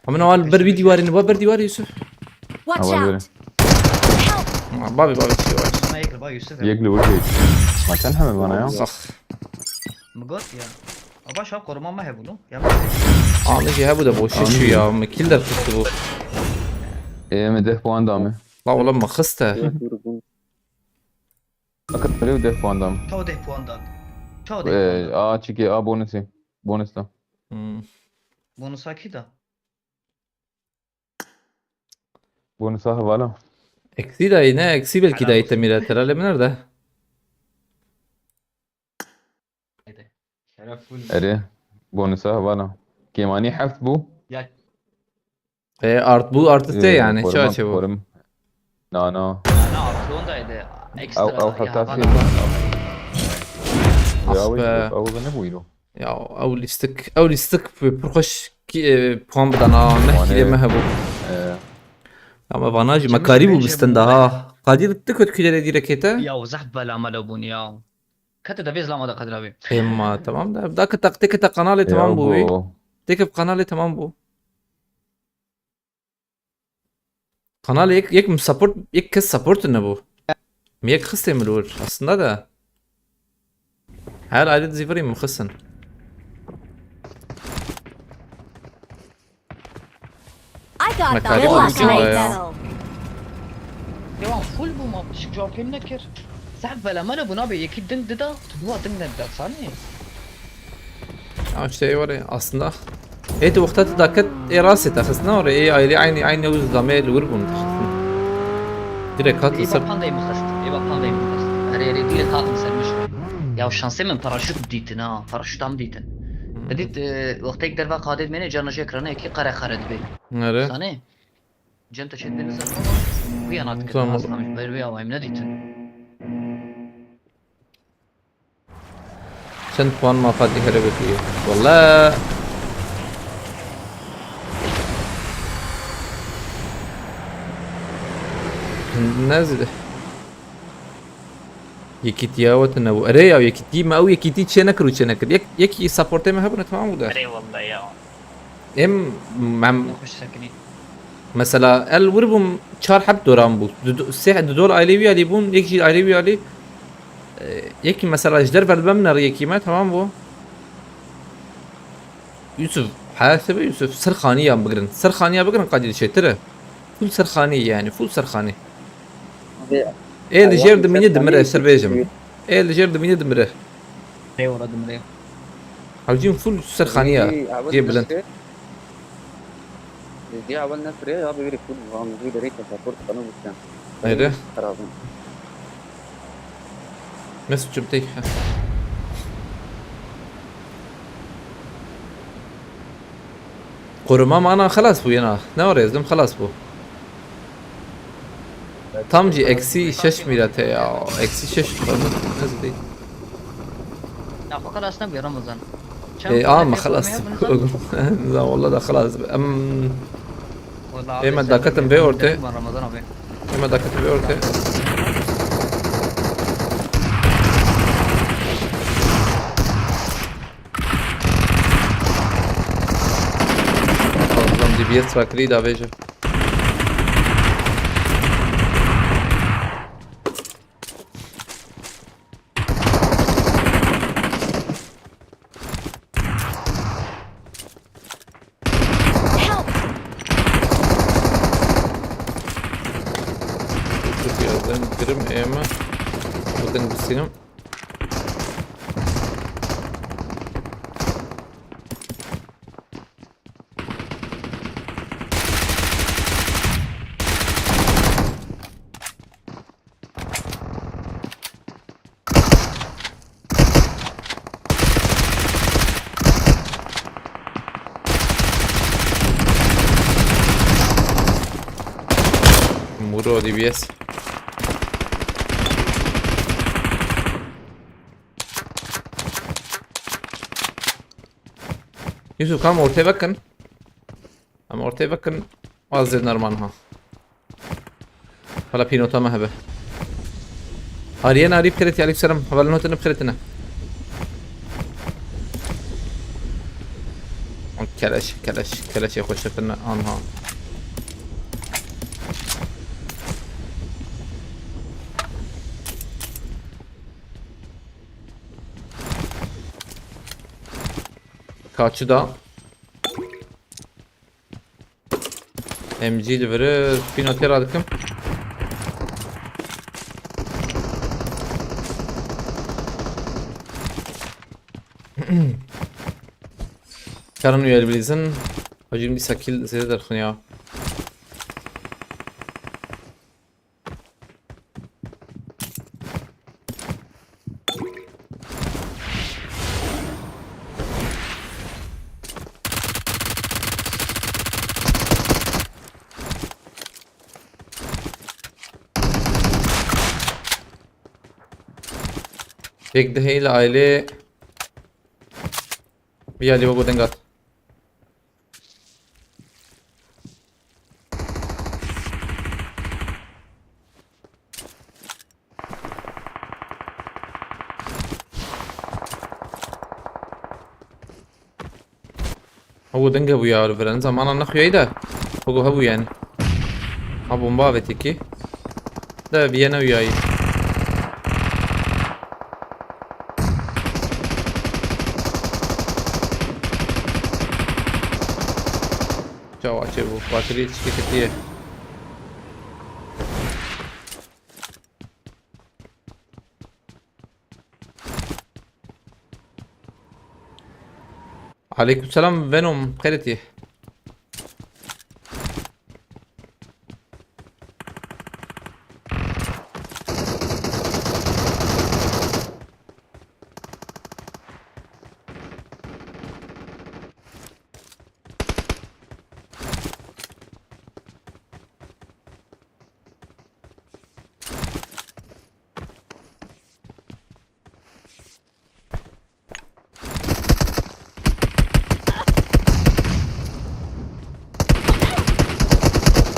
Ama ne var, ber bir divarını, ber divarı Yusuf. Watch out! Help! Babi, babi, şey var. Sana yek ba Yusuf. Yek li wurdi. Ma sen hemen bana ya. Zah. Mi got ya. Aba şap koruma me hebû, no? Ya. Amê jî hebû de boşê çû ya. Mi kill de tuttu bu. Ê, mi deh puan da me. La oğlum, mi xiste. Akıllı deh puan da me. Çaw deh puan da. Çaw deh puan da. Aa, çiki, a, bonusu. Bonus da. Hmm. Bonusa kî da? Bonusa hevala. Eksî dayî ne? Eksî belkî dayî te mîra te. Lê min nerede? Erê, bonusa hevala. Kêmanî heft bû. E, art, bu artı te yani. Çaçe bu. Na, na. Na, artı ondaydı. Ekstra. Ew, ew heta sê. Ah be. Ew nebû îro. Ya, ew lîstik, ew lîstik pir xweş ki, e, puan bidana, neh kîlê me hebû. Ama vana jî me karî bû bistin daha. Kadir, tu kut kîlê dîrekê te? Ya, zehf bela melo bûn ya. Kete de vê zilama da Kadir abi. Ema, tamam da. Da ki taktik te kanalê tamam bû. Teke kanalê tamam bû. Kanalê yek, yek mi support, yek kes support nebû. Mi yek xistê min li wir aslında da. Her ayrı dizivarî mi xistin. I got the last medal. Devam full bû ma pişik cevap pêm nekir. Zehf bela me ne bû nabê yekî ding dida, tu duwa ding nedida sanî. Ya işte ê were aslında. Ê tu wexta tu daket ê rastê te xistina were ê ayrı aynı aynı ew zamê li wir bûn te xistin. Direkt hat ser. Ê bak pandayê min xist. Ê bak pandayê min xist. Erê erê direkt hatim ser min. Ya şansê min paraşüt dîtin ha. Paraşüt am dîtin. Hı hı. Dît, e, wextêk derva qadê dimêne carna jê ekranê yekî qere qere dibê. Nere? Sane? Cem te çêdibê nizam ama bu yana dikir. Tamam. Aslında ber wê awayim nedîtin. Çend puan ma Fatî here bikî? Walla. Ne zide. Yekîtiya we tune bû. Erê ya, yekîtî me ew yekîtî çê nekir û çê nekir. Yek, yekî supportê me hebûne, tamam bû de. Erê walla ya. Em, em, Nexweş sekinî. Mesela, el wir bûm, çar heb doran bû. Du, du, sê, du dol ailê wî alî bûn, yek jî ailê wî alî. Ee, yekî mesela ji derve li bemne rê yekî me, tamam bû. Yusuf, heyatê be Yusuf, ser xaniya bigirin. Ser xaniya bigirin, qadî çêtir e. Full ser xanî yani, full ser xanî. Abi, Ê li jêr dimîne dimire, ser bêjim. Ê li jêr dimîne dimire. Ê ora dimire. Hewcîn full ser xaniya. Cê bilind. Dê ewil nefirê ya bi wî re kul van wî derê tefekur dikene û bikene. Neydi? Xerabin. Ne suçum tey. Koruma mana xelas bû yena. Ne oraya ezdim xelas bû. Tam jî eksi şeş mîra te ya. Eksi şeş xorma ne zidî. Ya xwe xelas nebûye Ramazan. Çend Ê, xorma ama tê xelas. Xorma ya, bunu zan. Zan, walla da xelas. Em, Walla abi, ême sen daketim bê ortê. Ramazan abi. Ême daketim bê ortê. Fazlam D B S rakirî da vêje. Help! Dur birazdan girim ême. Buradan gitsin. Muro D B S. Yusuf, kam ortaya bakın. Ama ortaya bakın. Az zêde nerman ha. Hala pînota me hebe. Ariyen Arî bixêretî, aleykum selam. Hevalên hotine bixêretine. Keleş, keleş, keleşê xweşefine anha. Kaçı da? M G li vir e, spin atê radikim. Karin uyar bilizin. Hacim dîsa kill zêde derxin ya. Yek dihê li ailê. Vîya lê wego deng hat. Ew deng hebû ya li vir. Nizanim ana nexuyayî de. Wego hebû yani. Ha bomba avêtî kî. De viye newiyayî. Çawa çêbû? Batirî çikê ketiye. Aleykum selam Venom, xêretî.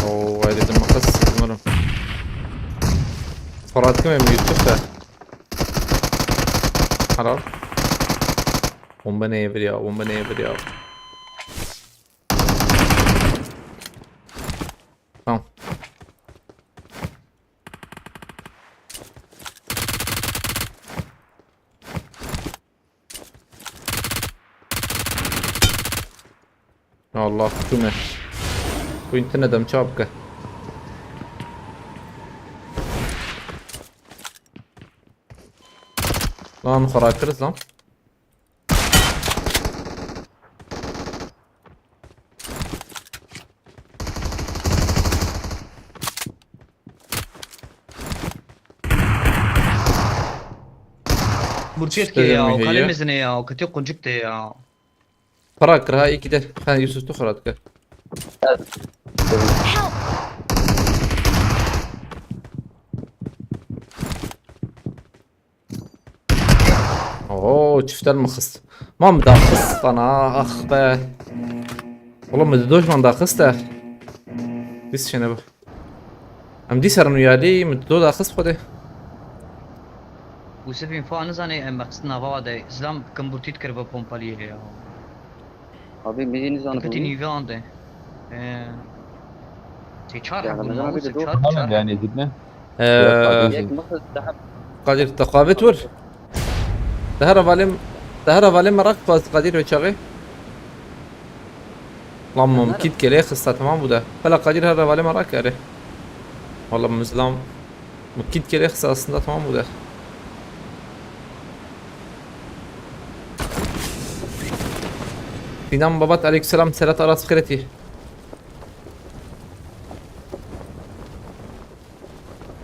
Oo, haydi bir makas sıkmadım. Farat kim emmi Yusuf da? Helal. Bomba neye bir ya, bomba neye bir ya. Tamam. Ya Allah, çûme. Ku înternet em çawa bike. Lan xwe rakiriz lan. Burçiyet ke ya, o kale mezine ya, o kete quncik de ya. Para kir ha, iki de. Ha, Yusuf tu xwe rakir. Help! Oo, çiftel mi xist? Ma mi daxist sana, ax be. Oğlum, mi dojman daxist e. Biz şene bu. Em dîsa rin uyarî, mi do daxist xwe de. Yusuf înfa nizane em mexstin nava de. Zilam kimburtî dikir ve pompaliyê ya. Abi, min jî nizanibû. Piti nîve ande. Ee, sê çar hebûn, ma sê çar, çar. Hemen yani zibne. Ee, Yok, Qadir. Yek mixi daha. Qadir, teqavê tu wir. Te her hevalê, te her hevalê me rak xwest Qadir ve çaxê. Lan mumkît kelê xista, tamam bû de. Pela Qadir her hevalê me rak erê. Valla mizlam. Mumkît kelê xista aslında, tamam bû de. Sinan Babat, aleykümselam, Serhat Aras Xireti.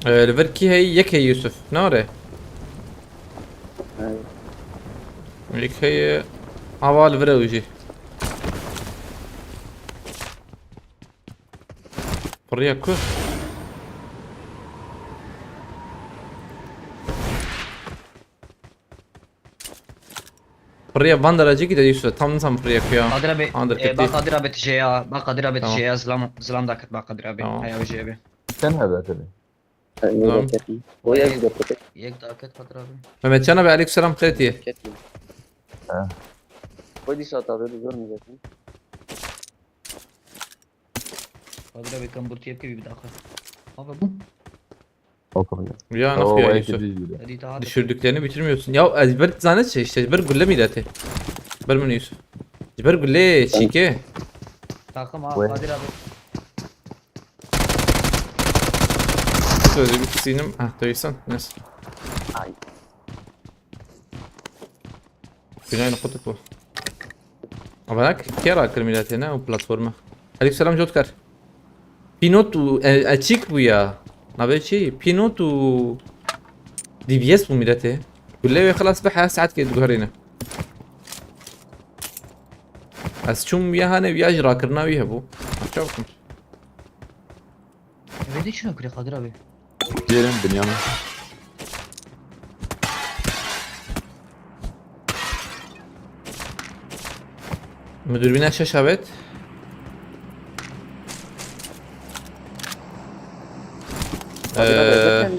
Ee, li vir kî heye? Yek heye Yusuf. Ne are? Evet. Yek heye. Ava li vir ew jî. Piriya ku? Piriya van derece gide Yusuf. Tam nizanim piriya ku ya. Qadir abi, e, ba Qadir abi tije ya. Ba Qadir abi tije ya. Zilam, zilam daket ba Qadir abi. Tamam. Haya ve abi. Sen ne zaten? Tamam. O ya bir dakika. Yek daket Qadir abi. Mehmet Can abi, aleykümselam, xêr diye. Ha. Koy dişi at abi, bir görmeyeceksin. Qadir abi, kamburtiye bir dakika. Abi bu. Okumaya. Ya, nasıl ya Yusuf? Hadi daha da. Düşürdüklerini bitirmiyorsun. Ya, ezber zane şey işte, ezber gülle mi ileti? Ezber mi Yusuf? Ezber gülle çike. Takım ha, Kadir abi. Şöyle bir kısayım. Hah, değilsen. Neyse. Ay. Binayê xwe tu ku. Ama ne kê rakir miletê ne o platforma. Aleykümselam Jotkar. Pinot û e, açık bu ya. Navê çi? Pinot û D B S bu miletê. Gulle ve xelas be her saat ke duharine. Ez çûm ya hane ya ji rakirina wî hebû. Çaw bikim. Eve de çi nokure Kadir abi? Gelin Bünyamin. Müdür bine şaş evet. Ee,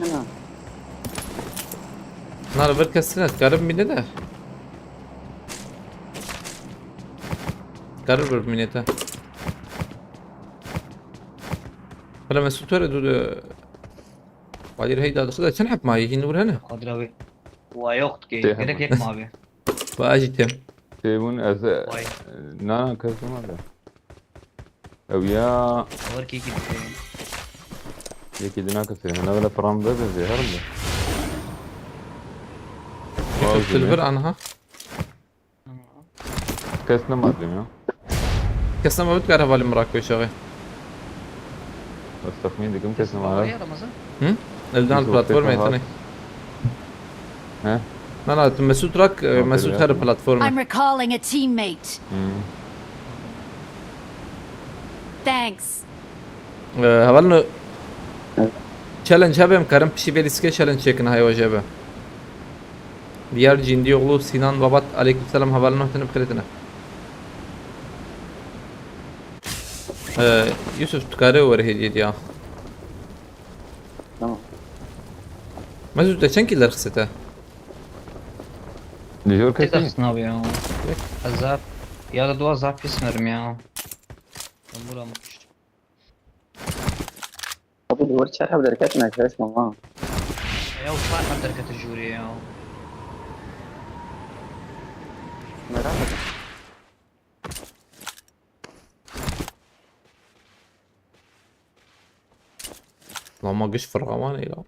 nar bir kesine karım bine de. Karım bir minete. Hele Mesut öyle dur. Kadir heyda dixi de çend heb mayî hîn nur hene? Kadir abi. Wa yok ki. Tê gerek hema. Yek mi abi? Ba jî têm. Tê bûn ez, e, Vay. Nana kes nade. Ew ya. Var ki iki. Yekî dina kesê. Hene bile piran de de zêher de. Yusuf Tilbir anha. Kes nema dibêm ya. Kes nema bit kare valim rak peşaxê. Ez texmîn dikim kes nema. Hı? Evden platform etine. He? Na na, tu Mesut rak, e, Mesut her platform. I'm recalling a teammate. Hı. Thanks. E, hevalno challenge hebe, em karin pişî vê lîstikê challenge çêkin, hay wajebe. Diyar Cindiyoglu, Sinan Babat, aleykümselam, hevalno tine bixêrê tine. Ee, Yusuf, tu kare were hediye diya. Tamam. Mesut, te çend killer xisite? Dijor kesî? Tek xistin abi ya. Tek. Ez zaf, ya da dua zaf pis merim ya. Ben buramı kuştum. Abi, duvar çar heb derketin, arkadaş, mama. Ya, çar heb derketin jûrê ya. Merak etme. Lama giş firqaman êla.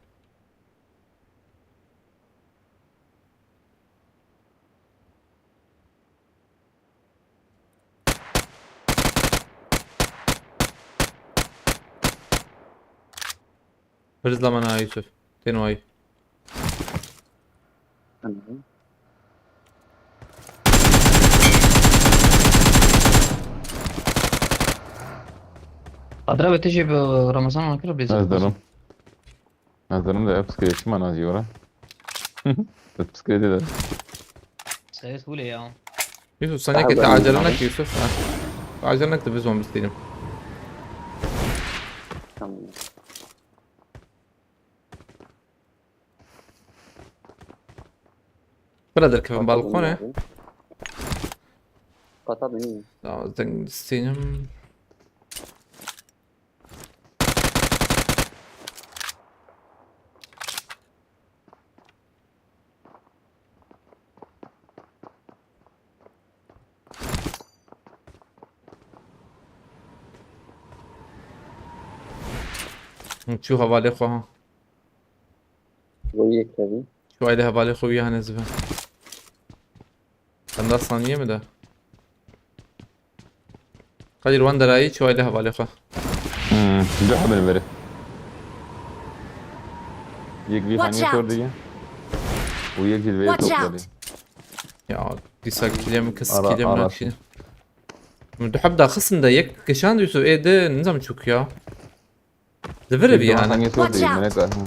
Hırızlamana Yusuf. Tenwayı. Anladım. Adra ve tijî bi Ramazan akir bi. Ez derim. Ez derim de ev psikilêtçî me nazî were. Ev psikilêtê de. Seyit hûlê ya. Yusuf, sen yekê te acele nek Yusuf. Ha. Acele nek de biz onu isteyelim. Tamam. Bira derkevin balkone. Kata beni. Ya, deng isteyelim. Çû hevalê xwe ha. Bo yek tevî. Çû aile hevalê xwe wiya hene zive. Çenda saniye mi de? Kadir wan derayî çi wayde hevalê xwe. Hmm, du hebin veri. Yek vî Watch haniye out! Sor diye. Û yek jî vê Watch top out! Dedi. Ya, dîsa kilê min kes ara, kilê min ara nakişîne. Min du heb daxistin de yek kişand Yusuf ê de nizam çûk ya. Li vir bî yani. Haniye sor Watch diye out! Melek var. Hı.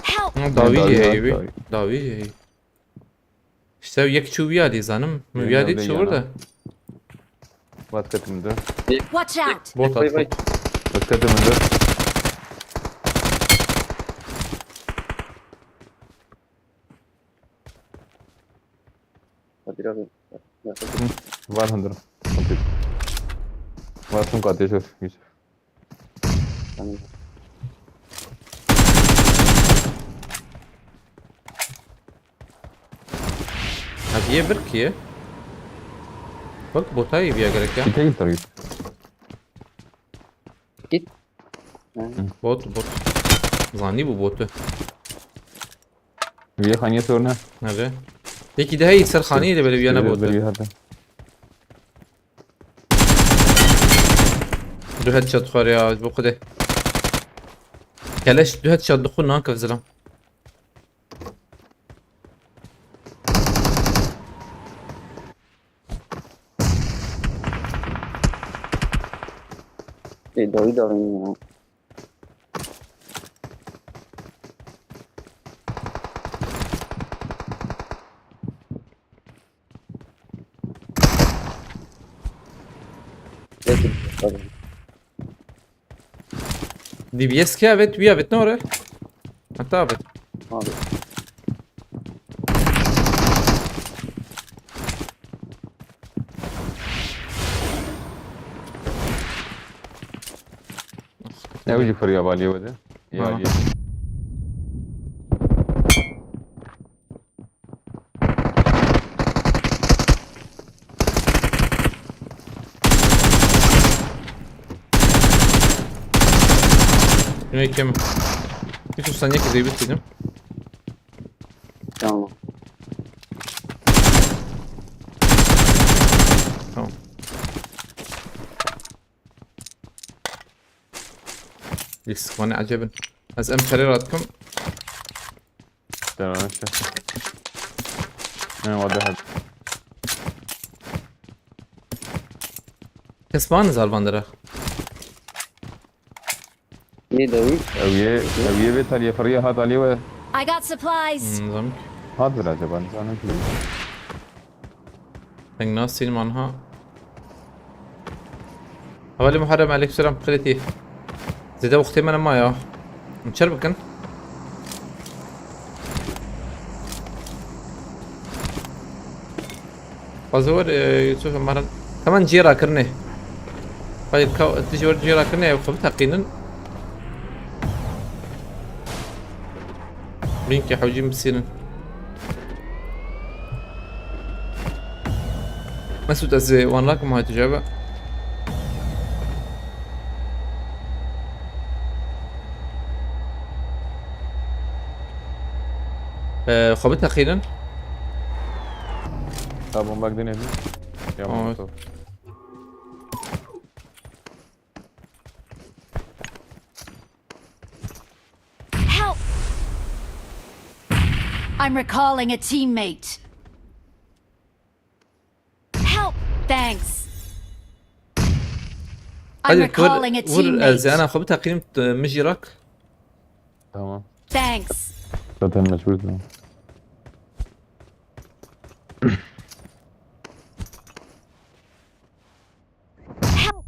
Help! Ha, dawî jî heye wî. Dawî jî heye. İşte yek çû wî alî zanim. Min wî alî çi burada? Wat ketim de. Watch out! Bot at. Wat ketim de. Kadir abi. Hı, var hundir. Var şun katê şef. Tamam. Ha, diye bir ki. Bak bota iyi bir gerek ya. Git, git, git. Git. Hı. Bot, bot. Zanî bu botu. Vîyê xaniyê sor ne? Nerede? Peki daha iyi ser xaniyê de böyle bir yana botu. Böyle bir yerde. Du headshot xwar ya, ji bo Xwedê. Keleş du headshot dixwe nakev zilam. Ê, dawî davên ya. D B S kê avêt, wî avêt ne ore? Heta avêt. Abi. Ew jî firiya baliyê we de. Ya, ha. Ya. Yine kim? Yusuf, sen niye kızıyı bitirdim? Tamam. Tamam. Lîstikvanê ecebin. Ez em terê radikim. Terane şey. Ne var daha? Kes van zarvan dere. Yê dawî. Ew yê, ew yê vê taliyê firiya hat alî we. I got supplies. Hmm, zam. Hat vir acaba, nizam ki. Deng nasîn man ha. Hevalê Muharrem, aleykümselam, xêrê tî. Zêde wextê me nema ya. Çer bikin. Xwazê wer, e, Yusuf Emaran. Hemen ciyê rakirinê. Hayır, ka-, tu ji wer ciyê rakirinê, ew xwe biteqînin. Linkê hewcîn bisînin. Mesut, ez ê wan nakim, hay tu cebe. Ee, xwe biteqînin. Ha, bomba gidin evî. Ya, evet. Molotov. Help! I'm recalling a teammate. Help! Thanks. I'm Hadi vur, recalling a vur, e, teammate. Zeyna xwe biteqînim, t-, min jî rak. Tamam. Thanks. Zaten mecbur tamam. Help!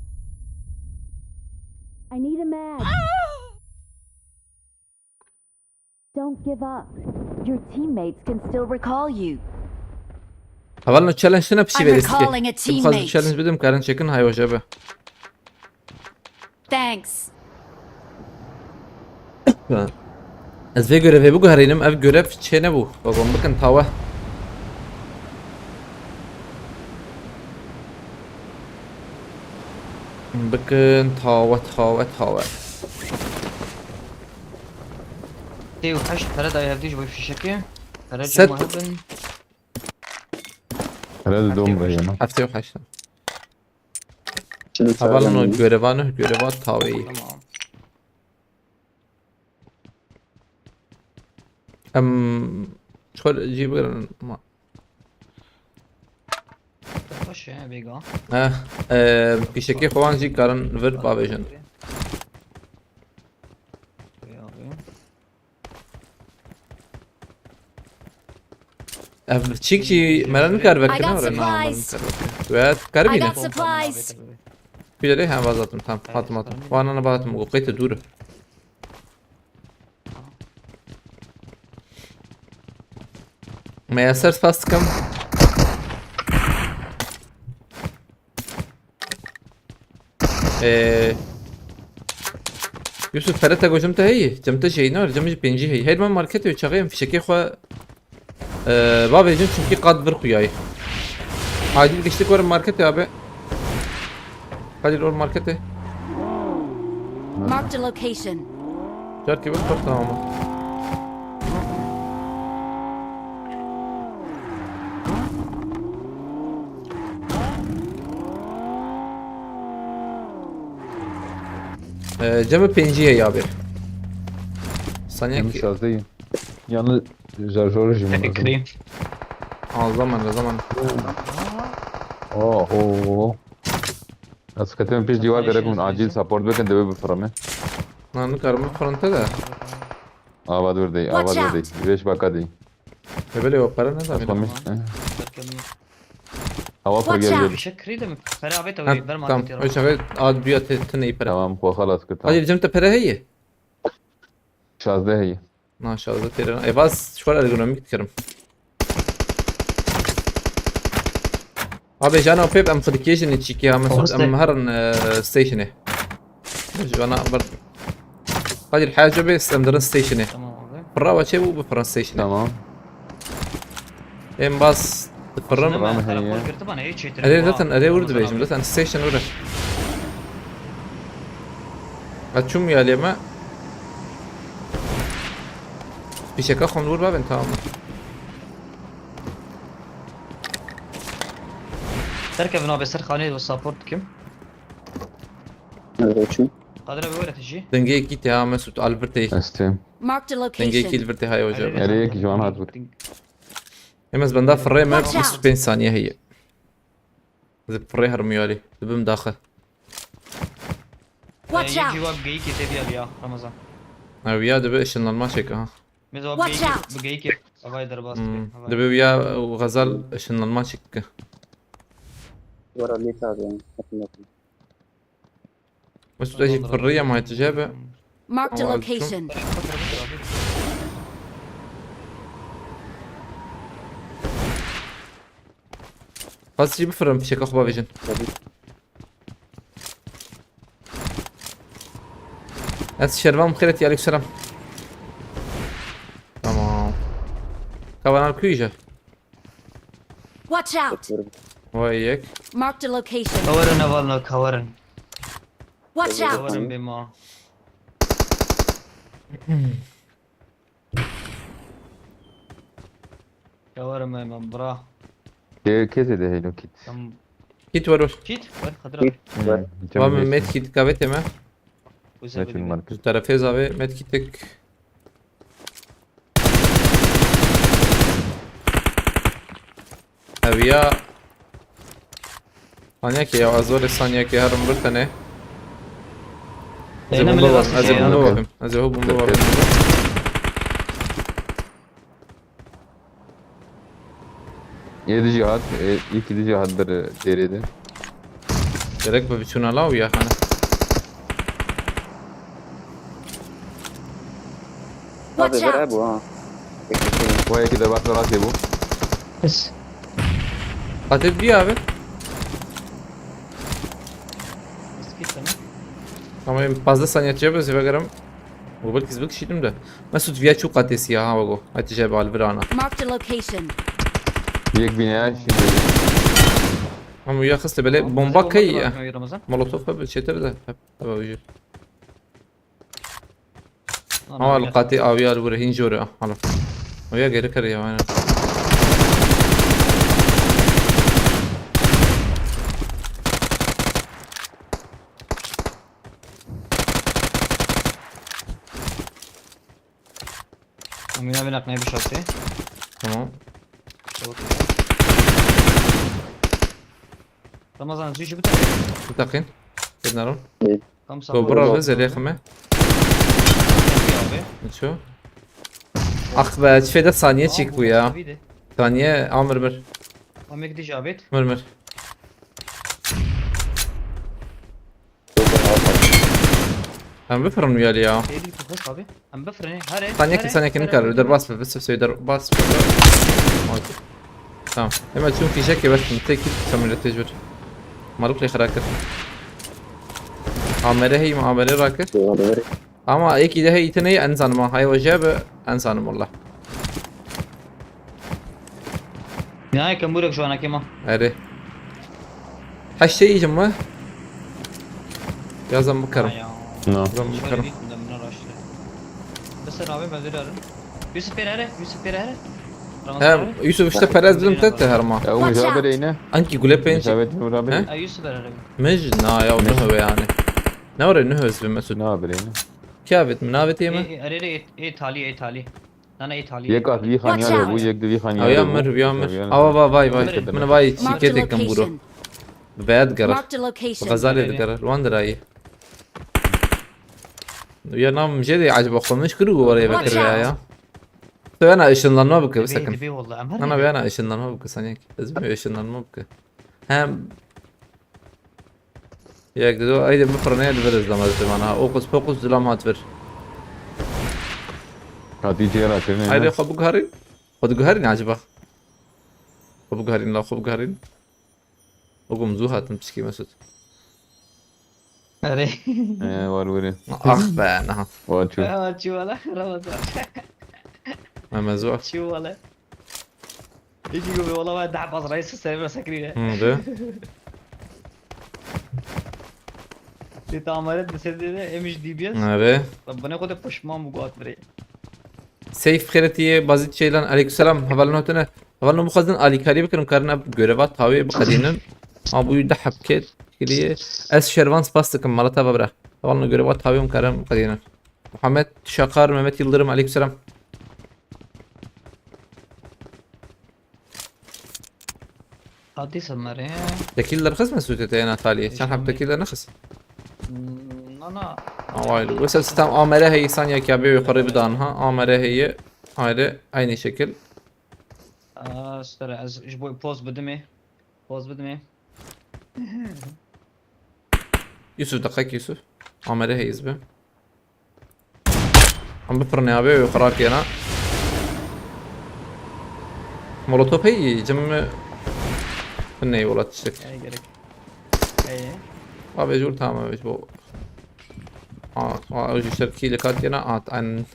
I need a mag. Don't give up. Your teammates can still recall you. Hevalno, challenge tine pişî I'm verî dike. Recalling a Kim xwaz teammate. Challenge bidim, karin çekin, hay hoca be. Thanks. Ez vê görevê biguherînim, ev görev çê nebû. Babam bikin tawe. Bikin tawe, tawe, tawe. Tê û heşt pere dayê hevdî ji bo fîşekê. Pere Set. Cem hebin. Pere de dom reyna. Heftê û heşt. Hevalano görevano, göreva taweyî. Tamam. Em, çol jî bigirin ma. Xweş e, vêga. Eh, eh, fîşekê xwe wan jî karin vir bavêjin. Vê abi. Ev çîk jî mera nikar vekirine, I got re na, mera supplies. Nikar vekirine. Wê karibîne. I got supplies. Kucere ha vazatim, tamam, hatim, hatim. Wana ne vazatim, o qeyte dûr. Me ya ser spas dikim. Ee, Yusuf, pere te gocim te heyî? Cem te jeyna, cem jî pêncî heyî. Hey, man marketê çaxê em fişekê xwe, ee, bavêjin, çimkî qat vir xuyayî. Acil giştik were marketê abi. Hadi lor marketê. Marked a location. Carkê bir top tamam. Ee, cemê pêncî ye ya bir. Saniye Yanlış ki. Yazdayım. Yalnız şarjörü jim Teşekkür lazım. Ederim. Al zaman, zaman. Oh, oh, oh. Ez ketim pêş dîwar gerek min acîl support bikin, divê bifirime. Na, nikarim bifirinte de. Ava dur dey, ava dur dey. Vêş baka dey. Watch out! Hebelê o para ne zaman? Tamam. Hava pir gel gel. Fişek kirî de mi? Pere avê te wê ber marketê. Tamam. Öyle şaka ad duya te, te neyi para. Tamam, xwe xelas kir, tamam. Hadi bizim te pere heye. Şazdeh heye. Na, şazdeh têre. E, vaz, şu var ergonomik dikirim. Abi, cana pep em xidikê jini çiki ha, Mesut, em herin, e, stationê. Ji vana ber. Hadi, haca be, em dirin stationê. Tamam abi. Pirra ve çê bû, bi pirra stationê. Tamam. Em bas, pirra. Tamam, heye. Erê, zaten, erê, vur dibêjim, zaten station vur. Açım ya leme. Fişeka xwe vur babin, tamam mı? Serkevin abi, ser xanê ve support kim? Nerede açayım? Kadir abi, öğretici. Dengê yekî tê ha, Mesut, Albertê. Estê. Marked a location. Dengê yekî Albertê, hay hoca. Erê, erê, yekî ji wan hat vur. Em ez benda firrê me, Watch out! Bîst û pênc saniye heye. Ez ê pirrê herim yarî. Dibim daxil. Watch out! Ee, yekî wek geyikê tê viya viya, Ramazan. Ha, viya dibe ışınlanma çek, ha. Watch out! Bi geyikê avay derbas dibe. Hmm. Avay. Dibe viya û Xezal ışınlanma çek. Wara lê tabi yani. Hatırlatın. Mesut, ez jî pirrî ya, ma tu jê be. Marked a location. Bas jî bifirin, fişeka xwe bavêjin. Tabii. Ez şervan xêret ya, aleykum selam. Tamam. Kavanar kuyu je. Watch out! Bakıyorum. Vay yek. Marked a location. Kawarin hevalno, kawarin. Watch out! Kawarin bê ma. Kawarin bê ma, bra. Kê kê zêde heyno kit. Tam Kit var var. Kit, ver, Kadir abi. Var mı med kit kavetê me? Güzel Metin bir market. Tu tarafê zavê med kitik. Ev ya. Saniye ki ya, ez zor saniye ki herim bir tane. Ez Yine bomba bile var, nasıl ez şey ya? bomba Okey. var. Ez bomba var. Okey. Yedi cihat, e, iki cihat bir, e, derede. Gerek bi biçûna law ya hani. Watch Hadi ver out! bu ha. Bu iki de bak rahat bu. Pis. Katil bir abi. Pis kit sana. Ama ben fazla saniye çevre size bakarım. Bu belki zıbık şiidim de. Mesut viya çok katesi ya ha bak o. Hatice bal bir ana. Marked a location. Yek binaya şimdi. Ama ya xiste böyle Tamam, bomba bize kay bomba ya. bırakmıyor Ramazan. Molotof abi çetir de. Hep hep abi. Lan Ama abi, al qatî aviya li wir hîn jor e. Alo. Oya geri kir ya aynen. Amina bin aknaya bir şartı. Tamam. Çabuk ya. Ramazan, şu işi bir takayım. Bitakin. Bednaro. Tam Go bura ve zerê xime. Ço. Ax be, çi feda saniye çek bu ya. Saniye amir mir. Amir dij abit. Mir mir. Em bifirin wiyalî ya. Değil ki kız abi. Em bifrene. Hare. Saniye ki saniye ki nikar. Dur bas be, bas be, dur bas be. Tamam. Hemen çun fişek ki bas. Tek git kamera tecrübe. Maluk le xera kir. Amere hey mi amere rakir. Ama eki de hey itine en sanma. Hay hoca be en sanma Allah. Nihayet kemburek şu an hakema. Eri. Her şey yiyeceğim mi? Birazdan bakarım. Ya. No. Birazdan Şöyle bakarım. bir gündem bunlar başlıyor. Mesela abi ben veriyorum. Yusuf bir ara, Yusuf bir ara. Ramazan He, abi. Yusuf işte Perez bizim tette her ma. Ya Umut abi reyne. Anki gule penç. Abi reyne. He? Ha, Yusuf bir ara. Mej na ya ne hove yani. Ne var ne hız bir Mesut. Ne abi reyne? Kâbet mi? Navet yeme? E, e, arere, e, e, tali, e, tali. Nana, e, tali. Yek at vi xanya Watch bu out. Yek de vi xanya Aviya bu. mir, aviya mir. Aviya Ava mir. va vay vay. Marked Mına vay Marked a çiket ekim bro. location. Veyad garar. Marked a location. Gazalê de garar. Wan dirayî. Ya nam jê de acaba xwe min şikir û warê vekir ya ya. Te yana ışınlanma bike Dibe, bisekin. dibe valla. Em her Nana dibe. Veyana ışınlanma bike sanki. Ez bilmiyorum ışınlanma bike. Hem Yek dido, ay de bifirne, li vir izlama ziman ha. Okus pokus zilam hat vir. Hatî cêra kirine. Haydi xwe biguherin. Xwe diguherin acaba. Xwe biguherin la, xwe biguherin. Okum zu hatin pişkî Mesut. Are. Ee, var veri. Ah be, naha. Var çu. Ha, çuvala, Ramazan. Mehmet zu. Çuvala. İki gibi olamaya daha fazla reis serime sakriyle. Hı, de. Bir tamaret bir sevdiğine emiş D B S. Nere? Bana kadar pişman bu guat bire. Seyf Xêretiye, Bazîd Ceylan, aleykümselam. Hevalno tune. Hevalno bixwazin alîkarî bikin, karin ev göreva tawê biqedînin. Ma bû deh hebke kiriye. Ez Şervan spas dikim, mala te ve bira. Hevalno göreva tawê hûn karin biqedînin. Muhammed Şakar, Mehmet Yıldırım, aleykümselam. Hadi samare. Tekiller xist Mesûtê te yena taliyê. Çend heb tekiller nexist? Na na. Awaylı. Wisa sistem amere heye, saniye ki abi yukarı bir dan ha. Amere heye. Ayrı aynı şekil. Aa, stere ez ji bo poz bidimê. Poz bidimê. Yusuf, deqek Yusuf. Amere heye izbe. Em bifirne abi, ew xirab kêna. Molotof heye, cim mi? Ney wala tiştek. Ey gerek. Ey. Abi jur tamam abi bu. Aa, aa, ew ji ser kî li kat yena at an.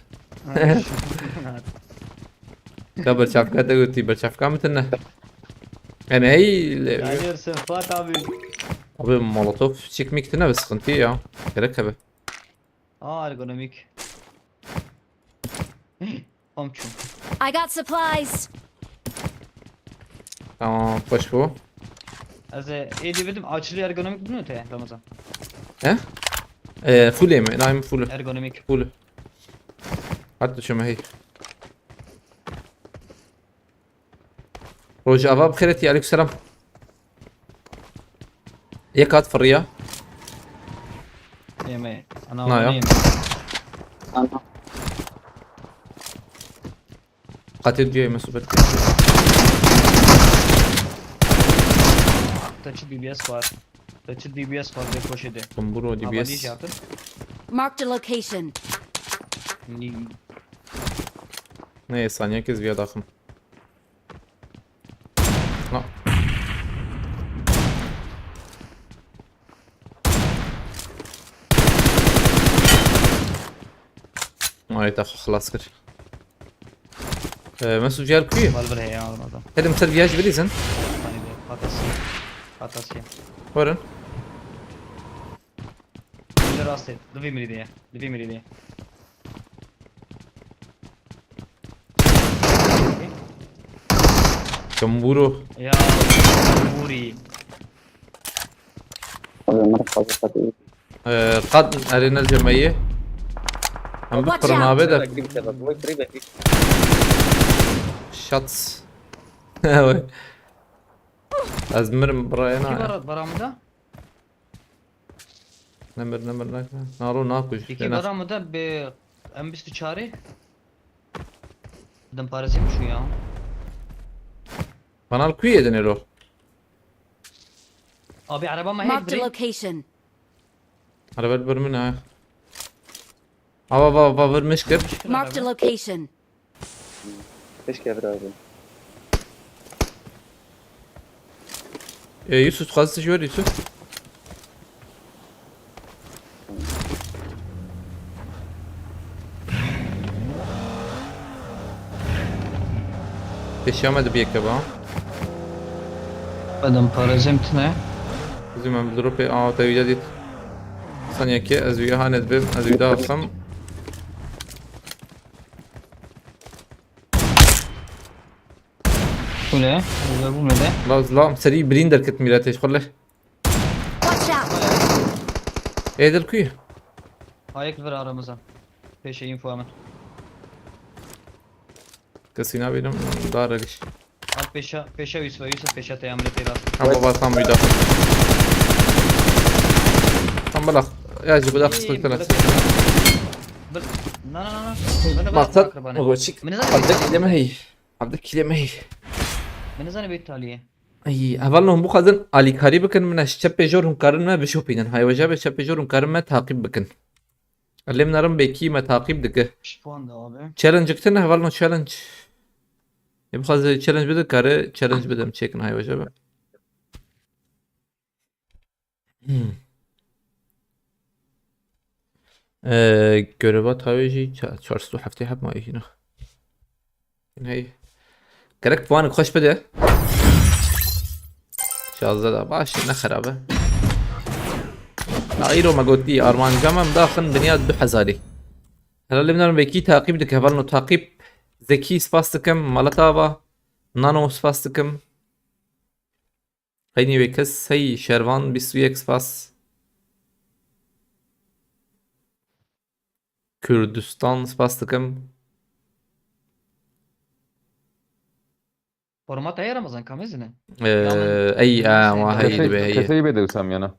Ka berçavka te gotî, berçavka min tine. Yani hey le- Tanıyorsun Fuat abi. Abi molotof çekmek de ne bir sıkıntı ya. Gerek abi. Aa, ergonomik. Komçu. I got supplies. Tamam, hoş bu. Ez e, ê dî bidim, açılı ergonomik bunu te Ramazan. He? Ee, full mi? Naim full. Ergonomik. Full. Hatta şu hey. Rojava bi xêretî, aleykum selam. Yek hat firiya. Yeme. Ana, na ya. Yeme. Qatê diye me sohbet. Te çi D B S var? Te çi D B S var, bir poşete. Kumburo D B S. Marked a location. Ne saniye kez bir adaxım. Na. Ay, te xwe xilas kir. Ee, Mesut Ciğer kuyu? Revolver heye almadım. Hedim ser viyaj bilizin. Hani bir patası. Patası. Buyurun. Şöyle rast et. Divi miri diye. Divi miri diye. Gamburo. Ya, Gamburi. Ee, qad erê ne cemeyê. Em bi Watch out! Pırnabe de. Şat. Evet. Ez mirim buraya. Ki ne? Bara, bara mı da? Nemir, nemir, ne? Naro nakuj. Peki, bara mı da bir M vîst û çar? Adam parası mı şu ya? Kanal kuye denir o. Abi, araba mı hep Marked a location. Araba bir mi ne? Ava, va, va, bir mişkir. Marked a location. Keşke bir abi. E, Yusuf, kaç kişi var Yusuf? Peşiya me dibiye keba. Adam parezem tine. Bizim em dropê a te wîda dît. Saniyekê ez wîya hane dibim, ez wîda axim. Bu ne? Burada bu ne de? La, la, serî birîn derket mîretê xwe lê. Watch out! Ê dil kuy? Ayek ver aramıza. Peşe info hemen. Kesî nabînim, dar eliş. Al peşa, peşa Yusuf, Yusuf peşa te amre peyvaz. Ama baba tam bir dakika. Tam bırak. Ya, bu da kısmet. Na, na, na, na. Bana bak, maksat, bak, bana. O goçik. Abdek ileme hey. Abdek ileme hey. Min nizane bê taliyê. Ay, hevalno hûn bixwazin alîkarî bikin min, ez çepê jor hûn karin me bişopînin. Haywaja be çepê jor hûn karin me taqîb bikin. Lê min narin bêkî me taqîb dike. Piştvan de abi. Challenge kitin hevalno challenge. Ê bixwaze challenge bide kare challenge bidem çêkin haywaja be. Hmm. Ee, göreva tawê jî ça-, çar sed û heftê heb mayî hîna. Hey. Gerek puanik xweş bide. Şazde da baş, ne xerabe. Na îro me gotî, armanca me em daxin dinya du hezarî. Herhalde min vekî taqîb dike, hevalno taqîb. Zekî spas dikim, Malatava, Nano spas dikim. Qeynî wê kes hey Şervan bîst û yek spas. Kurdistan spas dikim. Format heye Ramazan, kamezine? Ee, ey, aa, wa hey dibe hey. Kesey bê de Wîsam yana.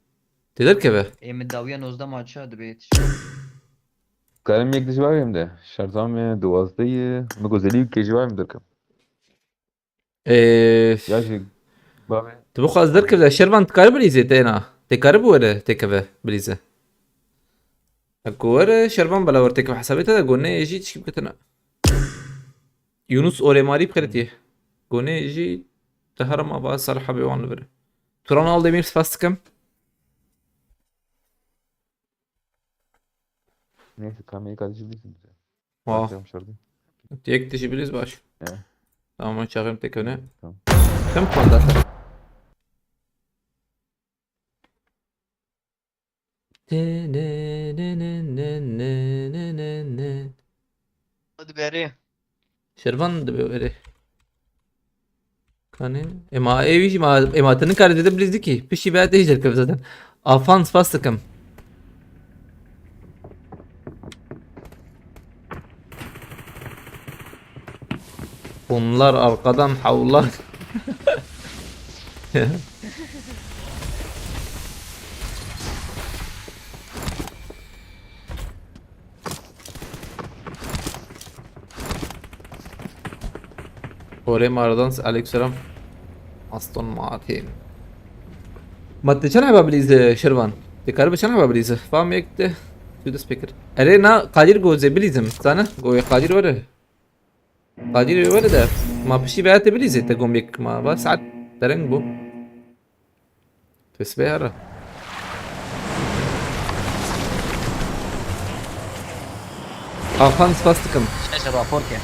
Tê derkeve? Ê min dawiya nozdeh maça dibe yetişe. Karim yek dijî bavê min de. Şervan me duwazdeh ye. Mi gozelî kê jî bavê min derkem. Ee, Ya jî bavê. Tu bixwaz derkeve de Şervan dikare bilîzê têna. Tê kare bi were têkeve bilîze. Ku were Şervan bela were têkeve hesabê te de gonê jî tişkî biketine. Yunus Orêmarî bixêretiye. Gonê jî te herema va ser hebê wan li vir. Turan Aldemîr spas dikim. Neyse, kamerayı kardeşim bilsin bize. Wow. Bakıyorum şurada. Tek dişi biliz baş. Ya. Tamam, çağırım tek öne. Tamam. Kim konda? Hadi beri. Şervan dibe were. Kanê. Ema ê wî jî ma ema te nikare zêde bilîz dikî. Piştî veya te jî derkev zaten. Afan spas dikim. Bunlar arkadan havlar. Orê Mardans, aleykümselam. Aston Martin. Ma te çend heba bilîze Şervan? Te karibe çend heba bilîze? Fam yek de. Tu dest pekir. Erê na Kadir go ze bilîzim. Sana go ye Kadir were. Kadir were de. Ma piştî veya te bilîze te gom yek ma. Va saet dereng bu. Tesbê here. Afan spas dikim. Şeş rapor ke.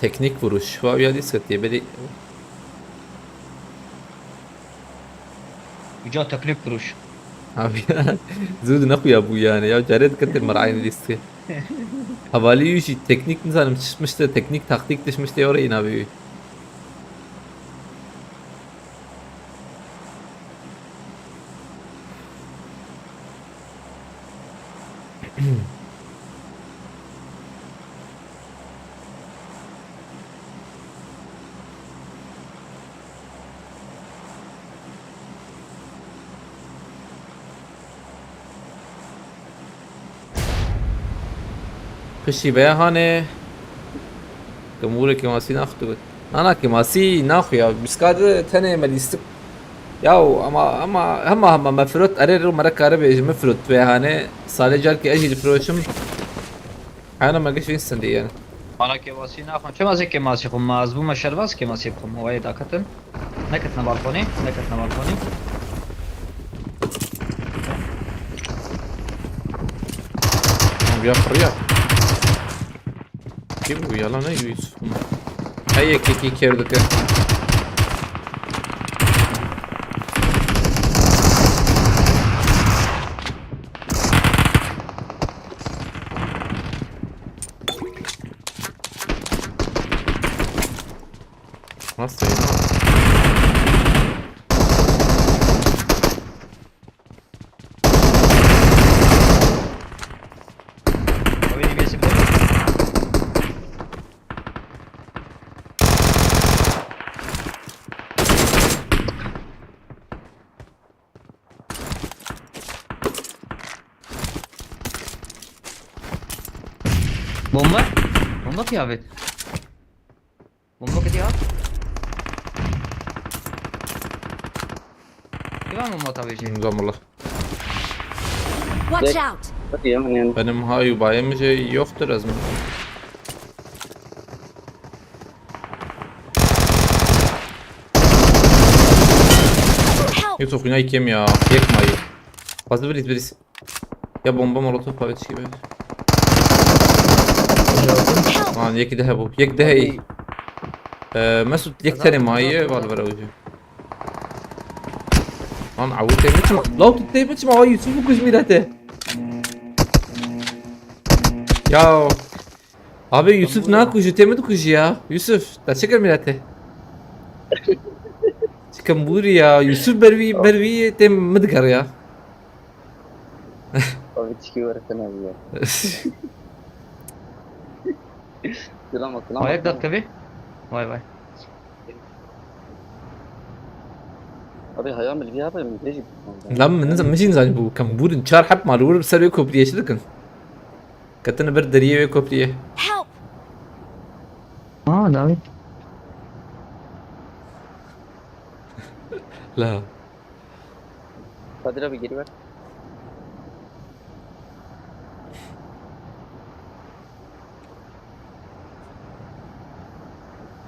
Teknik vuruş. Wa ya dîs ketiye belî. Uca teknik vuruş. Abi ya, zû di nexuya bû yani. Ya carê diketir merayên lîstê. Hevalî wî jî teknik nizanim çişmişte, teknik taktik dişmişte orayî nabî wî. Piştî veya hanê. Kemûrê kêmasî naxtu got. Nana kêmasî naxu ya. Biskade tenê me lîstik. Ya ama ama hema hema me firot erê ro mere kare bêjim me firot veya hanê. Salê carkê ez jî difiroşim. Heyana me giş vîn sindî yani. Mana kêmasî naxwin. Çima ez ê kêmasî xwim? Ma ez bûme şerbaz kêmasî bixwim. Wayê daketin. Neketine balkonê. Neketine balkonê. Tamam ya, fırıya. Kim bu? Yalan ne Yusuf? Hey, yek yek kerdike. Nasıl ya? Abi, D B S'im de yok. Bomba. Bomba kıyafet. Bomba gidiyor. Kime bomba tabii şey? Nizam Allah. Watch out! Hadi ya, hani yani. Benim hayu bayım şey yoktur azmi. Help! Yusuf, günah kim ya? Yek mayı. Fazla biriz biriz. Ya bomba molotof pavet gibi. Help! Lan yek daha bu. Yek daha iyi. Ee, Mesut yek tane mayı var var avucu. Lan avu temiz mi? Lan tut temiz mi? Ay Yusuf bu kuzmirete. Ya. Abi Yusuf ne kuju temiz kuju ya. Yusuf, da çeker mirete. Çıkın buyur ya. Yusuf bervi bervi tem midgar ya. Abi tişkî were sen abi ya. Selam selam. Ayak dat tabi. Vay vay. Abi hayal mi ya abi mi gecik. Lan min nizam min jî nizanî bû. Kam bûrin çar heb mal wir ser wê kopriyê çi dikin. Ketine ber deriyê wê kopriyê. Help! Aa David. La. Kadir abi geri ver.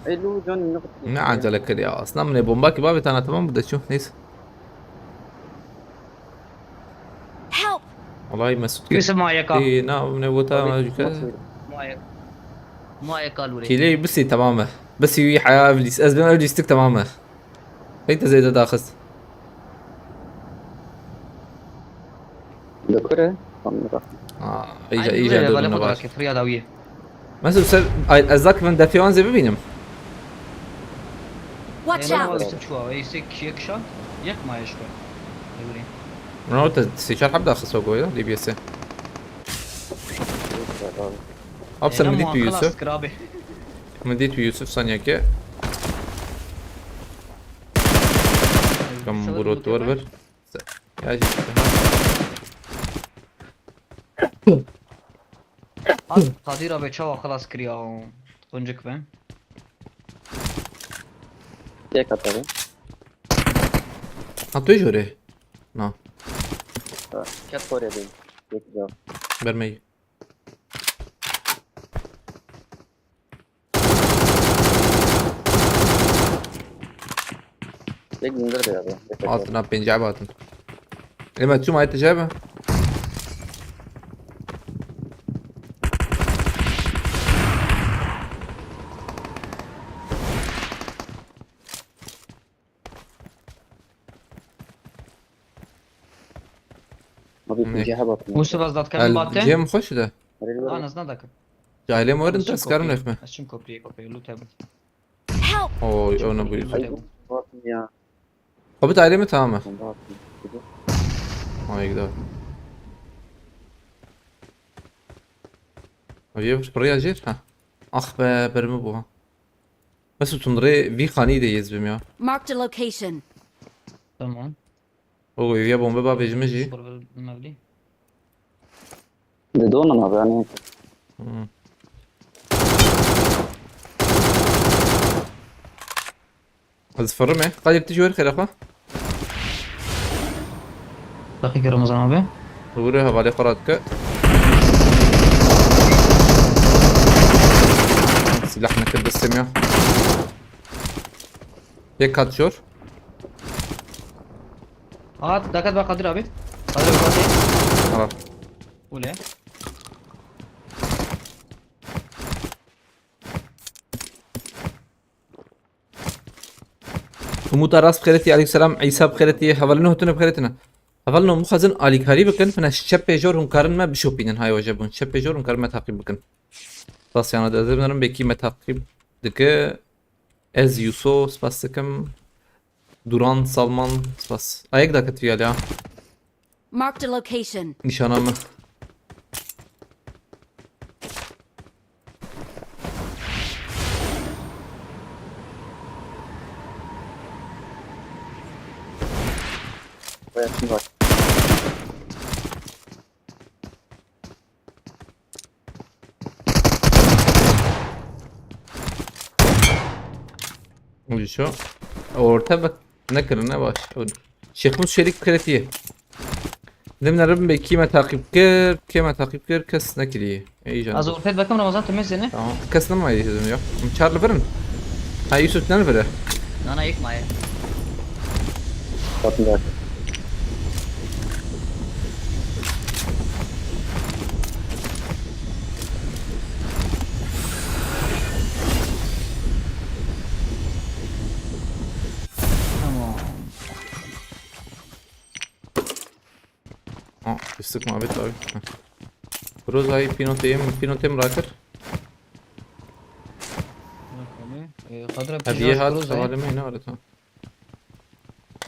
Elo can ne Ne acele kir ya. Aslında min ê bomba ki bavê tana tamam bu da çu. Neyse. Help! Vallahi Mesut kir. Yusuf ma yeka. Ê, na ne vota ma jike. Ma yek. Ma ê kalûrê. Kîlê bisî, tamam e. Bisî wî heya ev lîst. Ez bim ev lîstik, tamam e. Pek de zêde daxist. Li kur e? Tam li Aa, îca, îca dorûne baş. Friya dawiyê. Mesela ser, ay, ez dak ben defê wan zê bibînim. Watch Êna out! Yusuf çuwa, Yusuf kişiye kişan. Yek maye şu. Evri. Rona te sê çar heb daxist o goya, D B S'e. Abi sen Êna mi dît muan Yusuf? Xelas kir abi. Mi dît Yusuf saniyeke. Kam Sanırım buro bu tuwar tepe. ver. Ya jî. Abi Kadir abi çawa xelas kir ya. Quncuk be. Yek at abi. Ha tu jore. Na. Ha, ket xorê bin. Yek cevap. Bermey. Yek bindir de abi. Yek at. Altına pencağı batın. Ema çum ayet cebe. Abi pencağı batın. Mustafa zatkan bate. Cem hoş da. Ana zna dakı. Cahilem warin teskarın ekme. Açın kopya kopya loot abi. Help! Oy, ona buyur. Ay, batın ya. Hobbit aile mi, tamam mı? Bomba attım. Ay gider. Abi buraya gir ha. Ah be, berimi bu ha. Nasıl tundraya vî xanî de yez bim ya. Marked a location. Tamam. O ya bombe ba vejime jî. Mevli. De donan abi hani. Hmm. Ez firime. Kadir tijor xêre xwe. Dakika Ramazan abi. Doğru, hevalê xwe radike. Silah nekir destê me ya. Yek kat jor. Aa, dakat bak Kadir abi. Kadir abi bak. Hala. Bu ne? Umut Aras bi xêretî, aleyküm selam. Îsa bi xêretî, hevalino hotine bi xêretine. Hevalino, mixwazin alîkarî bikin, fina şepê jor hûn karin me bişopînin, hay waje bûn. Şepê jor hûn karin me taqîb bikin. Spas yana de, ez ê binerim, belkî me taqîb dike. Ez Yuso, spas dikim. Duran Salman, spas. Ayek daketiye ya. Marked a location. Nîşana min. Buraya şimdi bak. Ucu şu. Orta bak. Ne kırın ne baş. Şêxmûs Şerîk bi xêretî. Dim nerim be kî me taqîb kir, kê me taqîb kir, kes nekiriye. Ey can. Az ortaya bakım Ramazan temiz seni. Tamam. Kes nemaye dedim ya. Çar li vir in. Ha, Yusuf ne li vir e? Nana yıkma ya. Kapıyı aç. Tamam. Ha, pislik muhabbet abi. Rozayı pinote yem, pinote mi rakir? Ee, Kadir abi, Hediye Pinoz hat Rozayı. Savalime ne var, tamam.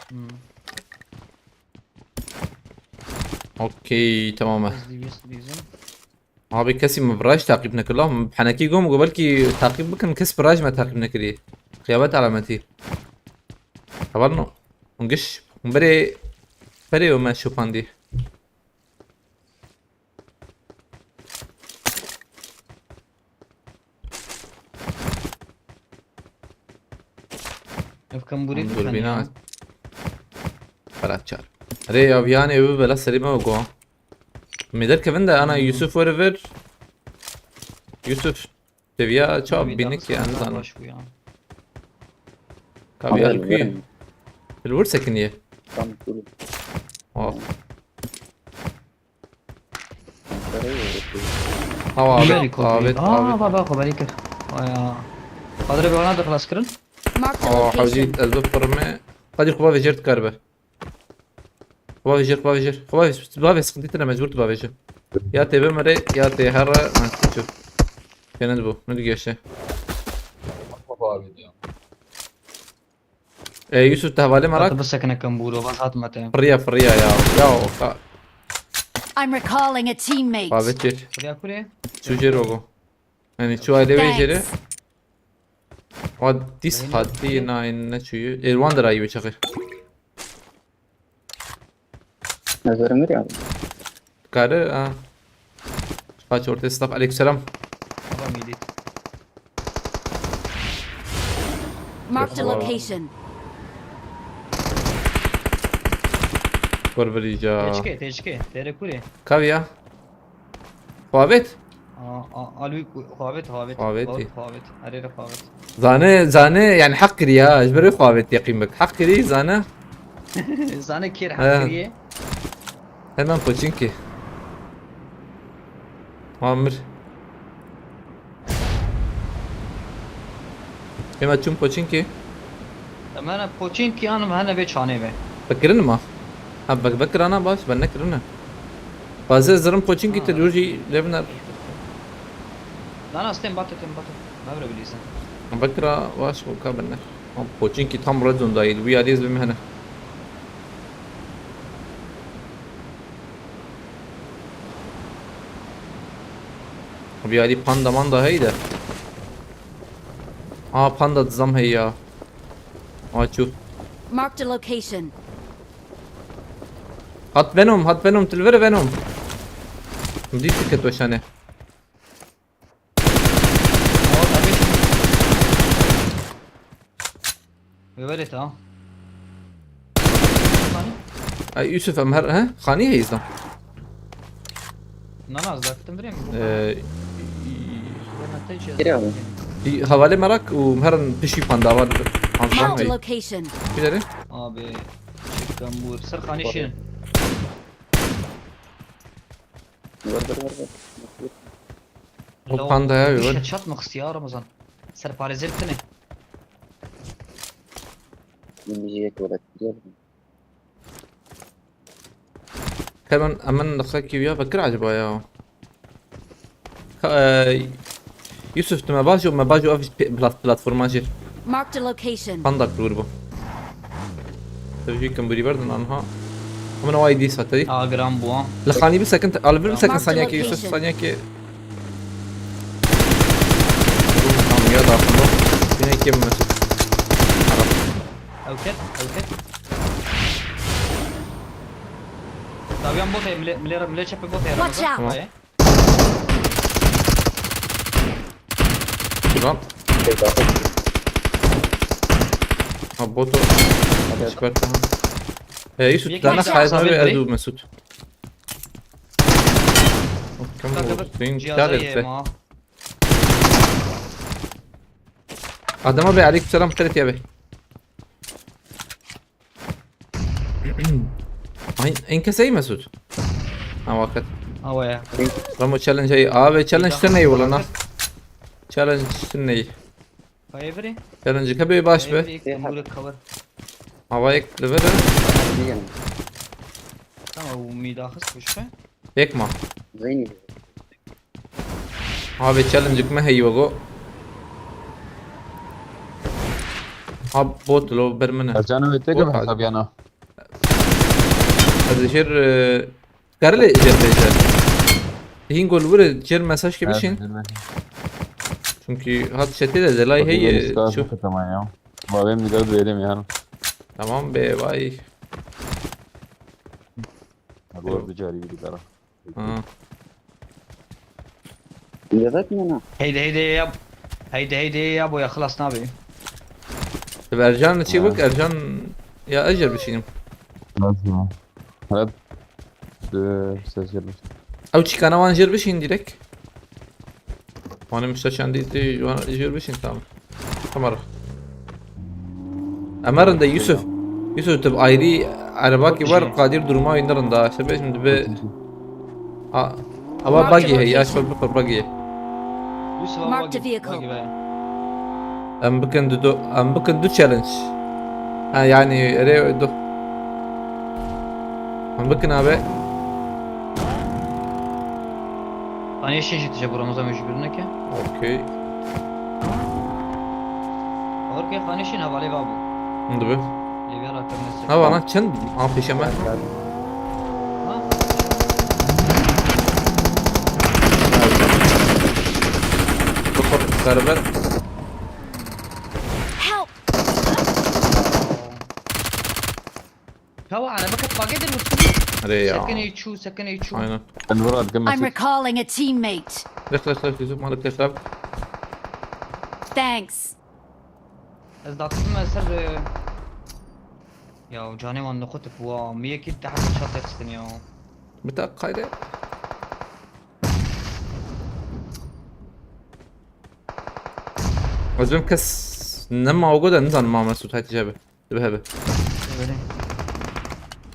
Hmm. Okey, tamam. Biz de, biz de bizim. Abi kesî min viraj taqîb nekir. Lan henekî gom go belkî taqîb bikin, kes viraj me taqîb nekirî. Xiyamet alametî. Heval no. Hûn giş. Hûn berê. Berê o me şopandî. Efkan buraya Dur gitmedi bina. Ya. Bela çar. Rê ya viyanê evi bela serî me go. Me derkevin de ana Yusuf were vir. Yusuf. Seviya çav Bir binik daha yani sonra zanim. Baş bu ya. Kaviya Abi, kuyu. Verin. Li wir sekiniye. Tam kuru. Oh. Ankara'yı öğretiyor. Hawa, avêt, avêt, avêt. Aa, baba, xwe berî kir. Aya. Qadirê, bi wana de xilas kirin. Marked a location. Awa, hewcî ez bipirime. Qadir, xwe bavêjê, dikaribe. Xwe bavêjê, xwe bavêjê. Xwe bavêjê, tu bavê, sıkıntı tine, mecbur tu bavêjê. Ya tê bimire, ya tê here, ha, çû. Kene bu, ne digeşe. E, Yusuf, te hevalê merak? Hadi bisekine kembûro, bas hatime te. Fırıya, fırıya ya. Ya, o ka- I'm recalling a teammate. Bavê çêr. Fırıya kure? Çû jêr o bu. Yani, çû aile ve jêre. Thanks. Wa dîs hatî, nayên neçûyî. Ê, wan dirayî wê çaxê. Nazarim ver ya. Kare, ha. Kaç ortaya staff. Aleykümselam. Baba mîdî. Marked a location. Kur birîca. Teçke, teçke. Tere kure. Kaviya. Xwavêt? A, a, a, Lûk, xwavêt, xwavêt. Xwavêtî. Xwavêt, xwavêt. Erê re xwavêt. Zane, zane, yani heq kiriye ha, ji ber wê xwavêt yeqîn bik. Heq kiriye, zane. Zane kêr heq kiriye. Hemen Poçinki. Amir. Ema çûm Poçinkî. Em hene Poçinkî an em hene vê çanê ve. Vekirin ma? Ha, vek-, vekirana baş, ben nekirine. Bazı zırım Poçinkî, ha, te dur jî levner. Nana, stên bate, stên bate. Mevre bilîsin. Vekira baş, bu ka benne. Ama Poçinkî tam red zone daydı. Bu yadiz bir mehne. Bi yadî panda manda heyî de. Aa, panda dizam heyî ya. Aa, çû. Marked a location. Hat Venom, hat Venom, tu li vir Venom. Dît tu ket weşane. Wê were ta. Ay, Yusuf, em her, he? Xanî heyî zam. Na, na, ez dakitim virê mi? Ee, Gire abi. Î, hevalê merak û em herin pişî panda var. Anzam Marked a heyî. Location. Gidelim. Abi, çekten bu. Ser xanî şirin. Ver, ver, ver, ver. O panda ya, bir ver. Headshot mı kıstı ya Ramazan? Serparêzê tine. Min jiyê tuvalet biliyor musun? Hemen, hemen dakika gibi ya, bakır acaba ya. Ka-, e, Yusuf, tu me bajo, me bajo ev pe-, plat-, platforma jî. Marked a location. Pandak dur bu. Tevjî kim burî berdin anha. Hemen o I D satayı. Agram bu. Li xanî bisekin, al bir bisekin. Marked a location. Saniyekê Yusuf, saniyekê. Tamam, ya da aslında. Yine iki mi? Ew ket, ew ket. Dawiyan bot heye, milê, milê, milê çepê bot heye. Watch out! Tamam. Heye. Şuradan. Ha, botu. Hadi. Expert daha. E, Yusuf, yek dana ekmek hayatına bir abi, erdu Mesut. Kanka, bak, cihaza yema. Adama be, aleykümselam, xeyret ya be. Ay, en keseyî Mesut. Ha, vakit. Awa ya. Ramo challenge ay. Abi, challenge tune wala na. Challenge tune. Kayevri. Challenge ke be baş be. Kayevri, cover. Hava ek level. Tamam, bu mid axist, boş ver. Pek ma. Zeyni. Abi, challenge me heyî wego. Ha, bot lo ber min e. Ercan, wê têkeve hesabiyana. Ez jêr, e, karê jêr bêje. Hîn gol vure, jêr mesaj ke bişîn. Çünkü hat çetê de delay heyî, e, çu. Tamam ya. Babem bir daha verelim yani. Tamam be, vay. Abi, bir cari bir daha. Ha. Levet mi ne? Heydi, heydi ya. Heydi, heydi ya, bu ya, xelas nabe. Ercan çi bak, Ercan ya, ez jêr bişînim. Nasıl ya? Hep, e, ses gelmiş. Ew çîkana wan jêr bişîn direkt. Wan em işte çendî tê, wan jêr bişîn, tamam. Tamam. Emer de Yusuf. Yusuf, tu ayrı araba ki var, Kadir durma oyunlarında. Sebep şimdi be. A, Ama buggy heye, ya şöyle bir buggy. Yusuf abi, Marked a buggy, vehicle. Buggy be. Em bikin du, du, em bikin du challenge. Ha, yani, erê du. Em bikin abi. Hani şey jî tije buramıza mecbur neke. Okey. Orke xanişin hevalê va bû. Hûn dibe. Lê vê rakirine ser. Ha, vana çend an pêşe me? Ha? Bixur, serber. Help! Çawa, araba ket bagê der wurtibî. Erê ya. Sekinê çû, sekinê çû. Aynen. Ben vur at, gel I'm Mesut. Recalling a teammate. Lix, lix, lix, Yusuf, malik, lix, lix. Thanks. Ez daxistim ez ser, e, ya canê wan nixutib wa. Mi yekî daha çat dexistin ya. Bita qayde. Ez bim kes nema o goda nizanim ma Mesut hatice bi. Dibe hebe. Öyle.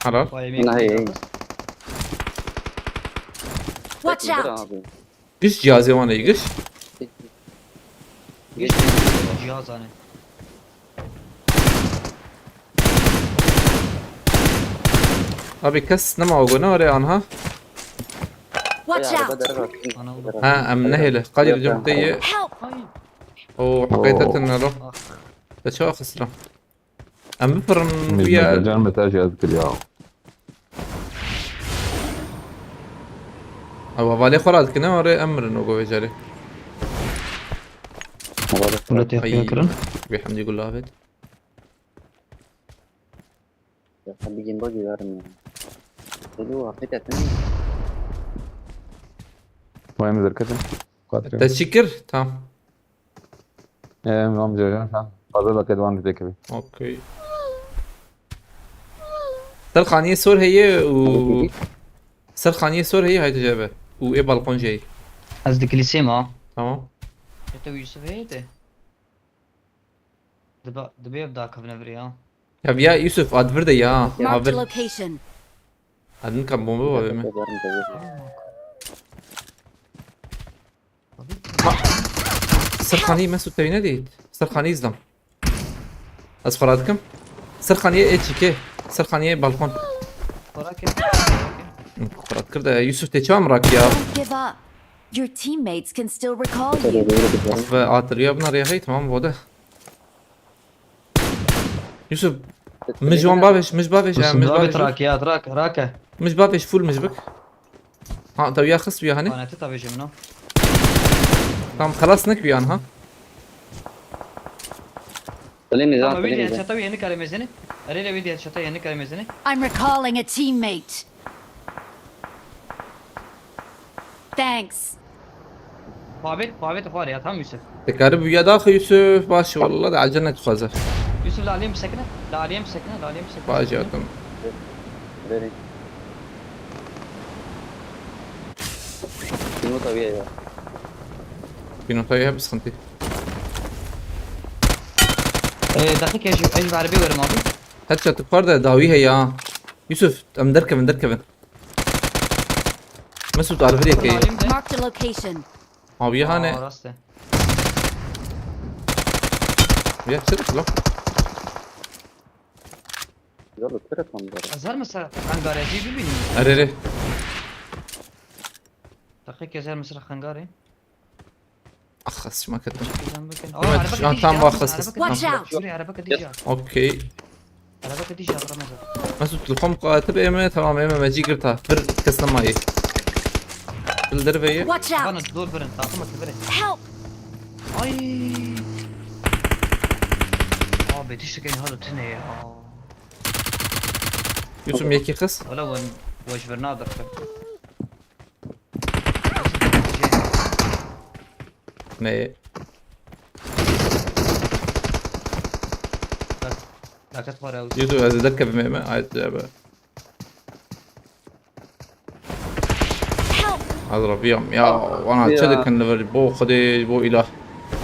Helal. Vay, yemin Nah, ederim. Watch out! Abi. Giş cihazê wan ê giş. Geç cihaz hani. Abi kes nema o gona oraya anha. Watch out! Ana oğlum. Ha, em nehêle. Qadir cem te ye. Help! Ay. O hikayete nero. Ah. Te çawa xisra? Em bifirin. Biz ya can mesaj yaz kir ya. Ew hevalê xwe radikine, orê em mirin o govê carê. Wala tê Ay, xwe kirin. Bê hemdî gula avêt. Ya sen bir gimba güverim ya. Hello, affedersin. Vay mı zırkatın? Te çi kir? Tamam. Em, amca can sen. Fazla vakit var mı zeki? Okey. Ser xaniyê sor heye û ser xaniyê sor heye haydi cebe. Û ê balkon jey. Ez di kilisê ma. Tamam. Ete Yusuf heye de. Dibe, dibe ev dakevine vir ya. Ya, ya Yusuf, ad vir de ya. Marked a location. Adın ka bomba var mı? Ser xanî Mesut tevî nedît. Ser xanî izlam. Ez xwe radikim. Ser xaniyê ê çîkê. Ser xaniyê balkon. Xwe radikir de Yusuf tê çawa min rakiya? Don't give up. Your teammates can still recall you. Ve atiriya bina rêxey tamam vode. Yusuf, mij wan bavêj, mij bavêj, ya, mij bavêj. Rake, ya, rake, rake. Mij bavêj, full mij bik. Ha, te ya xist ya hani? Bana te tabii cemno. Tamam, xelas nek bir an ha. Öyle mi zaten? Tamam, bir diye çata bir yeni kare mezini. Arayla bir diye çata yeni kare mezini. I'm recalling a teammate. Thanks. Muhabbet, muhabbet var ya, tamam Yusuf. Tekarî bûye daxê Yusuf, baş e, wallah de ecele dixwaze. Yusuf, la aliyem sekine, la aliyem sekine, la aliyem sekine. Baş e, tamam. Verin. Pînota wî ye ya. Pînota wî hep sıkıntı. Ee, dakika, ez, ez arabê werim abi. Headshot xwar de dawî heye ya. Yusuf, em derkevin, derkevin. Mesut, arvirê keye. Marked a location. Awiye hane. Aa, rast e. Ya, çi diklo? Yalo, kire tam dara. Ez her mesela hangarê jî bibînim. Erê, erê. Dakika, ez her mesela hangarê. Ax, ez çima ketim. Çekeceğim bakın. Aa, evet, araba şu an gidiyor tam ya, bu araba gidiyor. Watch out! Şuraya araba gidiyor. Okey. Araba gidiyor, araba mezar. Mesut, li xwe muqate be ême, tamam, ême mecî girta. Bir kes nemayê. Li derve ye. Watch out! Bana dur birin, takım atı birin. Help! Ay! Abi, tiştek en halı tine ya. Yusuf, yekî xist. Wala wen, wej bir nadir. Ne? Bak, lakat var ya. Yusuf, ez ê derkevim ême, ayet cebe. Help! Ez rabiyam ya, wana çi dikin li vir, bo Xwedê, bo îlah.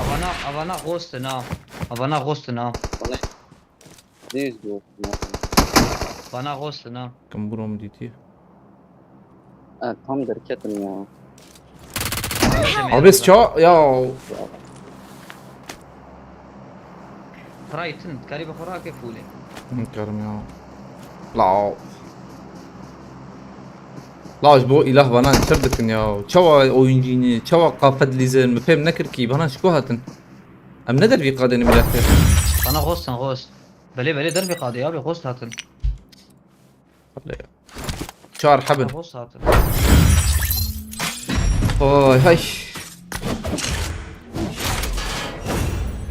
Avana, avana ghost na. Avana ghost na. Düz bu. Bana ghost na. Kim buro min dîtiye? E, tam derketim ya. Abi ça ya. Xray tin, karî bi xwe rake fûlê. Karim ya. Lao. Lao ji bo îlah vanan çir dikin ya. Çawa oyuncî ne, çawa qafet lîzin, min fêm nekir kî, vanan ji ku hatin? Em ne dervî qadên miletê? Bana xostin, xost. Belê, belê, dervî qadê, abi, xost hatin. Çar hebin. Bana xost hatin. Oy hay.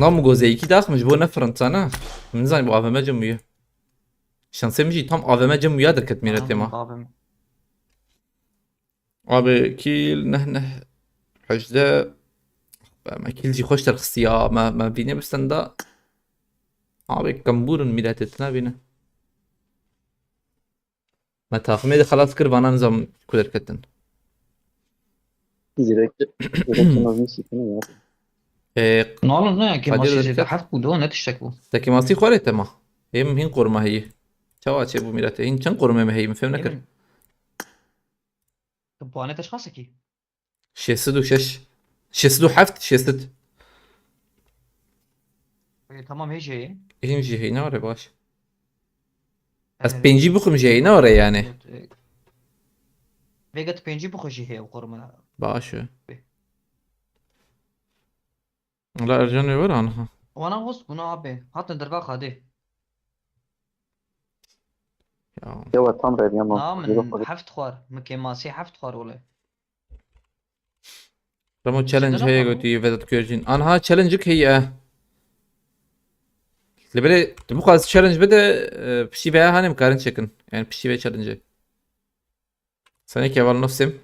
Lan bu gozeyekî daxim ji bo ne firintana. Min zanî bu A V M cem uye. Şansê min jî tam A V M cem uya derket mîretê ma. Abim. Abi kîl neh neh hejdeh. Be, me kîl jî xweş derxistiya. Me, me vînê bi stenda. Abi kembûr in mîretê, tu nabîne. Me taximê de xelas kir, vana nizam ku derketin. Direkt, direkt şuna bir sikini ya. E, Nalin ne ki Kadir maşê derket. Heft bû do, ne tiştek bû. Tekî masî xwarê te ma. Ê min hîn qorma heyî. Çawa çê bû mîretê? Hîn çend qormê me heyî, min fêm nekir. Ê, tu puanê te çiqas e kî? Şêst û şeş. Şêst û heft, şêst. Ê, tamam, hê jê ye. Hîn jî heyî, ne were baş. Ez Evet. pêncî bixwim jî heyî, ne were yani. Vêga tu pêncî bixwe jî heye, qormana. Baş e. La Ercan ê were anha. Wana host bûna abi. Hatin derva xadê. Ya. Yewe tam reviyama. Na min heft xwar. Min kêmasî heft xwar wele. Ramo challenge Çêdana heye xwar gotî Vedat Kuyercîn. Anha challengeik heye. Li belê tu bixwaz challenge bide, e, piştî veya hanê em karin çekin. Yani piştî ve challenge. Senê keval nosim.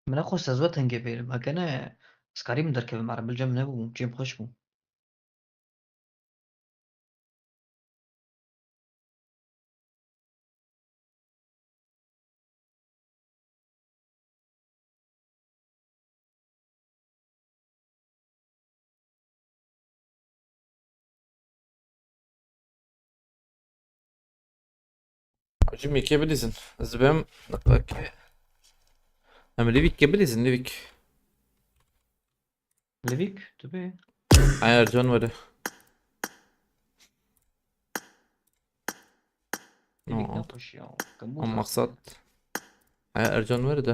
Min nexwest ez we tengê bêrim. Heke ne, ez karî min derkevim erim. Bil cem nebûm. Cem xweş bû. Hacı Mike bilizin. Ez bim. Em Livik ke bilizin, Livik. Livik, tu bê. Ay Ercan were. Livik ne xweş ya. Kembûr. Am maksat. Ay Ercan were de.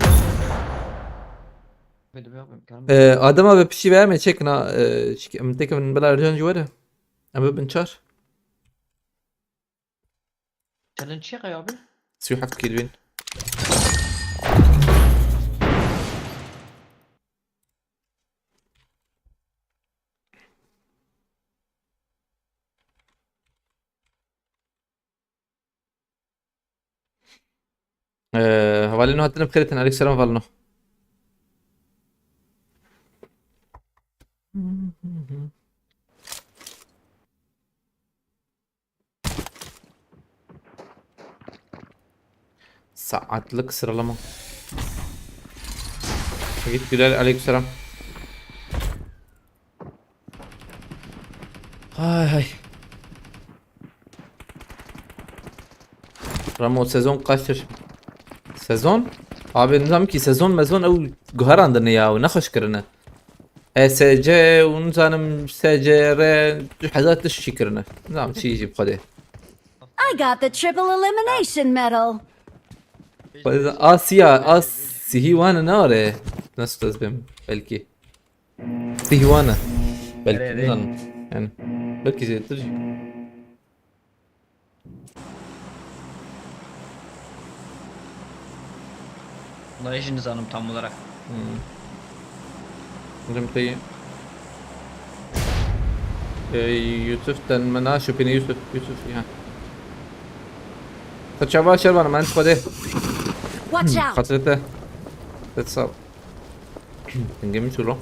Bê, bê, bê, karim. Ee, Adem abi piştî ve em ê çekna, ee, çik-, em têkevin bila Ercan jî were. Em bibin çar. Challenge çi qey abi? Sî û heft kîl win. Ee, hevalino hatine bi xêr hatin. Aleyküm selam hevalino. Saatlik sıralama. Git Güler, aleykümselam. Hay hay. Ramo sezon kaçtır? Sezon? Abi nizam ki sezon mezon ew guherandine ya, ne xweş kirine. E S C û nizanim S C R du hezar tişt çî kirine. Nizanim çî jî bi xwedê. I got the triple elimination medal. Xwedê a siya, a sihî wane nare. Nasıl ez bim belki. Sihî wane. Belki Erê, erê. Nizanim. Yani. Belki zêdetir jî. Bunları hiç nizanim tam olarak. Hmm. Lim tê. Ee, Yusuf ten me naşopîne Yusuf, Yusuf ya. Xeçava şervan, men xwedê. Watch out! Xatirete. Let's go. Dengê min çû lo.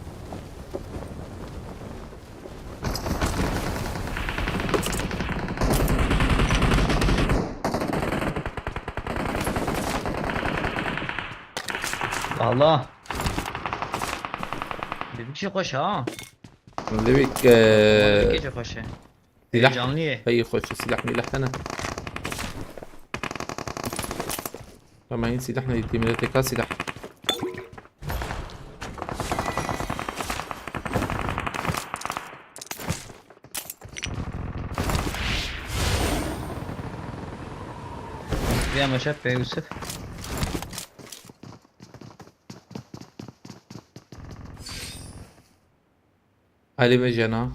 Allah. Bir şey koş ha. Livik, eee, Bir şey koş. Silah. Canlı ye. Peyî xweş, silah milah hene. Tamam, silah ne, milletê ka silah. Ya meşe pe Yusuf. Elî ve Jena.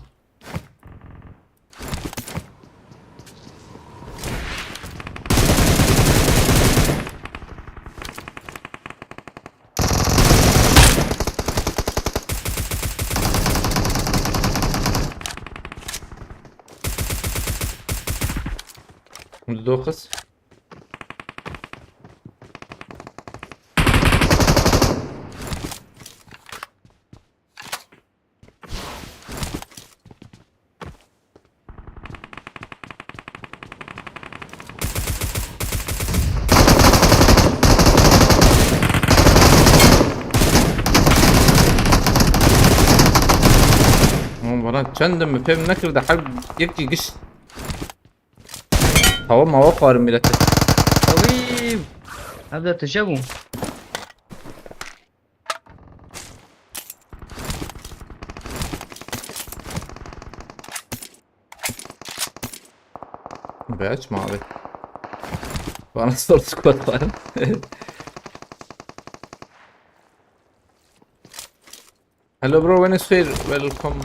Dokuz. Oğlum bana çendim mi fêm nekirdi, her yek giş. Hava mava xwarin mileti. Tawî. Evde tije bû. Be açma abi. Bana soru squad var. Hello bro, when is fair? Welcome.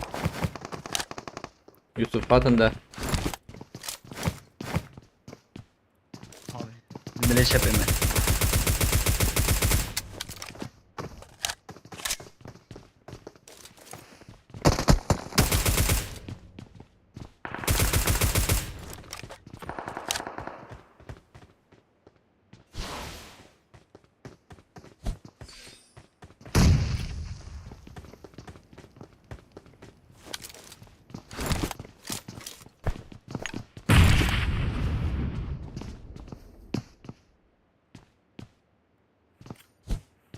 Yusuf, hatin de. Abi. Bile şey yapayım ben.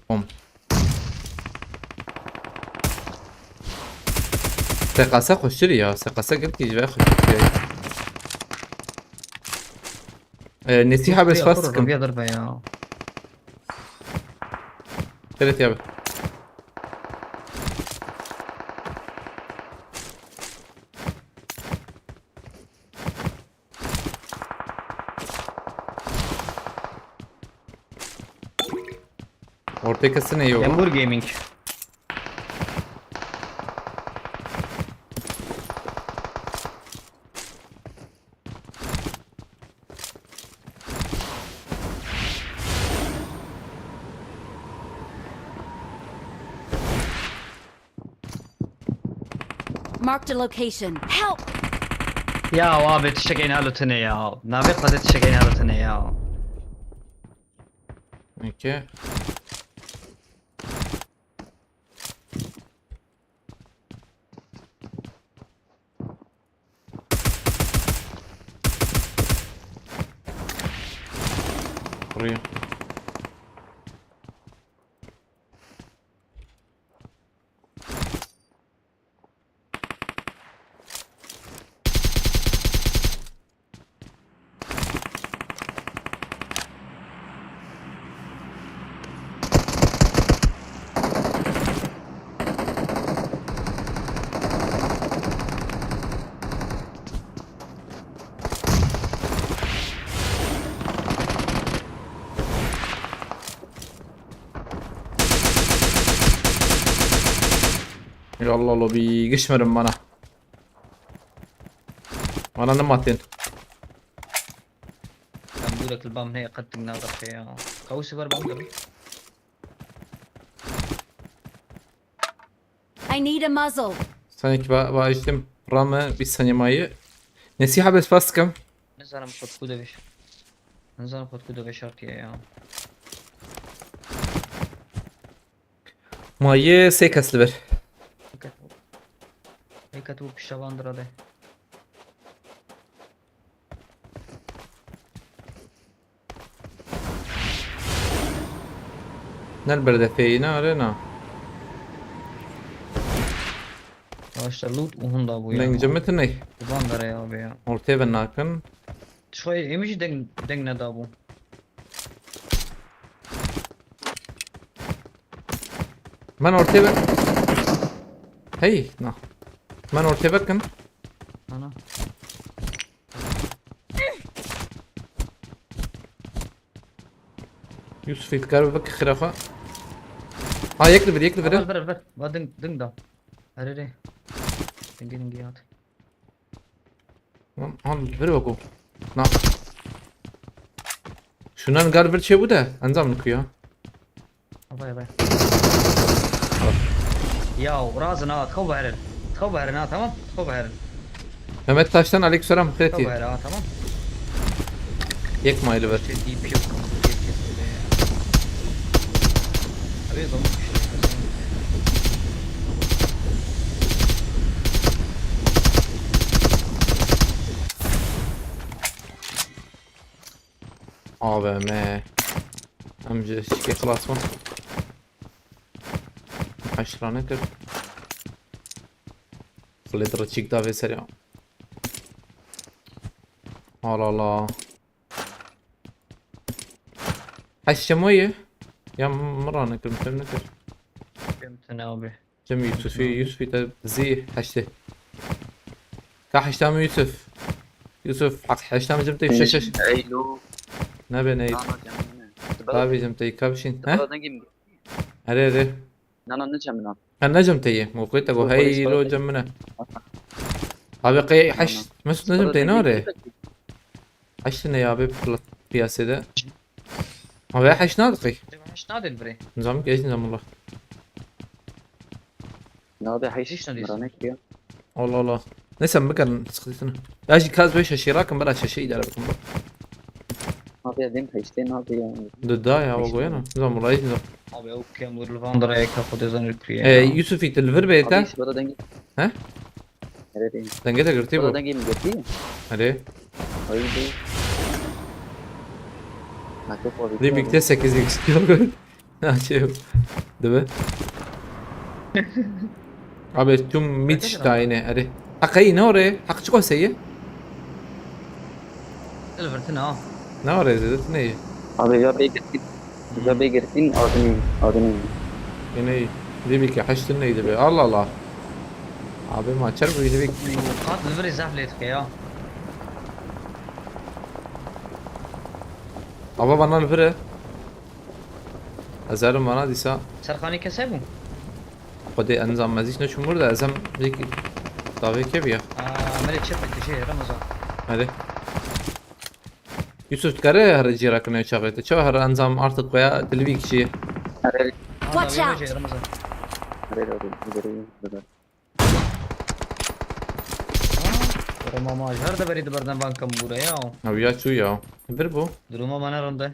Bom. S K S xweştir ya. S K S gelkî ji ve xweştir. Ee, Nesîha bes fast kim? Robiya darbe ya. Evet ya be. Ortaya kesin iyi oldu. Lemur Gaming. Marked a location. Help! Ya abi tiştek en halotine ya. Nabe qade tiştek en halotine ya. Peki. Buraya. Yallah lobi, geçmedim bana. Bana ne matin? Tembûrek li ba min heye qet ding nadirxê ya. Qewsî ver ba min dibe. I need a muzzle. Sanki ba, ba işte rame bir saniye mayı. Nesîha bes fast kam. Nizanim xwe ku de vêş. Nizanim xwe ku de vêşartiye ya. Ma yê sê kes li vir. Hêket û pişevan dira de. Ne li ber de fêyî ne, are na. Başta loot û hunda bû ya. Deng cimitinê. Van derê abi ya. Ortaya ve nakin. Şoy emiş deng, deng ne da bu. Ben ortaya ve... Hey, na. Ben ortaya bakın. Ana. Yusuf, îdkar bike xira xwe. Ha, yek li vir, yek li vir. Ver, ver, ver. Va ding, ding da. Erê, erê. Dingê, dingê hat. Lan, han, vir weko. Na. Şunan gal vir çê bu de. Encam ku ya. Vay, vay. Ya, razin ha, txew biherin. Txew biherin ha, tamam? Txew biherin. Mehmet Taş'tan aleykümselam, Txew Xeti. Biherin ha, tamam? Yek maylı ver. Şey, D P yok. Abi, domuz bir şey. A V M. Em ji şikê xilas bûn. Heşt rane kir. Xulê di reçîk da vê serê. Alala. Heşt çemo ye? Ya min rane kir, min fêm nekir. Fêm tune abi. Cem Yusufî, Yusufî te zî heştê. Ka heşta min Yusuf. Yusuf, heq heşta min cim te şeş şeş. Eylo. Ne be ney? Na, na, cem ne? Tabii cim te kavşin. He? Baba dengim. Erê, erê. Na, na, ne cem na? Ha, ne cem te ye? Mo koy te go, hey lo cem ne? Abi qey heşt. Mesut ne cem te ne ore? Heşt ne ya be piyasede? Abi heşt ne qey? Heşt ne bre? Nizam ki, nizam Allah. Nade heşt. Hiç ne diyorsun? Miranek ya. Allah Allah. Neyse, bikin sıkıntısını. Ya jî kaz beş şaşırakim, bela şaşı idare bikin. Abi ya, dem heştê nade ya. Dida ya, o goyana. Nizam Allah, nizam. Abi o kem vurul van da ya, kapı dezen ülküye. Ee, Yusuf itil vir beyta. Abi, şu arada denge. He? Nerede? Denge de girti bu. Arada denge mi girti? Hadi. Haydi. Nakı fazla. Ribik'te sekiz x. Ha, şey yok. Değil mi? Abi tüm mit işte aynı. Hadi. Hakayı ne oraya? Hak çıkıyor seyir. Elvertin ha. Ne oraya zedin? Ne? Abi ya bey girtin. Ya bey girtin adını. Adını. Yine iyi. Demek ki haştın neydi be? Allah Allah. Abi maçer bu yine bir... Kat li virê zehf lê dike ya. Ava bana li vire. Ez herim vana dîsa. Serxanî kese bû? Xwedê encam mezîş neçûn wir de ez hem vêkî davê kevî ya. Aa, merê çep dikişê Remezan. Hadi. Yusuf dikare here cîra kine çaxê te. Çawa here encam artık koya dilivî kişî. Watch out! Remezan. Rema ma her de berî di berdan van kam bûre ya. Ew ya çû ya. Bir bu. Duruma ma ne rinde.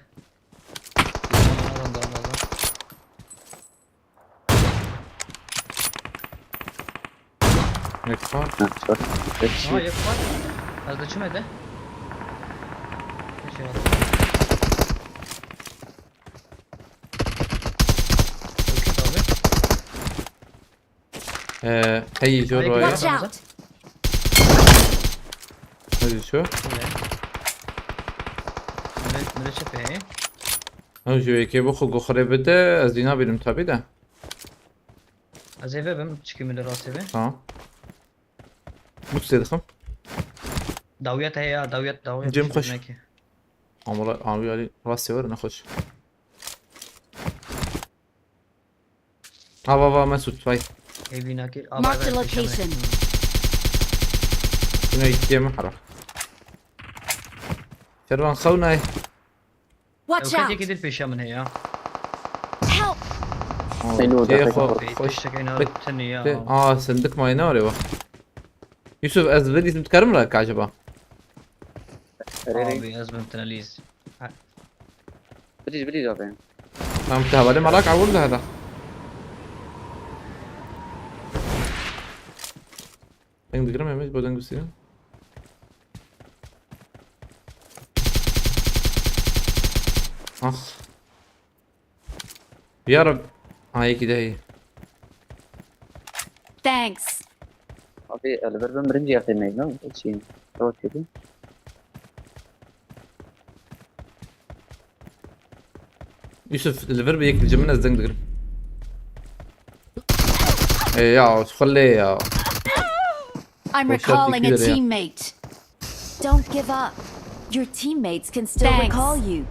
Duruma ma ne rinde, Remezan. Yek var. Ha, yek var. Ez de çime de. Şey oldu. Ee, hey, Jor. Watch out! Hadi şu. Mire, mire çepe. Ha, şu eke bu xu goxre bide, ez dîna bilim tabi de. Ez eve bim, çikî min li rastê be. Tamam. Boostê dixim. Dawiyet heye ya, dawiyet, dawiyet. Cem xweş. Ama la, abi, ali rastê were nexweş. Ava, ava, Mesut, vay. Evî nakir. Mark the location. Şuna ihtiyacım var. Şervan xewnay. Watch out! Ew kesekî dir pêşiya min heye ya. Help! Alo, Tê xwe, xweş. Aa, sindik mayne orê wa. Yusuf, ez bilîzim dikarim ra ka acaba? Abi, ez bim tine lîz. Bilîz, bilîz abi. Tamam, te hevalê malak awul de heda. Deng digirim, em ê bo deng bistînin. Ah. Ya Rab. Ha, yekî de heye. Thanks. Abi, li vir bin mirin ciya tê meydan. Çi? Rot kedi. Yusuf, li vir bi yek li cem min ez deng digirim. E, ya, xwe lê ya. I'm Boşver, recalling a teşekkür ederim. Teammate. Don't give up. Your teammates can still Thanks. Recall you.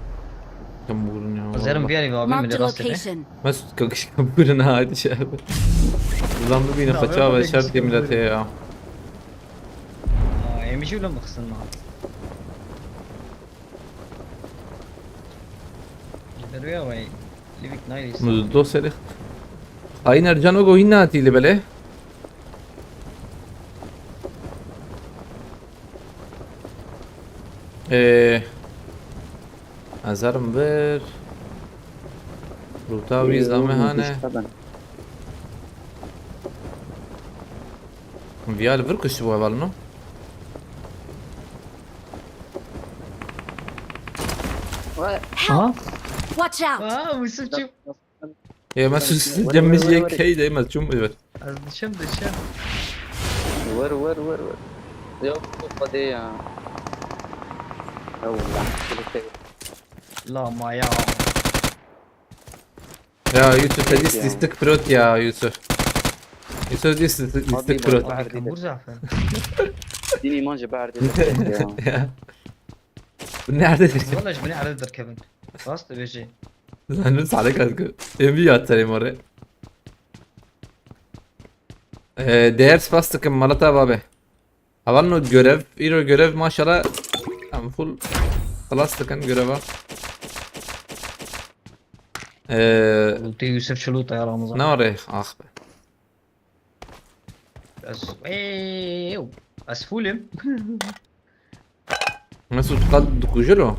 Kam vurun ya, Zerim vallahi. Bir yer abi. Marked a location. Mesut kakış kam vurun ha, hadi şey abi. Ulan bu bir Ne kaça yapıyor ve peki şart işte millet böyle? Ya. Aa, M G ile mi kısın lan? Gider ya vay. Livik nice. Muzdo serix. Ayner Canogo hinna atili bele. Ee, Azarım bir. Ruta Ee, wiz dame oğlum, hane. Kuşta ben. Vial vir kuştu bu heval no. Vay. Aha. Watch out! Aa, Yusufçum. Ya, ma sus, Wari, cem wari, wari, yek wari. Hey de ma çum evet. Ez dişim, dişim. Wari, wari, wari, wari. Yok, bu kadar ya. Allah, bir şey. La ma ya. Ya, Yusuf, Peki dis-, ya. Distik Prot ya, Yusuf. Yusuf, dis-, Distik Abi, Prot. Bak, Bahar bak, dedi. Bur zaten. Dini imanca Bahar dedi ya. Ya. Bu nerede? Vallahi beni arada derkevin. Rast dibêjî. Zanim salek ez ku. Em vî ya terê more. Ee, değer spas dikim, malata babe. Avan no görev, îro görev maşallah. Em full klas dikin göreva. Ee, Ulti Yusuf Çulût ya Ramazan. Ne var ya? Ah be. Ez, eeew, ez full im. Mesut qad dikujir o?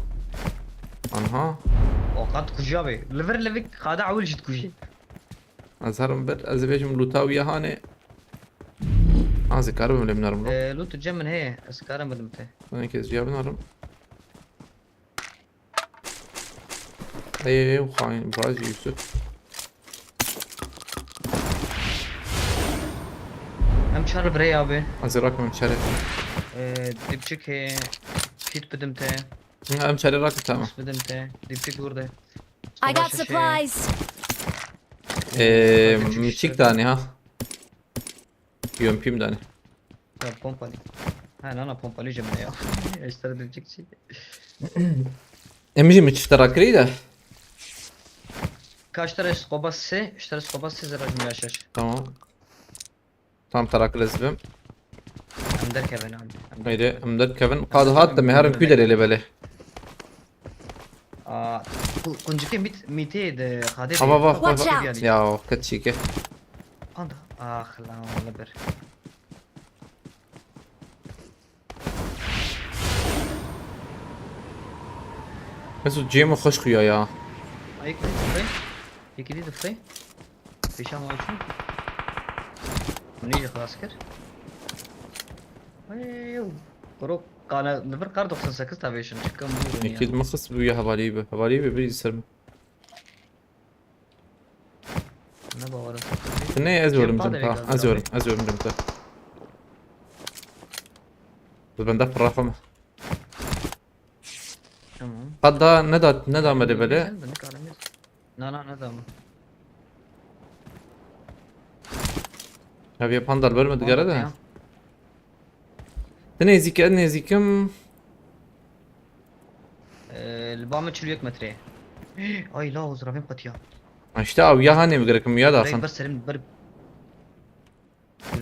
Anha. O qad dikujî abi. Li vir li vik qada ewil jî dikujî. Ez herim vir, ez ê bêjim lûta wî ya hanê. Ez ê karibim lê binarim lo. Ee, lût cem min heye, ez karim bidim te. Ben kes ya binarim. Ey, ey, ey, xain, bazı Yusuf. Em çar birey abi. Hazır rakım çare. Ee, dipçik he, kit bidim te. Hı, em çare rakı tamam. Kit bidim te. Dipçik burada. I got supplies. Ee, miçik tane ha. Yön pim dane. Ya pompalı. Ha, nana pompalı cemine ya. Eşitler dipçik şey. Em jî min çift terakirî de. Kaç tane skoba se, üç tane skoba se zira cümle yaşaş. Tamam. Tam terakir ez bim. Em derkevin abi. Em Haydi, derkevin. Em derkevin. Qad hat de meharim kü derê lê belê. Aa, ku-, kuncikê mit-, mitê de xadê de. Ava va, va, va. Watch out. Ya, o keçike. Anda. Ah, lan, wala bir. Mesut, cem xweş xuya ya. Ay, yekî dî dixê. Yekî dî dixê. Pêşan wa çû. Min î jî xilas kir. Ay, kuro, qane, li vir qar doksan sekiz tavêşin, çi kam bû ya. Yekî dî min xist bû ya hevalî bi. Hevalî bi, bir ser min. Ne bawer e. Ne, ez Cem verim, Cem, ta, ez verim, ez verim, Cem, ta. Bi bende firaqim. Tamam. Qad da, ne da, ne da me de bele? Sen de ne karın yok. Na, na, ne da mı? Ya bir pandal bölme digere de. Tamam. De nêzîk, ez nêzîk im. Ee, li ba min çil û yek metre. Ay, la, zirafên qetiya. İşte abi, ya hanê mi gerek, ya da Direkt sen. Ber serim, ber.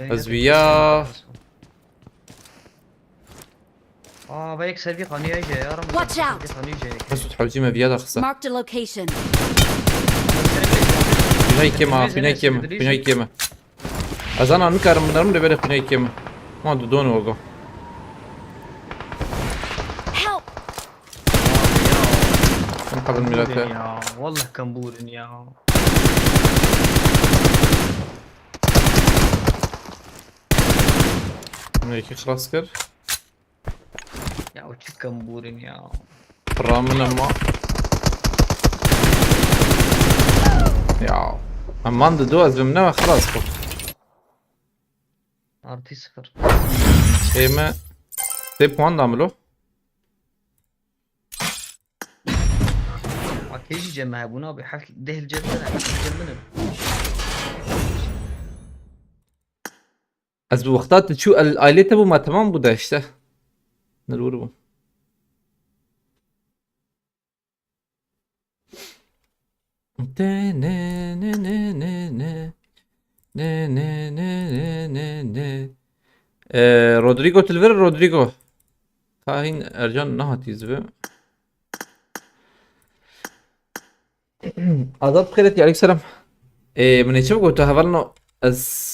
Ez bi ya. Aa, be yek ser vî xanî heye, ya Ram. Watch out! Ser vî xanî heye. Mesut hewcî me viya da xisa. Marked a location. Xînayî kêm ha, xînayî kêm, xînayî kêm. Ez ana nikarim binarim lê belê xînayî kêm. Ma dudon ogo. Help! Sen kabin milete. Ya, wallah kambûrin ya. Bunu iki xilas kir. Ya, o çi kambûrin ya. Pira min e ma. Ya. Em man dido ez bim ne xilas bû. Artı sıfır. Ê me sê puan da milo. Akê jî cem hebûn abi. Heft deh li cem min e. Heft li cem min e. Ez bi wexta tu çû el ailê te bû ma temam bû de işte. Nirwir bû. Te ne ne ne ne ne. Ne ne ne ne ne ne. Ee, Rodrigo Tilver, Rodrigo. Tahin Ercan nahatî zibe. Azat xêretî, aleyküm selam. Ee, min ê çi bigota hevalno ez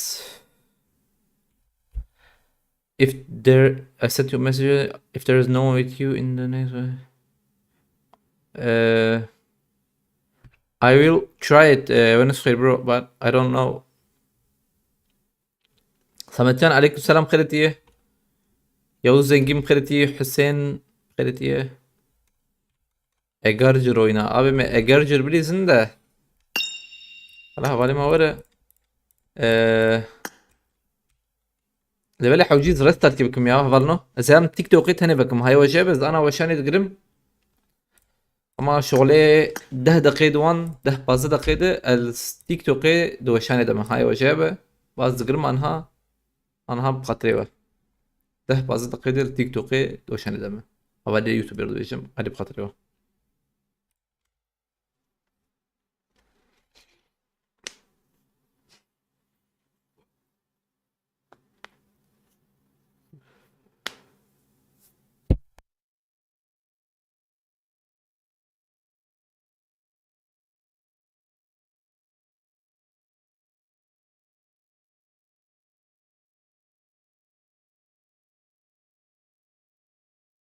If there, I sent you a message. If there is no one with you in the next, uh, I will try it, uh, when it's free, bro, but I don't know. Sametcan, aleyküm selam, xêretî. Yavuz Zengin, xêretî. Hüseyin, xêretî. Egarcir oyna. Abi me Egarcir bilîzin de. Hala hevalê me were. Ee, Lê belê hewcî ez restartî bikim ya, hevalno. Ez hem TikTokê tenê bikim. Haya we jê be, ez ana weşanê digirim. Ama şixulê deh deqê di wan, deh pazdeh deqê de ez TikTokê di weşanê de me. Haya we jê be. Baz digirim anha. Anha bi xatirê we. Deh pazdeh deqê de TikTokê di weşanê de me. Ava de YouTuber dibêjim. Hadi bi xatirê we.